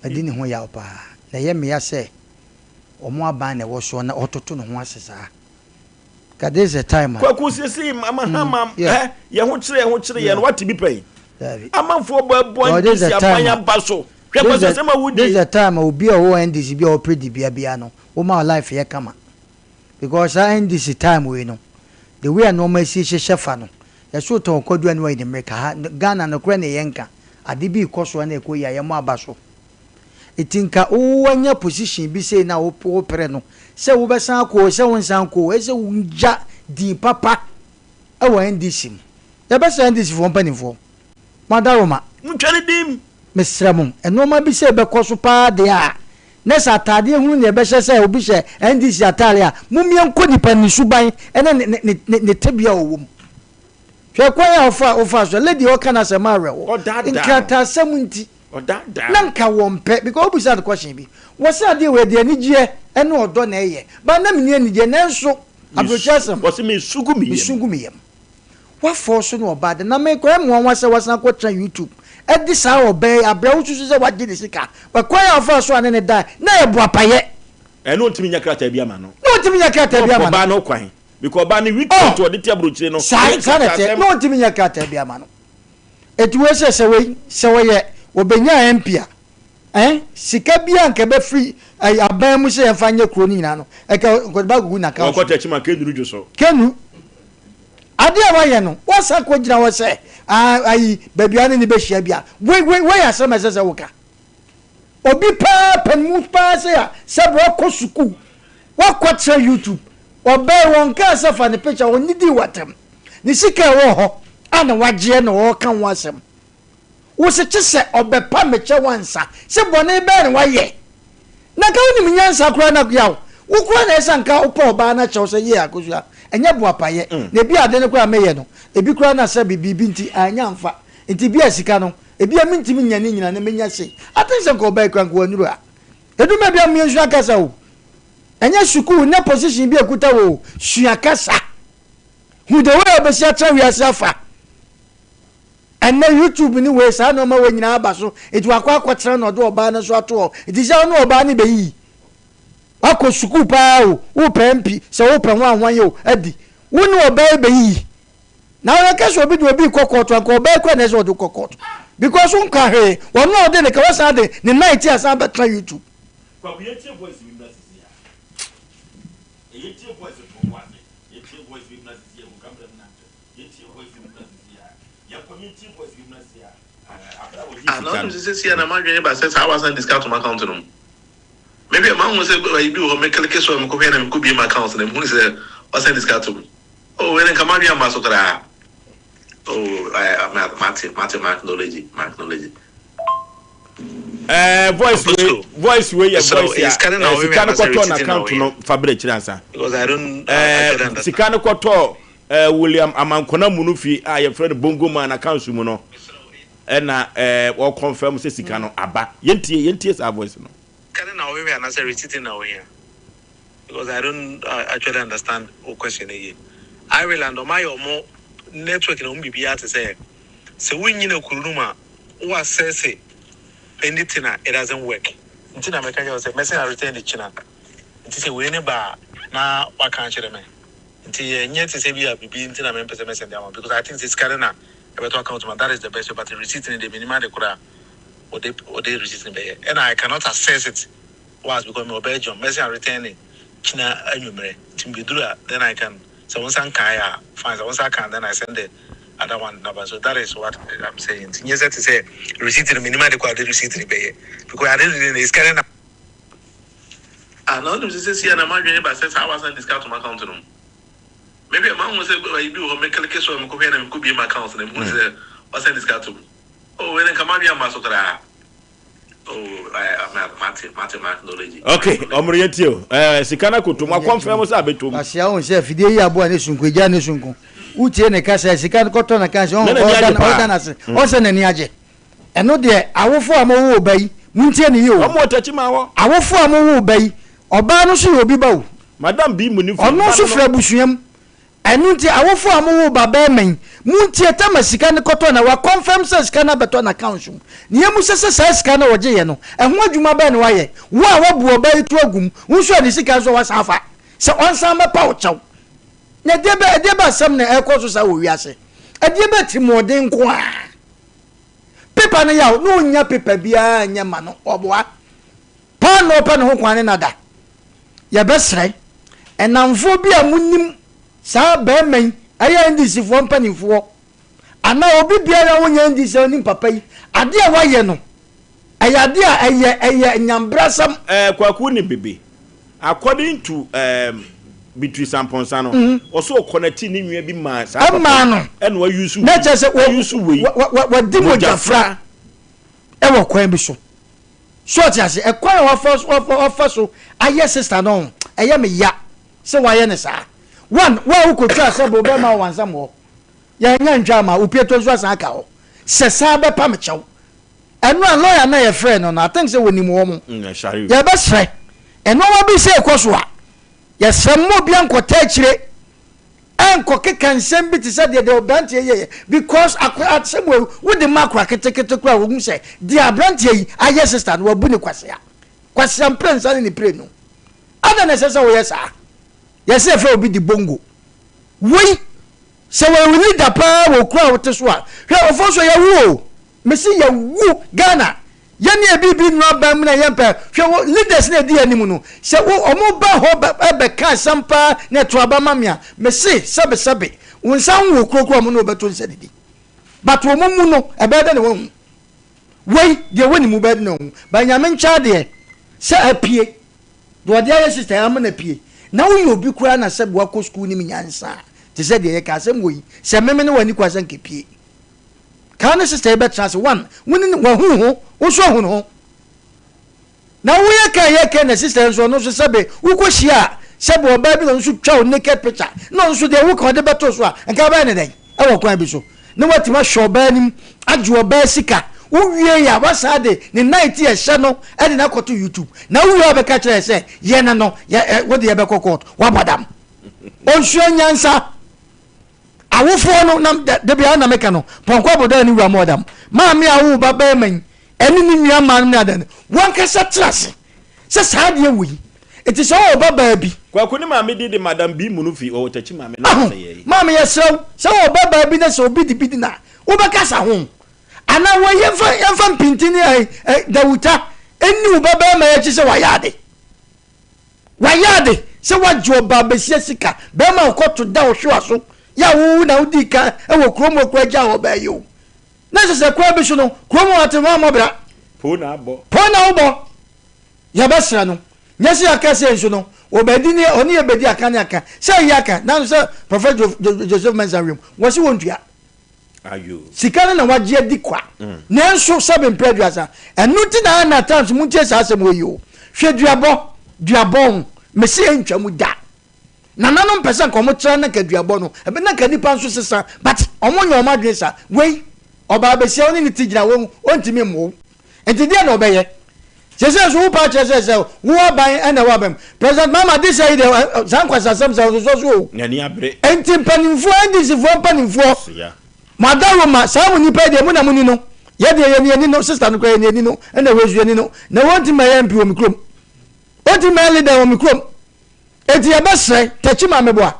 Madi ne ho yaw paa. Na ɛyɛ me ya sɛ wɔn aban na ɛwɔ soɔ na ɔtoto ne ho ase saa. Ka this is the time a. Kwaku sisi mama mm, hama yeah. eh yɛn ho kyerɛ yɛn ho kyerɛ yɛn no wate bi pɛn. Dabi. Amanfoɔ bɔ ɛbɔ NDC aban aba so. Hwɛ kwasi asɛm a wodi. This is the time a obi a ɔwɔ NDC bi a ɔpere dibea bia no woma life yɛ kama. Because saa NDC time wei no the way a nneɛma si hyehyɛ fa no yɛso tɔn kwadu a ne wayi ne mmirika ha Ghana nokorɛ ne yɛnka ade bi rekɔ so a na ɛkɔ yi a yɛmmɔ aba so. Nti nka wo wanya position bi sei na wo wopere no sɛ wobɛsan akɔ o sɛ wonsan nkɔ o ɛsɛ sɛ wogya din papa wɔ NDC mu. Yɛbɛsrɛ NDC foɔ mpanimfoɔ, mo adaworoma. Montwa ne din. Mesrɛ mo, nnoɔma bi sei bɛkɔ so paa deɛ a, na sɛ ataadeɛ hunu na yɛbɛhyɛ sɛ obi hyɛ NDC ataadeɛ a, mommie nkɔ nipa no ne suban ne ne ne ne ne tebea a ɔwɔ mu. Hwɛ kwan a ɔfa ɔfaa so, lady a ɔka n'asɛm awerɛhoɔ, Ɔdaadaa no. nkrataasɛm nti. Ɔdaadaa Na no. nka wɔmpɛ because wobisaa no question bi wɔse adeɛ wei ɛde anigyeɛ ɛne ɔdɔ na ɛyɛ but na menni anigyeɛ nanso abrokyi asɛm Ɔse mesu gu me yam. mesu gu me yam wafɔɔ so ne ɔbaa de na me kɔ ɛyɛ me nwanwa sɛ wasan akɔ tena YouTube ɛde saa ɔbaa yi abrɛ wosusu sɛ wagye ne sika but kwan a ɔfaa so a ne ne dae na ɛyɛ boapayɛ. Ɛne ɔntumi nya krataa bi ama no. Na ɔntumi nya krataa bi Na ama no. ɔbaa no kwan because ɔbaa no weak Oh! point ɔde te abrokyire no Saa ɛyɛ saa na ɛteɛ nkrataasɛm. na ɔntumi nya krataa bi ama no. Eti wei sɛ sɛ wei sɛ ɔyɛ ɔbɛnya MP a eh sika biaa nka ɛbɛfiri ɛyi aban mu sɛ yɛmfa nyɛ kuro no nyinaa no ɛka nkɔde ba agugu n'account Wɔkɔ so. Techiman Kɛnuru dwo so. Kenu adeɛ a wayɛ no wasan kɔ gyina hɔ sɛ ah ayi baabi a ne ne bɛhyia bi a wei wei wei yɛ asɛm a ɛsɛ sɛ woka. Obi paa panimu paa sɛ a sɛ wakɔ sukuu wakɔ tena YouTube ɔbɛn wɔn kaa sɛ fa ne picture ɔnidii watam. Ne sika a ɛwɔ hɔ a na wagyeɛ na ɔreka ho asɛm. Wo se kyesɛ ɔbɛpa me kyɛw ansa. Se bɔne bɛn na wayɛ? Na nka wonim nyansa koraa na yaw. Wo koraa na ɛsɛ anka wopɛ ɔbaa no akyɛw sɛ yie Akosua ɛnyɛ boapayɛ. Na ebi ade no koraa a meyɛ no ebi koraa na sɛbe biribi nti annya amfa. Nti bi a sika no ebi a mentumi nnya ne nyina na menya sei. I think sɛ nka ɔbaa yi koraa nka wannuru ha. Ɛdu mmerɛ bi a mmiɛnsua kasa o. Ɛnyɛ sukuu nyɛ position bi a ɛkuta wo o. Sua kasa. Hu the way a wobɛsi atena wiase afa. Ɛnnɛ YouTube ne wei saa nneɛma wei nyinaa aba so nti wakɔ akɔtena na ɔde ɔbaa no nso ato hɔ nti sɛ ɔne ɔbaa no bɛyiyi. Wakɔ sukuu paa o, wopɛ MP sɛ wopɛ ho ahwan o adi. Wo ne ɔbaa yi bɛyiyi. Na yɛka sɛ obi de obi rekɔ kɔɔto anka ɔbaa yi koraa na ɛsɛ sɛ ɔde kɔ kɔɔto because wonka hwee ɔno a ɔde ne ka wasan de ne nan ti asan abɛtena YouTube. Kwaku yɛntie voice bi mmra sisi a. Yɛntie voice to bo ase. Yɛntie voice bi mmra sisi a nka mbrɛ me nante. Yɛntie voice bi mmra sisi a. Yɛnkɔ yɛntie voice bi mmra sisi a. Ɛɛ abere a wɔgye Ah, na sika wonim no. sɛ seesei a na m'adwene ba sɛ saa wasan de sika ato m'account no mu. Me deɛ mahu sɛ ayi bi wɔ hɔ me click so a mekɔhwɛ na mekɔbie m'account na mehunu sɛ wasan de sika ato mu. Oh, wei no nka m'adwene amma so koraa. Oh, I, I, mate, mate, ma acknowledge, ma acknowledge. Ɛɛ voice wei Apostle, voice wei yɛ mesrɛ wo, voice ɛyɛ a sika no na ɛɛ wohwehwɛ sika no anaasɛ kɔtɔɔ receipt na n'account wohwɛ? no fa brɛ akyire ansa. Because I don't I actually Ɛɛ understand. sika no kɔtɔɔ ɛɛ William Amankona Munufi a yɛfrɛ no Bongo Man account mu no ɛna ɛɛ wɔkɔnfɛm sɛ sika no aba. Yɛntie yɛntie saa voice no. Sika no na wohwehwɛ anaasɛ receipt no na wohia? Because I don't actually understand wo question no yie. Ireland ɔmo ayɛ ɔmo network na ɔmo biribiara te sɛ sɛ wonnyina kuro no mu a wo access anything a it doesn't work. Nti na meka kyerɛ wo sɛ mɛsan return de kyina. Nti sɛ wei ne ba a na waka akyerɛ me. Nti ɛnyɛ te sɛ bi a biribi nti na mempɛ sɛ mɛsɛnde ama wo because I think sɛ sika no na ɛbɛtɔ account mu a that is the best way but receipt no deɛ mennim ade koraa a wɔde wɔde receipt no bɛyɛ ɛna I cannot access it was because mewɔ Belgium mɛsan return ne kyina anwummerɛ nti mebɛduru a then I can sɛ wo nsa nkaeɛ a fine sɛ wo nsa aka a then I send the other one naba so that is what I'm saying nti nyɛ sɛ te sɛ receipt no menim ade kɔ ade receipt no bɛyɛ because ade no de sika no na Ah na wonim sɛ sɛsi a na m'adwene ba sɛ saa wasan de sika ato m'account no mu mehwɛ mahu sɛ ayi bi wɔ hɔ me click so a mekɔhwɛ na mekɔbie m'account na mehu sɛ wasan de sika ato mu oh wei no nka m'adwene amma so koraa Oh, mate, mate, ma acknowledge. Okay, ɔmoro yɛ tie o. Ɛɛ sika na koto mu akɔnfɛn mu sɛ abɛtɔ mu. Asia ohun sɛ afidie yi aboa ne sonko egya ne sonko. Wotie ne kasa sika no kɔtɔ na kan sɛ ɔn ɔda ɔda n'ase mm. ɔsɛ n'ani agye. Ɛno deɛ awofo a mo wo ba yi montie ne yie o. Ɔmo ɔtɛkyi ma wɔ. Awofo a mo wo ba yi ɔbaa no nso yɛ obi ba o. Madam bi mu ne fi. Ɔno nso firi abusua mu. Ɛno nti awofo a mowoo ba barima yi, montie Tamar sika no kɔtɔ na wakɔnfɛm sɛ sika no abɛtɔ n'accounts mu. Nea emu sɛ sɛ saa sika no a ɔgyeeɛ no, ɛho adwuma bɛn na wayɛ? Wo a woabu ɔbaa yi to agu mu, wo nso a ne sika nso a woasan afa sɛ ɔnsan mmɛpa wo kyɛw. Na ɛdeɛ bɛ ɛdeɛ bɛ asɛm na ɛrekɔ so saa wɔ wiase? Ɛdeɛ bɛ atirimuɔden nko ara? Pepa no yaw na ɔnnya pepa biara nyɛ ma no, ɔboa paa na ɔpɛ ne ho kwan ne no ada. Yɛbɛsrɛ nnamfoɔ bi a monim saa barima yi, ɛyɛ NDC foɔ mpanimfoɔ anaa obi biara a ɔnyɛ NDC a ɔnim papa yi, adeɛ a wayɛ no, Ɛyɛ adeɛ a ɛyɛ ɛyɛ nyambrasɛm. Eh Kwaku wonim bibi? According to ehm Beatrice Amponsah no, ɔse ɔkɔ n'akyi ne nua bi maa saa papa Ɛmaa yi no. ɛna wa use Na kyerɛ sɛ wa use wei wa wa wadi mogyafra ɛwɔ kwan bi so. So ɔte ase? Ɛkwan a wafa so wafa wafa so ayɛ sister no ɛyɛ me ya sɛ wayɛ no saa. One, wo a wokɔtwaa sɛ bo bɛma wo wansam hɔ. Yɛanya ntwa ama wo pieto nso asan aka hɔ. Sɛ saa bɛpa me kyɛw. Ɛno a lawyer no a yɛfrɛɛ no no, I think sɛ wɔnim wɔn. Yɛbɛsrɛ, nnoɔma bi sɛ ɛkɔ so a, yɛsrɛ mma obiara nkɔta akyire ɛnkɔkeka nsɛm bi te sɛ deɛ deɛ aberanteɛ yɛyɛ because akora asɛm wɔ wode ma akora ketekete koraa wɔhu sɛ deɛ aberanteɛ yi ayɛ sister no wabu ne kwasea kwasea mprɛnsa ne ne prenu adɛn na ɛsɛ sɛ woyɛ saa yɛsɛ yɛfrɛ obi de bongo wei sɛ wɔyɛ leader paa wɔ kuro a wote so a hwɛ ɔfo so yɛwo o Mese yɛwu Ghana yɛne abibi nnuru aban mu na yɛmpɛ hwɛ wo leaders na ɛdi anim no sɛ wo ɔmo ba hɔ bɛ ka asɛm paa na ɛto aba ma me a mese sɛbe sɛbe wo nsa ho wɔ kuro koro ɔmo ne wo bɛto nsa didi but ɔmo mu no ɛbɛyɛ dɛ na wahu wei deɛ wɔ ne mu bɛyɛ dɛ na wahu but nyame nkyɛ adeɛ sɛ apue deɛ ɔde ayɛ sister ama no apue na woyɛ obi koraa na sɛbe wakɔ school nim nyansa te sɛ deɛ yɛka asɛm wɔ yi sɛ meme ne wɔ ani kwa sɛ nkɛpie Kaa ne sister yi bɛtena ase one wo ne wahu ho wo nso ahu ne ho na woyɛ kan yɛ kan na sister nso ɔno nso sɛbe wokɔ hyia a sɛbe ɔbaa bi na ɔno nso twa wo naked picture na ɔno nso deɛ woka ɔde bɛto so a nka bɛyɛ ne dɛn ɛwɔ kwan bi so na watumi ahwɛ ɔbaa anim agye ɔbaa sika wowie yɛ a wasaa de ne night ɛhyɛ no ɛde no akɔto YouTube na wowie a bɛka kyerɛ sɛ yɛ ne no yɛ wode yɛbɛkɔ court wabɔ dam ɔnsua nyansa Awofoɔ no, na da biara na meka no, pɔnkɔ abɔdan ne wura mu ɔdam. Maame a awo ba barima yi ɛne ne nua mmaa nom ne adan no, wankasa tena ase sɛ saa adeɛ wɔ yi. Nti sɛ ɔwɔ ba baa bi. Kwaku ne maame di de madam bi mu no fi ɔwɔ takyi maame na Aho, ɔsɛ yɛi. maame yɛsrɛ wo, sɛ ɔwɔ ba baa bi na sɛ obi de bi di no a, wobɛkasa ho? Anaa wɔ yɛmfa yɛmfa mpintin ne ɛɛ ɛ dawuta nni wo ba barima yi akyi sɛ wayɛ ade? Wayɛ ade sɛ wagye ɔbaa basia sika, bɛrima a ɔkɔto da ɔhwewa so yɛ a wowu na wodii kan wɔ kurom hɔ koraa gyaa ɔbaa yi o. Na ɛsɛ sɛ kwan bi so no, kurom hɔ ate wammɔ bra. Po na abɔ. Po na wobɔ. Yɛbɛsrɛ no. Nyɛ sɛ yɛaka sei nso no, ɔbɛdi ne ɔne yɛ bɛdi aka ne aka. Sɛ ɛyɛ aka, nanso sɛ Prɔfɛt Joseph Mensah wiem, wɔse wɔntua. Sika no na wagye adi kwa. Nanso sɛbe mprɛ aduasa. Ɛno nti na Anna times montie saa asɛm wei yi o. Hwɛ duabɔ, duabɔ ho, mese ɛntwa mu da. Nananom pɛ sɛ nka ɔmo tra na nka duabɔ no, ɛbɛ na nka nipa nso sesa, but ɔmo nyɛ ɔmo adwene saa. Wei, ɔbaa besia wo ne ne ti gyina wo ɔntumi mmo wo. Nti deɛ na ɔbɛyɛ? Sese nso wo paa kyerɛ sɛ sɛ wo aban ɛna ɛwɔ aban mu. President Mahama this year yi deɛ saa nkwasasɛm sɛ ɔsosɔ so o. N'ani abere. Nti mpanimfoɔ NDC foɔ mpanimfoɔ mo adawoma saa mo nipa yi deɛ mo na mo ni no yɛ deɛ yɛ ni yɛ ni no sister no koraa yɛ ni yɛ ni no ɛna wei nso yɛ ni no na wɔn ti ma yɛ MP wɔ mi kurom wɔn ti ma yɛ leader wɔ mi kurom. Enti yɛbɛsrɛ, Techiman meboa?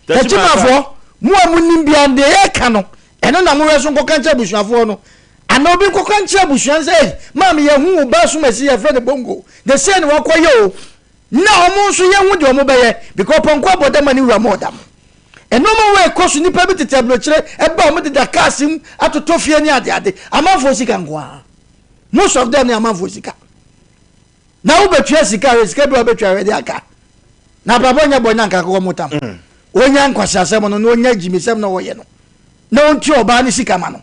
Techimanfoɔ, mo a monim biara no, deɛ yɛreka no, ɛno na monhwɛ so nkɔka nkyerɛ abusuafoɔ no. Anaa obi nkɔka nkyerɛ abusua no sɛ, Ei, maame, yɛahu wo ba asomasi, yɛfrɛ no Bongo, the sei na wakɔyɛ o. Na wɔn nso yɛnhu deɛ wɔbɛyɛ, because pɔnkɔ abɔ dam a ne wura mmɔɔ dam. Nneɛma wei kɔ so, nnipa bi tete aburokyire, ɛba a wɔdeda cars mu, atotɔ fie ne adeade. Amanfoɔ sika nko ara. Most of them ne amanfoɔ sika. Na wo bɛtua sika hwɛ sika bi a wobɛtua hwɛ de aka na abrabɔ nyɛ bɔ nya nka akokɔ mo tam mm. onya nkwaseasɛm no na onya gyimisɛm na ɔyɛ no na ɔntua ɔbaa ne sika ma no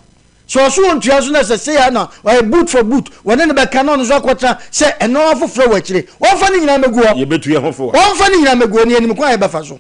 sɛ ɔso ɔntua so na sɛ sei a na ɔyɛ boot for boot wɔne no bɛka na ɔno nso akɔtena sɛ ɛno afoforɔ wɔ akyire wɔmfa ne nyinaa mɛgu hɔ yɛbɛtu yɛn ho fo wɔmfa ne nyinaa mɛgu hɔ ne yɛnim kwan a yɛbɛfa so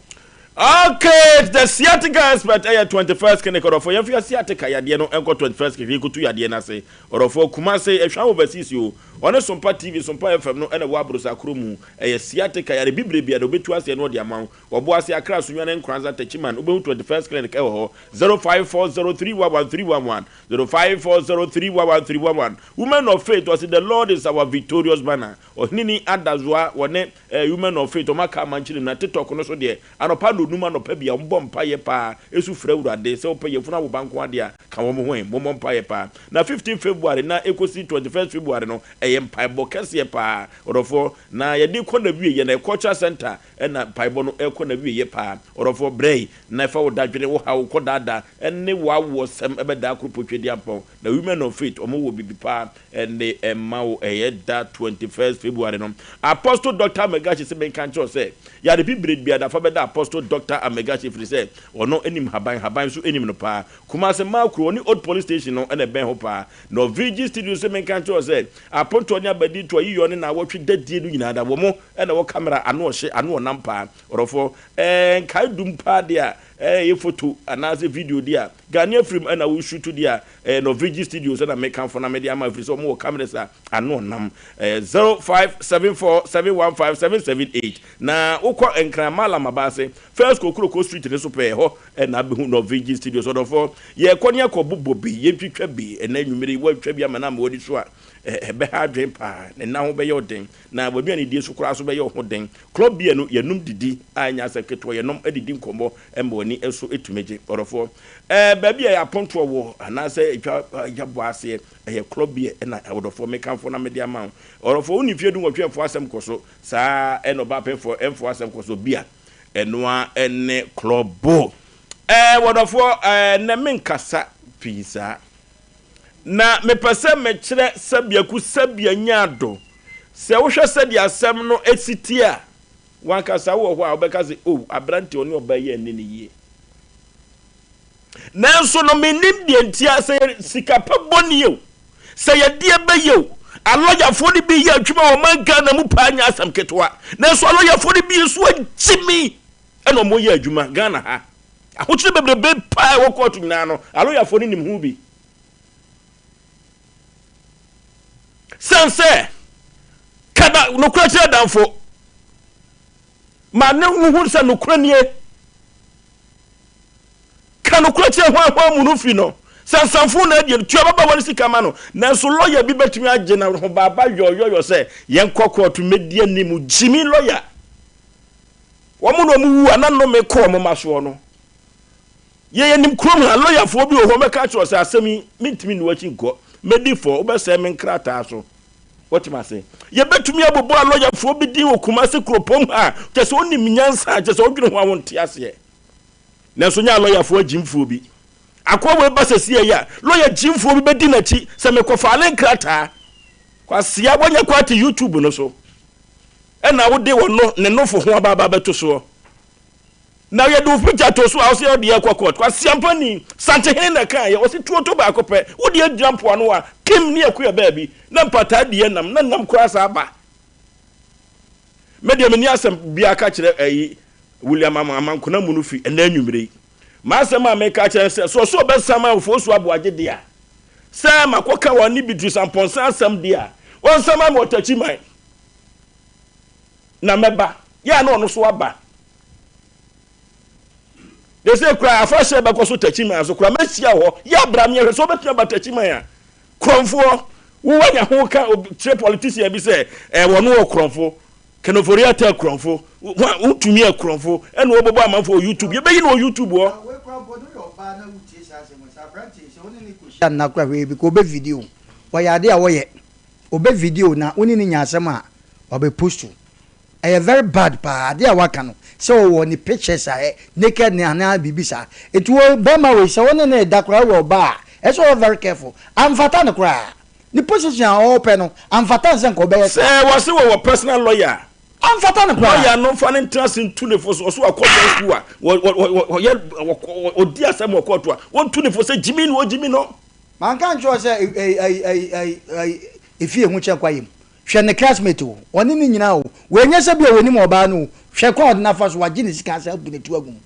Okay, the sciatica expert ɛyɛ 21st clinic ɔdɔfoɔ yɛmfa yɛ sciatica yadeɛ no nkɔ 21st clinic yɛkɔtu yadeɛ no ase ɔdɔfoɔ Kumase ɛhwɛ overseas o ɔne Sompa TV Sompa FM no ɛna ɛwɔ aborosa koro mu ɛyɛ sciatica yare bibire bia de wobɛtu aseɛ no ɔde ama wo wɔbo ase Accra Sunyani Nkoranza Techiman wobɛhu 21st clinic ɛwɔ hɔ 0540311311 0540311311 Women of Faith ɔse the Lord is our victorious banner Ɔheneni Adazoa wɔne eh, Women of Faith wɔn aka amankyere mu na TikTok no so deɛ anɔpa nnɔdu. num anɔpa biara wɔbɔ mpaeɛ paa su frɛ Awurade sɛ wopɛ yafunu awo ba nko ara deɛ a ka wɔn ho ɛ mommɔ mpaeɛ paa na 15 February na ɛkɔsi 21st February no ɛyɛ mpaebɔ kɛseɛ paa ɔdɔfoɔ na yɛde kɔ n'awieɛ na Cultural Center na mpaebɔ no ɛkɔ n'awieɛ paa ɔdɔfoɔ brɛ na ɛfa wo dadwene wo haw kɔ daadaa ɛne w'awoɔsɛm ɛbɛdaa koro potwediampɔn na Women of Faith wɔn wɔ biribi paa Ɛnde ɛmma wo ɛyɛ da 21st February no. Apostle Doctor Amegachi se menka nkyerɛ wo sɛ, yare bibire biara fa bɛda Apostle Doctor Amegachi ɛfiri sɛ ɔno nim haban, haban nso nim no paa. Kumasi Makro, ɔne Old Police Station no na ɛbɛn hɔ paa. Norvigi Studio se menka nkyerɛ wo sɛ, apontoɔ ne abadintoɔ, ayiyɔ ne naawɔtwe dadie no nyinaa da wɔn na ɛwɔ camera ano ɔhye, ano ɔnam paa. Ɔdɔfoɔ, ɛɛ nkae dum paa deɛ a, ɛyɛ photo anaasɛ video deɛ a, Ghanaian film na wo shoot deɛ a, Ɛyɛ Norvigi Studios na mekamfo na mede ama ɛfiri sɛ wɔn wɔ cameras a ano ɔnam. Ɛyɛ 0574715778. Na wokɔ Nkran Mallam Abaase, First Kokroko Street no so pɛɛ, ɛhɔ na abɛhu Norvigi Studios. Ɔdɔfoɔ, yɛrekɔ ne akɔ bobɔ bi, yɛntwitwa bi ɛnɛ anwummere yi, woantwa bi ama no amma w'ani so a, ɛbɛha adwene paa, ne nna ho bɛyɛ wo den, na w'aduane die so koraa nso bɛyɛ wo ho den. Club beer no, yɛnom didi a ɛnyɛ asɛm ketewa, yɛnom didi nkɔmmɔ ma w'ani nso tumi gye. Ɔdɔfoɔ, ɛɛ baabi a apontoɔ wɔ anaasɛ atwa atwa bɔ aseɛ, ɛyɛ club beer na ɔdɔfoɔ mekamfo na mede ama wo. Ɔdɔfoɔ, wo ne mfeɛ dunwɔtwe mfoɔ asɛm kɔ so, saa ara na ɔbaapemfoɔ mfoɔ asɛm kɔ so, beer, ɛno ara ne club. Ɛɛ ɔdɔfoɔ, ɛɛ nnɛ menkasa pii saa. Na mepɛ sɛ mekyerɛ sɛbiako sɛbea nyaado. Sɛ wohwɛ sɛdeɛ asɛm no si teɛ a, w'ankasa wowɔ hɔ a wobɛka sɛ, Oh, aberanteɛ ɔne ɔbaa yi anni no yie. Nanso no, mennim deɛ nti a, sɛ yɛ sika pɛ bɔne o, sɛ yɛdeɛ bɛyɛ o, alɔyafoɔ no bi yɛ adwuma wɔ ɔman Ghana mu paa nyɛ asɛm ketewa. Nanso alɔyafoɔ no bi nso agyimi ɛna wɔyɛ adwuma Ghana ha. Ahokyere bebrebe paa a ɛwɔ kɔɔto nyinaa no, alɔyafoɔ no nim ho bi. Sɛn sɛ, ka da nokorɛ kyerɛ damfo, ma ne ho hu sɛ nokorɛ nie. Ka nokorɛ kyerɛ hwan hwan mu no fi no. Sɛ nsamfo na adie no, tua ababaawa no sika ma no. Nanso lɔya bi bɛtumi agye no ahobaaba yɔyɔyɔ sɛ, yɛnkɔ kɔɔto mmɛdi anim. Gyimi lɔya. Wɔn na wɔn wu a na nnome kɔ wɔn mma soɔ no. Yɛ yɛnim kurom ha lɔyafoɔ bi wɔ hɔ wɔbɛka akyerɛ wo sɛ asɛm yi mentumi nni w'akyi nkɔ, mɛdi fɔ, wobɛsɛe me nkrataa so. Wote m'ase? Yɛbɛtumi abobɔ alɔyafoɔ bi din wɔ Kumasi kuropɔn ha a kyerɛ sɛ ɔnim nyansa a kyerɛ sɛ wodwene ho a wonte aseɛ. Nanso nyɛ alɔyafoɔ agyimfoɔ bi. Akoa wei ba sɛsiɛ yi a, lɔya gyimfoɔ bi bɛdi n'akyi sɛ mekɔfaale nkrataa. Kwasea, woanya kwan te YouTube no so. Ɛna wode ɔno ne nofo ho aba aba abɛto soɔ. Na yɛde wo picture to so a ɔsɛ ɔde yɛ kɔ court. Kwasiampa ni, Santehene na ɛkaeɛ, ɔse tuo to baako pɛ, wode agyina mpoano a, Kim ne Akua baabi, na mpataa di ɛnam, na nam koraa saa ba. Me deɛ menni asɛm biara ka kyerɛ ɛyi William Amankona mu no fi ɛnɛ anwummere yi. M'asɛm a meka kyerɛ sɛ, sɛ ɔsɛ ɔbɛsan ma Ofosu Aboagye deɛ a, sɛ makɔka wɔn ne Beatrice Amponsah asɛm deɛ a, ɔnsan ma me Ɔtakyi man. Na mɛba. Yɛ a na ɔno so aba. De sɛ kura afahyɛ bɛkɔ so Takyiman so kura mɛhyia wɔ hɔ. Yɛ abra me ahwɛ sɛ wobɛtumi aba Takyiman a. Korɔmfoɔ, wo wanya ho ka kyerɛ politician bi sɛ ɛɛ wɔn wɔ korɔmfo. Ken Ofori-Atta korɔmfo, wotumi yɛ korɔmfo ɛna wɔbɛbɔ amanfoɔ wɔ YouTube. Yɛbɛyi no wɔ YouTube hɔ. Wei koraa mpo no woyɛ ɔbaa na wotie saa asɛm yi sɛ aberanteɛ yi sɛ wo ne no kɔhyia nna koraa hwee bi ka ɔbɛ video ɔyɛ adeɛ a wɔyɛ ɔbɛ video na wo ne no nya asɛm a wabɛ post ɛyɛ very bad paa adeɛ a waka no sɛ ɔwɔ ne pictures a ɛ naked ne anaa biribi saa nti wo bɛrima wei sɛ wo ne no reda koraa wɔ ɔbaa a ɛsɛ ɔyɛ very careful amfata no koraa ne position a ɔrepɛ no amfata no sɛ nka ɔbɛyɛ saa. Sɛ wɔse wɔwɔ personal lawyer a amfata no koraa. Lawyer no nfa no ntena ase ntu ne fo so ɔso wakɔ law school a wɔ wɔ ɔyɛ ɔdi asɛm wɔ kɔɔto a wɔntu ne fo sɛ gyimi na ɔgyimi no. Manka ankyerɛ wo sɛ ɛyi ɛyi ɛyi ɛyi ɛyi efie ho kyɛn kwaeɛ mu. Hwɛ ne classmate o, ɔne no nyinaa o, wei nyɛ sɛ bia ɔnim ɔbaa no o, hwɛ kwan a ɔde no afa so, wagye ne sika asan abu ne to agu mu.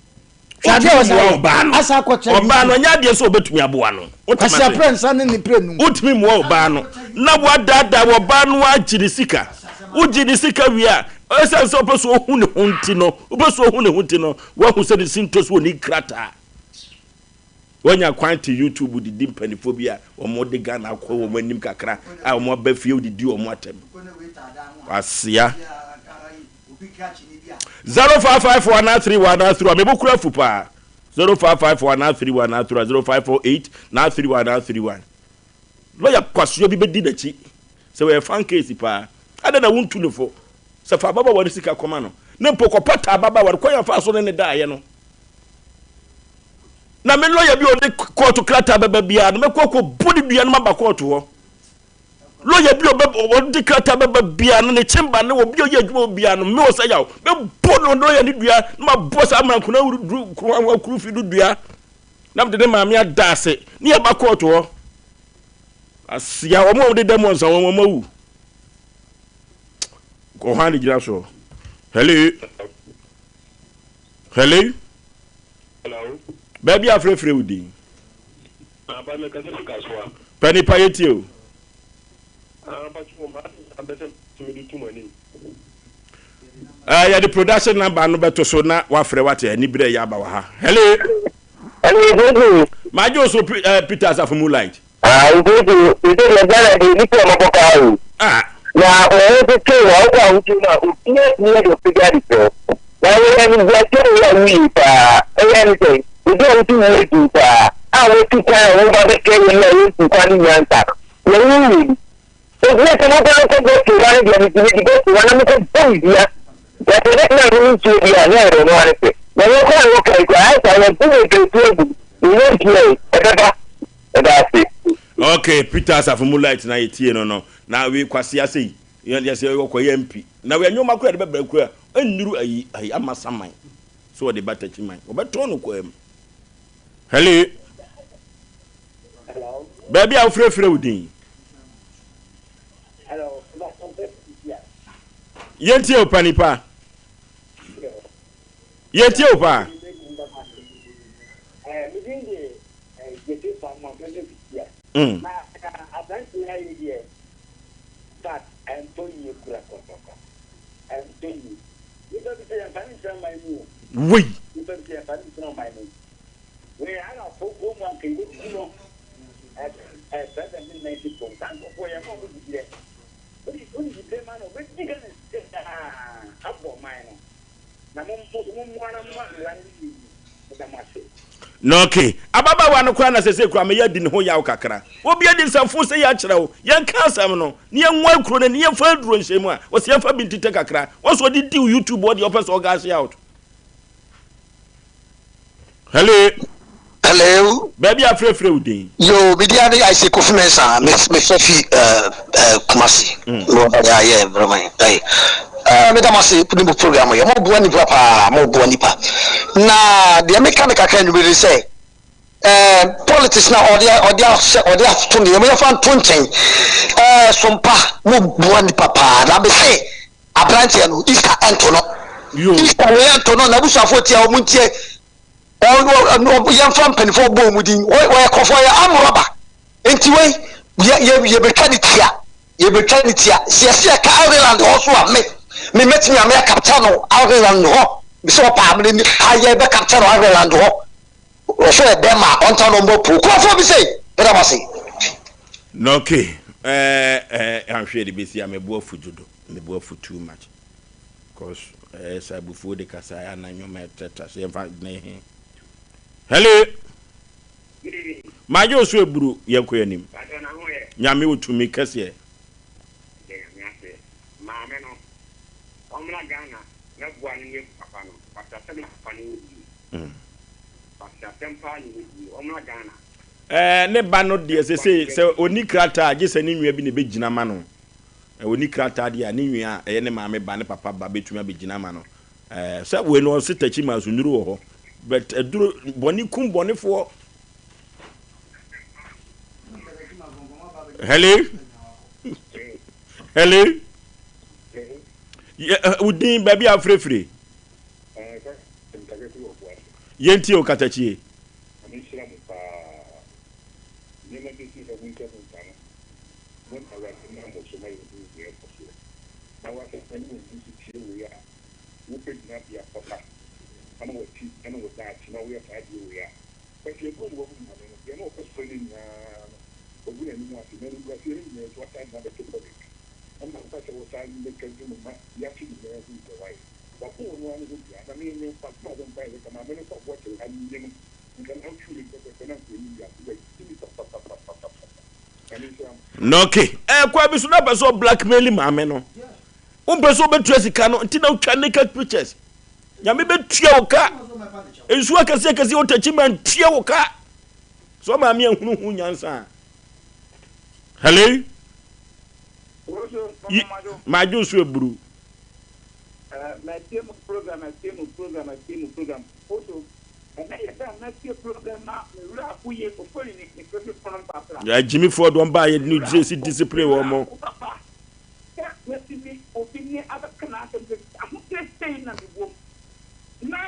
Hwɛ adeɛ a Wontumi ɔsan mmoa yɛ, ɔbaa no. asan akɔkyerɛ Ɔbaa no, YouTube. ɛnyɛ adeɛ sɛ ɔbɛtumi aboa no. Wote Kwasi m'ase? aprɛ nsa ne ne prɛ num. Wontumi mmoa ɔbaa no na woadaadaa ɔbaa no agye ne sika. Wogye ne sika wie a, ɛsiane sɛ wopɛ sɛ ɔhu ne ho nti no, wopɛ sɛ ɔhu ne ho nti no, woahu sɛ ne sintɔ so ɔnni krataa. Wanya kwan te YouTube de di mpaninfoɔ bi a wɔn de Ghana akɔ wɔn anim kakra a wɔn aba fie de di wɔn atɛm. Kwasea. 0554 anaa 31 anaa 31 mebo kura afu paa 0554 anaa 31 anaa 31 0548 na 31 anaa 31 lɔya kwasoa bi bɛdi n'akyi sɛ wɔyɛ fan case paa adɛn na wontu ne fo sɛ fa ababaawa no sika kɔma no ne mpo kɔpata ababaawa no kwan afa so ne ne daeɛ no na me lɔya bi a ɔde kɔɔto krataa bɛba biara no mɛkɔ akɔbu ne dua no maba kɔɔto hɔ Lɔya bi a ɔde krataa bɛba biara no, ne kyemba ne obi a ɔyɛ adwuma wɔ biara no, me wɔ sɛ yaw, mɛbɔ no lɔya no dua na mabɔ saa mmarankona kurufi no dua na mede ne maame ada ase ne yɛba kɔɔto hɔ. Asia, wɔn a wɔde da mu nsa wɔn wɔn awu. Ɔhan de gyina soɔ. Hello. Hello. Hello. Baabi a frɛfrɛ wo din. Aba me kasa fi kasoa. Pɛ nipa yɛ tie o. Ah mpacho ma mpɛ sɛ me de to mo anim. Eh yɛde production number no bɛto so na wafrɛ wate ani berɛ yɛ aba wɔ ha. Hello. Hello. Magye wo so eh, Peter Asafo Moonlight. Ah, nti nti nti deɛ Ghana deɛ nipa ɔmo bɔ kaa o. Ah. Na wɔn ho tete wɔn akɔ ahosuo mu a obi atumi de ɔpɛ bi ade kyerɛ. Na wɔyɛ animguaseɛ wɔ a woyie paa. Ɛyɛ ne sɛ obi a wotu wo adwuma paa a wotu kwan a woba bɛkyerɛ yɛn a yɛntu kwan ne nyansa. Yɛn wo wei. Enti na sɛ mokɔ no kɔ bɔ towa no deɛ metumi de bɔ towa na mokɔ bɔ no dua. Na sɛ ɛbɛtena anom nsuo bi a na ɛyɛ ɔno ara ne pɛ. Na wɔn koraa a wɔka yi koraa ayɛ saa wɔbu bebree to agu mu. Menya ntua yi, ɛbɛba. Meda ase. Ok Peter Asafo mu light na yɛtie no no na wei kwasea sei yɛ sɛ ɔkɔyɛ MP na wei nneɛma koraa de bɛbrɛ koraa ɛnnuru ayi ayi ama saman so wɔde ba takyi man wɔbɛtɔn no kwaa mu. Hello. Hello. Baabi a wofrɛfrɛ wo din. Hello. Yɛntie wo pa nipa. Yɛntie wo paa. Mm. Wei. Wei ara fo kurom anka yɛbɛku no ɛ president ne nan si fam saa nkurɔfoɔ yɛn ma ɔmo dibrɛ wode wode dibrɛ ma no ɔbɛdi Ghana sika nyinaa abɔ ɔman no na mo mo nso mo mmoa na mo ma mmara no nyɛ yie meda mo ase. Na okay, ababaawa no koraa na sɛsɛ koraa meyɛ adi ne ho yaw kakra. Obi adi nsɛmfo sɛ yɛ akyerɛ wo, yɛnka asɛm no, na yɛnwae kuro no ani, yɛmfa aduro nhyɛ mu a, ɔsɛ yɛmfa bi ntetɛ kakra. Wɔsɛ ɔde di wo YouTube hɔ deɛ ɔpɛ sɛ ɔgaahye out. Hello. Hello. Baabi a frɛfrɛ wo din. Yo, me din ade Isaac Kofi Mensah. Me me frɛ fi eh eh Kumasi. Mm. Me wɔ ya yɛ brɛma yi. Ɛyi. Eh me da mo ase ne mo program yɛ. Mo boa nipa paa, mo boa nipa. Na deɛ me ka ne kakra nwumere ne sɛ eh politics na ɔde ɔde ahyɛ ɔde ato ne yɛ fa nto nkyɛn. Eh sompa mo boa nipa paa. Na me se Abranteɛ no Easter ɛnto no. Easter wei ɛnto no n'abusuafoɔ tia wɔn ntie yɛmfa mpanimfoɔ bɔ wɔn din wɔyɛ kɔfoɔ yɛ amrɔba nti wei yɛ yɛ yɛbɛtwa ne tia yɛbɛtwa ne tia sɛ yɛsi ɛka Ireland hɔ so a me me mɛtumi a mɛ capture no Ireland hɔ sɛ ɔpaa me ne ayɛ bɛ capture no Ireland hɔ Ɔsɛ yɛ bɛma a ɔntra no ɔmbɔ poo kurɔfoɔ bi sei meda mo ase. Na okay eh eh anhwɛ yɛde bɛsi a mebo afu dodo mebo afu too much cause eh sɛ abufuo de kasa a na nneɛma ɛtrɛtra so yɛmfa ne he hello magye osu eburu yɛnkɔ yɛn anim nyame wɔ tumi kɛseɛ Maame no ɔmmra Ghana mɛboa no ne papa no kwasasɛm na papa no wɔ die. Kwasiasɛm paa na wɔdi yi, wɔmmra Ghana. Ɛɛ ne ba no deɛ sesei sɛ ɔnni krataa a gye sɛ ne nua bi na ɛbɛgyina ma no. Ɛɛ ɔnni krataa deɛ a ne nua a ɛyɛ ne maame ba ne papa ba bɛtumi abɛgyina ama no. Ɛɛ sɛ wei no ɔse takyi ma so nnuro wɔ hɔ but aduro bɔne kum bɔnefoɔ. Hello? Hello? Yɛ wo din baabi a wofirefire? Yɛntie wo katakyie. Nyame nhyira mo paa. Nneɛma bi si ahunta hunta no mo na Awurade nam mo so ma yɛhunu nea ɛkɔ soɔ. Na w'asɛmpa ne wo nso tie wei a wopɛ gyinabea papa ama w'ati ne wo daakye na woyɛ saa adeɛ wei a Kwasi Aguo na wahu Nyame no deɛ na ɔpɛ sɛ ɔyɛ nyinaa no wagu n'anim ase na animguaseɛ no nyinaa akyi wasan de no abɛto public ɛna wopɛ sɛ wosan make adwuma ma wiase nyinaa hunu deɛ wayɛ. Wabɔ ɔno ara ne ho dua. Na me, me mfa so abɔ mpaeɛ sɛ nka maame no kɔ aboakyere ha nye no, nka na ɔtwiw ne pɛpɛpɛ na nka ɔnni wiase. Wagye me papapapapapapa. Nyame nhyira mo. Na okay, ɛɛ kwan bi so na pɛ sɛ ɔblackmail maame no. Wompɛ sɛ wobɛtua sika no nti na wotwa naked pictures. Nyame bɛtua wo ka. Nsuo akɛseɛ akɛseɛ wɔ takyi ma ntua wo ka. Sɛ ɔmaame ahunu ho nyansa a. Hello? Yi, madwo so aburu. Matie mo program, matie mo program, matie mo program. Oso, ɛnɛ yɛ dɛ matie program na me werɛ aho yie ofori ne ne fefe pono mpapra. Agyimifoɔ de wɔn baa yɛ New Jersey discipline wɔn mo. Papa, sɛ matumi obi ne abɛka n'asɛm sɛ ahokyerɛ sei na mewɔ mu na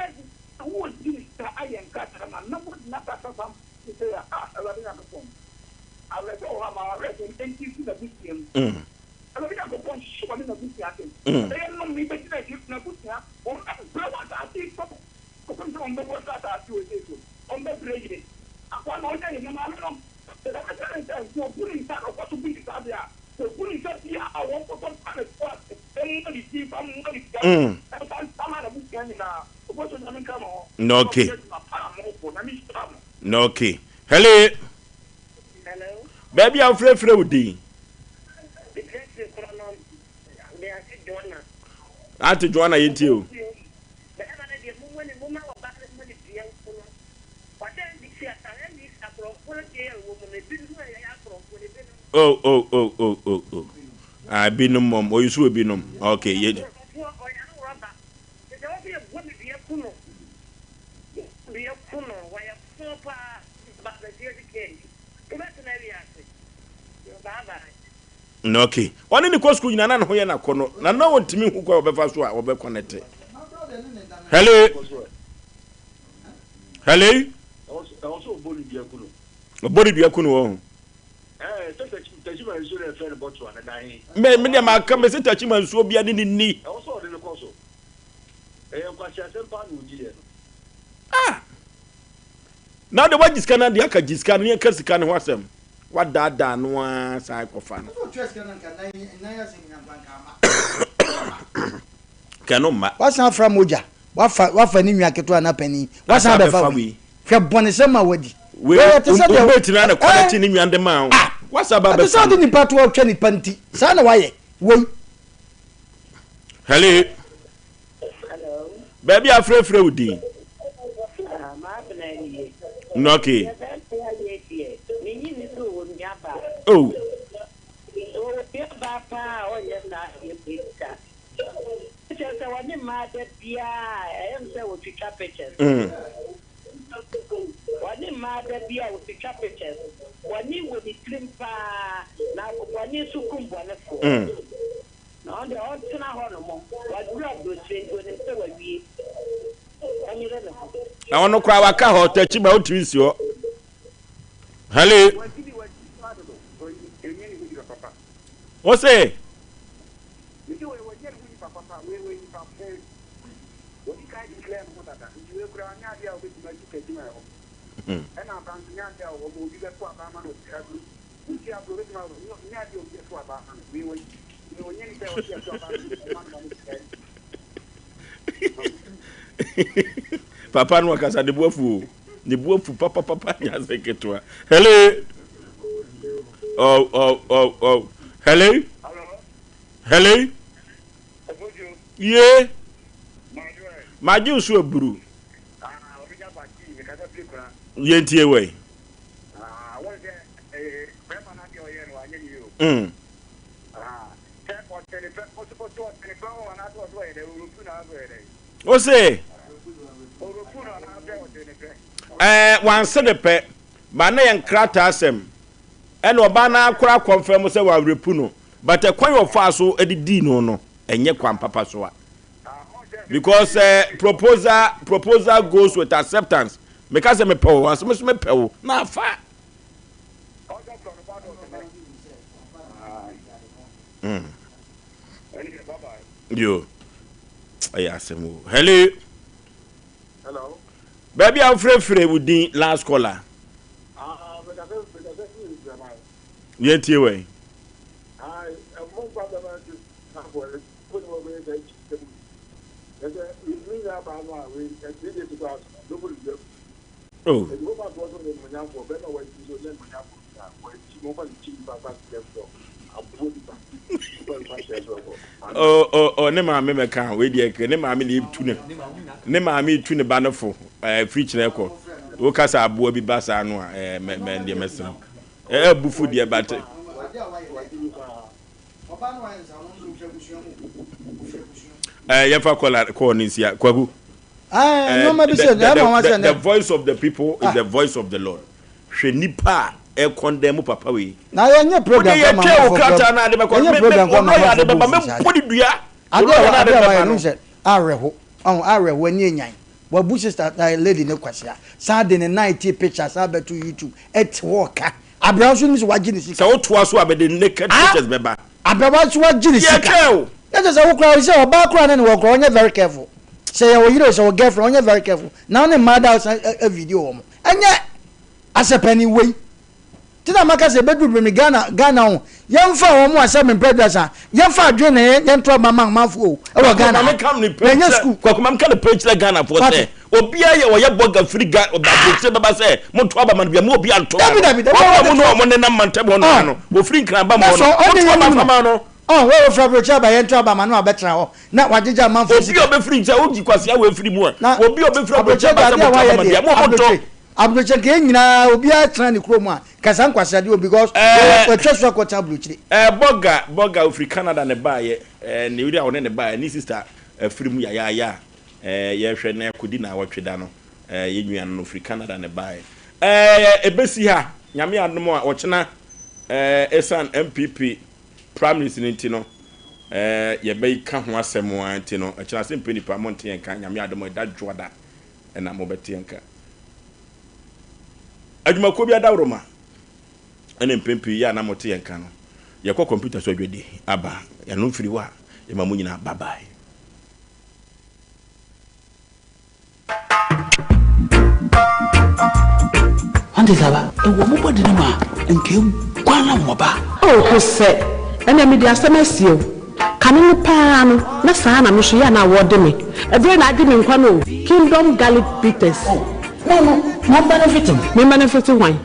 wodi ne sika ayɛ nkrataa ma na wodi n'asase fam sɛ a Awurade Nyankopɔn awerɛsɛ wɔ hɔ ama awerɛsɛ nti si n'abusua mu. Awurade Nyankopɔn hyehyɛ ɔne n'abusua den. Ɛbɛyɛ nnome bɛgyina akyi n'abusua. Wɔbɛbrɛ wɔ asase yi so kɔpem sɛ wɔbɛwu afiri asase wesee so. Wɔbɛbrɛ yie. Akoa no ɔnyɛ yie na maame no sɛ ɔbɛka ne sɛ sɛ ɔbu ne nsa na ɔkɔ so bu ne nsa deɛ a, sɛ ɔbu ne nsa biara a wɔnkɔtɔ mfa ne to ase mmɔ ne din mfa mmɔ ne dua mfa nsa ma n'abusua nyinaa. Ɔbɔsɔ Nyame nka mo ho na Okay. ɔbɛyɛ adwuma pa a mobɔ. Nyame nhyira mo. Okay. Hello. Hello. Baabi a wofrɛfrɛ wo din. Mefrɛfrɛ korɔ no de ase Joanna. Ante Joanna yɛn tie o. Bɛrima no deɛ mo ne mo ma ɔbaa no mo ne dua nko no. Ɔsɛ NDC asa NDC akorɔmfo no deɛ ɛwɔ mu no ebinom a ɛyɛ akorɔmfo no ebinom. Oh oh oh oh oh oh. Ah ebinom mom oyi so ebinom. Okay yɛ. Akorɔmfoɔ ɔyɛ anworɔba. Sɛ wɔsɛ yɛ bɔ ne dua ku no. Dua ku no wɔyɛ fo paa. Ba bɛgye adi kɛn. Wobɛtena wiase. Bye bye. Na okay. Ɔne ne kɔ sukuu nyinaa na ne ho yɛ no akɔnnɔ na na ɔntumi nhu kwan a ɔbɛfa so a wɔbɛkɔnɛte. Hello. Hello. Ɛwɔ sɛ ɔbɔ ne dua ku no. Ɔbɔ ne dua ku no wɔ ho. Ɛɛ sɛ takyima nsuo na ɛfrɛ no bɔtoa na dan he. Me me deɛ maka me sɛ takyima nsuo bia ne ne ni. Ɛwɔ sɛ ɔde no kɔ so. Ɛyɛ nkwaseasɛm paa na ɔdiiɛ no. Ah! Na de wagye sika no adeɛ aka gye sika no yɛnka sika no ho asɛm wadaadaa no ara san kɔfa no kɛ no mma. Wasan afra mogya, wafa wafa ne nua ketewa anaa panin, wasan abɛfa wei. Hwɛ bɔnesɛm a wadi. Wei Wei ɛte sɛ deɛ wo mate no ara na ɛɛ kɔnɛte ne nua de maa wo. Ah! Wasan aba Ɛte sɛ abɛfa ɔde no. nipa to ɔtwa nipa nti. Saa na wayɛ. Wei. Hello. Hello. Baabi a frɛfrɛ wo din. Ah, m'abena nie. Okay. Deɛ bɛrima yi ayɛ deɛ, menyi ne sɛ ɔwɔ nuabaa. Oh. Ɔwɔ nuabaa paa a ɔnyɛ saa adeɛ wei da. Kyerɛ sɛ wɔne mmaa da biara ɛyɛ me sɛ wɔtwitwa pictures. Wɔne mmaa da biara wɔtwitwa pictures. Bɔne wɔ ne tirim paa na bɔne nso kum bɔnefoɔ. Na ɔno deɛ ɔntena hɔ nom, waduru aburokyire nti onim sɛ wawie, ɔnyere ne ho. Na ɔno koraa waka hɔ takyi ma wotumi nsi hɔ. Hello. Wo se. Papa no akasa ne bo afu o. Ne bo afu papapapa nyɛ asɛ ketewa. Hello. Oh oh oh oh. Hello. Hello. Ye. Magye nso aburu. Yɛntie wei. Mm. O se. Ɛɛ wanse ne pɛ ba na yɛ nkrataa asɛm ɛna ɔbaa no akora akɔnfɛn mu sɛ wawerɛpu no but ɛkwan yɛ ɔfaa so de dii no no ɛnyɛ kwan papa so a because uh, proposal proposal goes with acceptance meka sɛ mepɛ wo asɛm so mepɛ wo na afa Mm. Yo. Ɛyɛ asɛm o. Hello. Hello. Baabi a wofrɛfrɛ wo din last caller. Ah, Yɛn tie wɔ yi. Oh. Oh, oh, oh, ne maame mɛka wei deɛ ne maame na etu ne ne maame etu ne ba no fo ɛɛ firi kyerɛ kɔ wokasa aboa bi ba saa no a ɛɛ mɛ mɛ deɛ mɛsrɛ ɛɛ abufu deɛ ba te. Ɛɛ yɛfa kɔla kɔɔ ne nsia kwaku. Ɛɛ nneɛma bi sɛ ɛma wɔn asɛ The voice of the people is the voice of the Lord. Hwɛ nipa a ɛkɔndɛn mu papa wei. Na yɛn nyɛ program kɔ ma amanfoɔ krataa na ade bɛkɔ. Yɛn nyɛ program kɔ ma amanfoɔ bɔ fufu saa. Mɛ de dua. Ade a ade a wayɛ no sɛ awerɛho ɔho awerɛho ani enyan wabu sister na lady ne kwasia saa de ne nan ti picture saa bɛto YouTube ɛte hɔ ɔka abira nso nim sɛ wagye ne sika. Sɛ wotoa so a mede naked pictures bɛba. Aberewa nso wagye ne sika. Yɛtwɛn o. Na kyerɛ sɛ wo koraa sɛ ɔbaa koraa ne ne wɔ koraa ɔnyɛ very careful. Sɛ yɛ wo yere o sɛ wo girlfriend ɔnyɛ very careful. Na wo ne mmaa da ɔsan video wɔn. Ɛnyɛ asɛpɛni wei. Ti na maka sɛ ebeduru bere mi Ghana Ghana ho. Yɛmfa wɔn a sɛ mempɛ aduasa yɛmfa adwene na yɛnto aba ma amanfo o ɛwɔ Ghana ha. Na ɛnyɛ sukuu. Kwaku ma meka ne pɛ kyerɛ Ghanafoɔ sɛ Obiara yɛ ɔyɛ bɔga firi ga aburokyire bɛba sɛ monto aba ma no bia mo obi anto ma no. Dabi dabi Wɔn a wɔn ne wɔn nenam mantam hɔ no no wɔfiri nkran ba mu hɔ no monto aba fa ma no. Ɔn wɔ wɔfiri aburokyire aba yɛnto aba ma no abɛtena hɔ na wagyegye amanfoɔ sika. Obi a ɔbɛfiri sɛ wogyi kwasea wɔ afiri mu a obi a ɔbɛfiri aburokyire aba sɛ monto aba ma bia mo monto. Aburokyire nka yɛn nyinaa obiara tena ne kurom a nka saa nkwaseadeɛ wɔ because wɔatwa so akɔtena aburokyire. Ɛɛ bɔga bɔga ofiri Canada na ɛbaayɛ ɛɛ ne yere a ɔne ne baayɛ ne sister afiri mu yayaaya a Ɛɛ, yɛhwɛ na ɛkɔdi naawɔtwe da no, ɛɛ, yɛn nua no no, ɔfiri Canada na ɛbaeɛ. Ɛɛ, ɛbɛsi ha, Nyame adom a, ɔkyena, ɛɛ, ɛsiane NPP primaries no nti no, ɛɛ, yɛbɛka ho asɛm ara nti no, ɛkyena sɛ mpɛ nipa, monte yɛn nka, Nyame adom a, ɛda Dwoada ɛna mobɛte yɛn nka. Adwumakuo bi adaworoma ɛna mpɛn pii yɛ a na mote yɛn nka no, yɛkɔ kɔmputa so adwadi aba, ɛno mfiri hɔ a, yɛma mo nyinaa bye bye. Wante saa ba? Ewɔ mo bɔde no mu a, nka eguan na wɔba. Oh Hosɛ, ɛnɛ mede asɛm asie wo. Kane no paa no, na saa na me nso yɛ a na wɔde me. Ɛberɛ na agye me nkwa no o. Kingdom Garlic Bitters. Oh, mo no, mo benefit me. Me benefit hwan?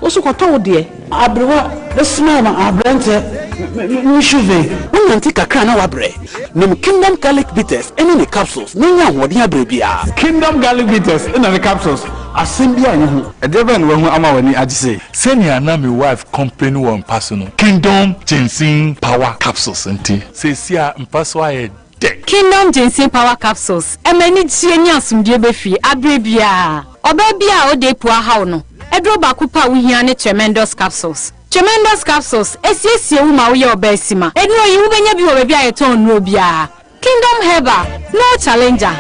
Wo so kɔtɔ wo deɛ. Aberewa bɛ smile ma aberanteɛ me shoe vɛn. Wo nante kakra na wabrɛ. Nom Kingdom Garlic Bitters ne ne capsules na nya ahoɔden abrɛ biara. Kingdom Garlic Bitters na ne capsules, asɛm biara nni ho. Ɛdeɛ bɛn na wahu ama w'ani agye sei? Sɛnea na me wife complain wɔ mpa so no, Kingdom Ginseng Power Capsules nti, seesei a mpa so ayɛ dɛ. Kingdom Ginseng Power Capsules ɛma anigyeɛ ne asomdwoeɛ ba fie aberɛ biara. Ɔbaa biara a ɔda apu ahaw no, aduro baako pɛ a wohia ne Tremendous Capsules. Tremendous Capsules ɛsiesie wo ma woyɛ ɔbaa sima. Nnuro yi wobɛnya bi wɔ baabi a yɛtɔn nnuro biara. Kingdom Herbal, no challenger.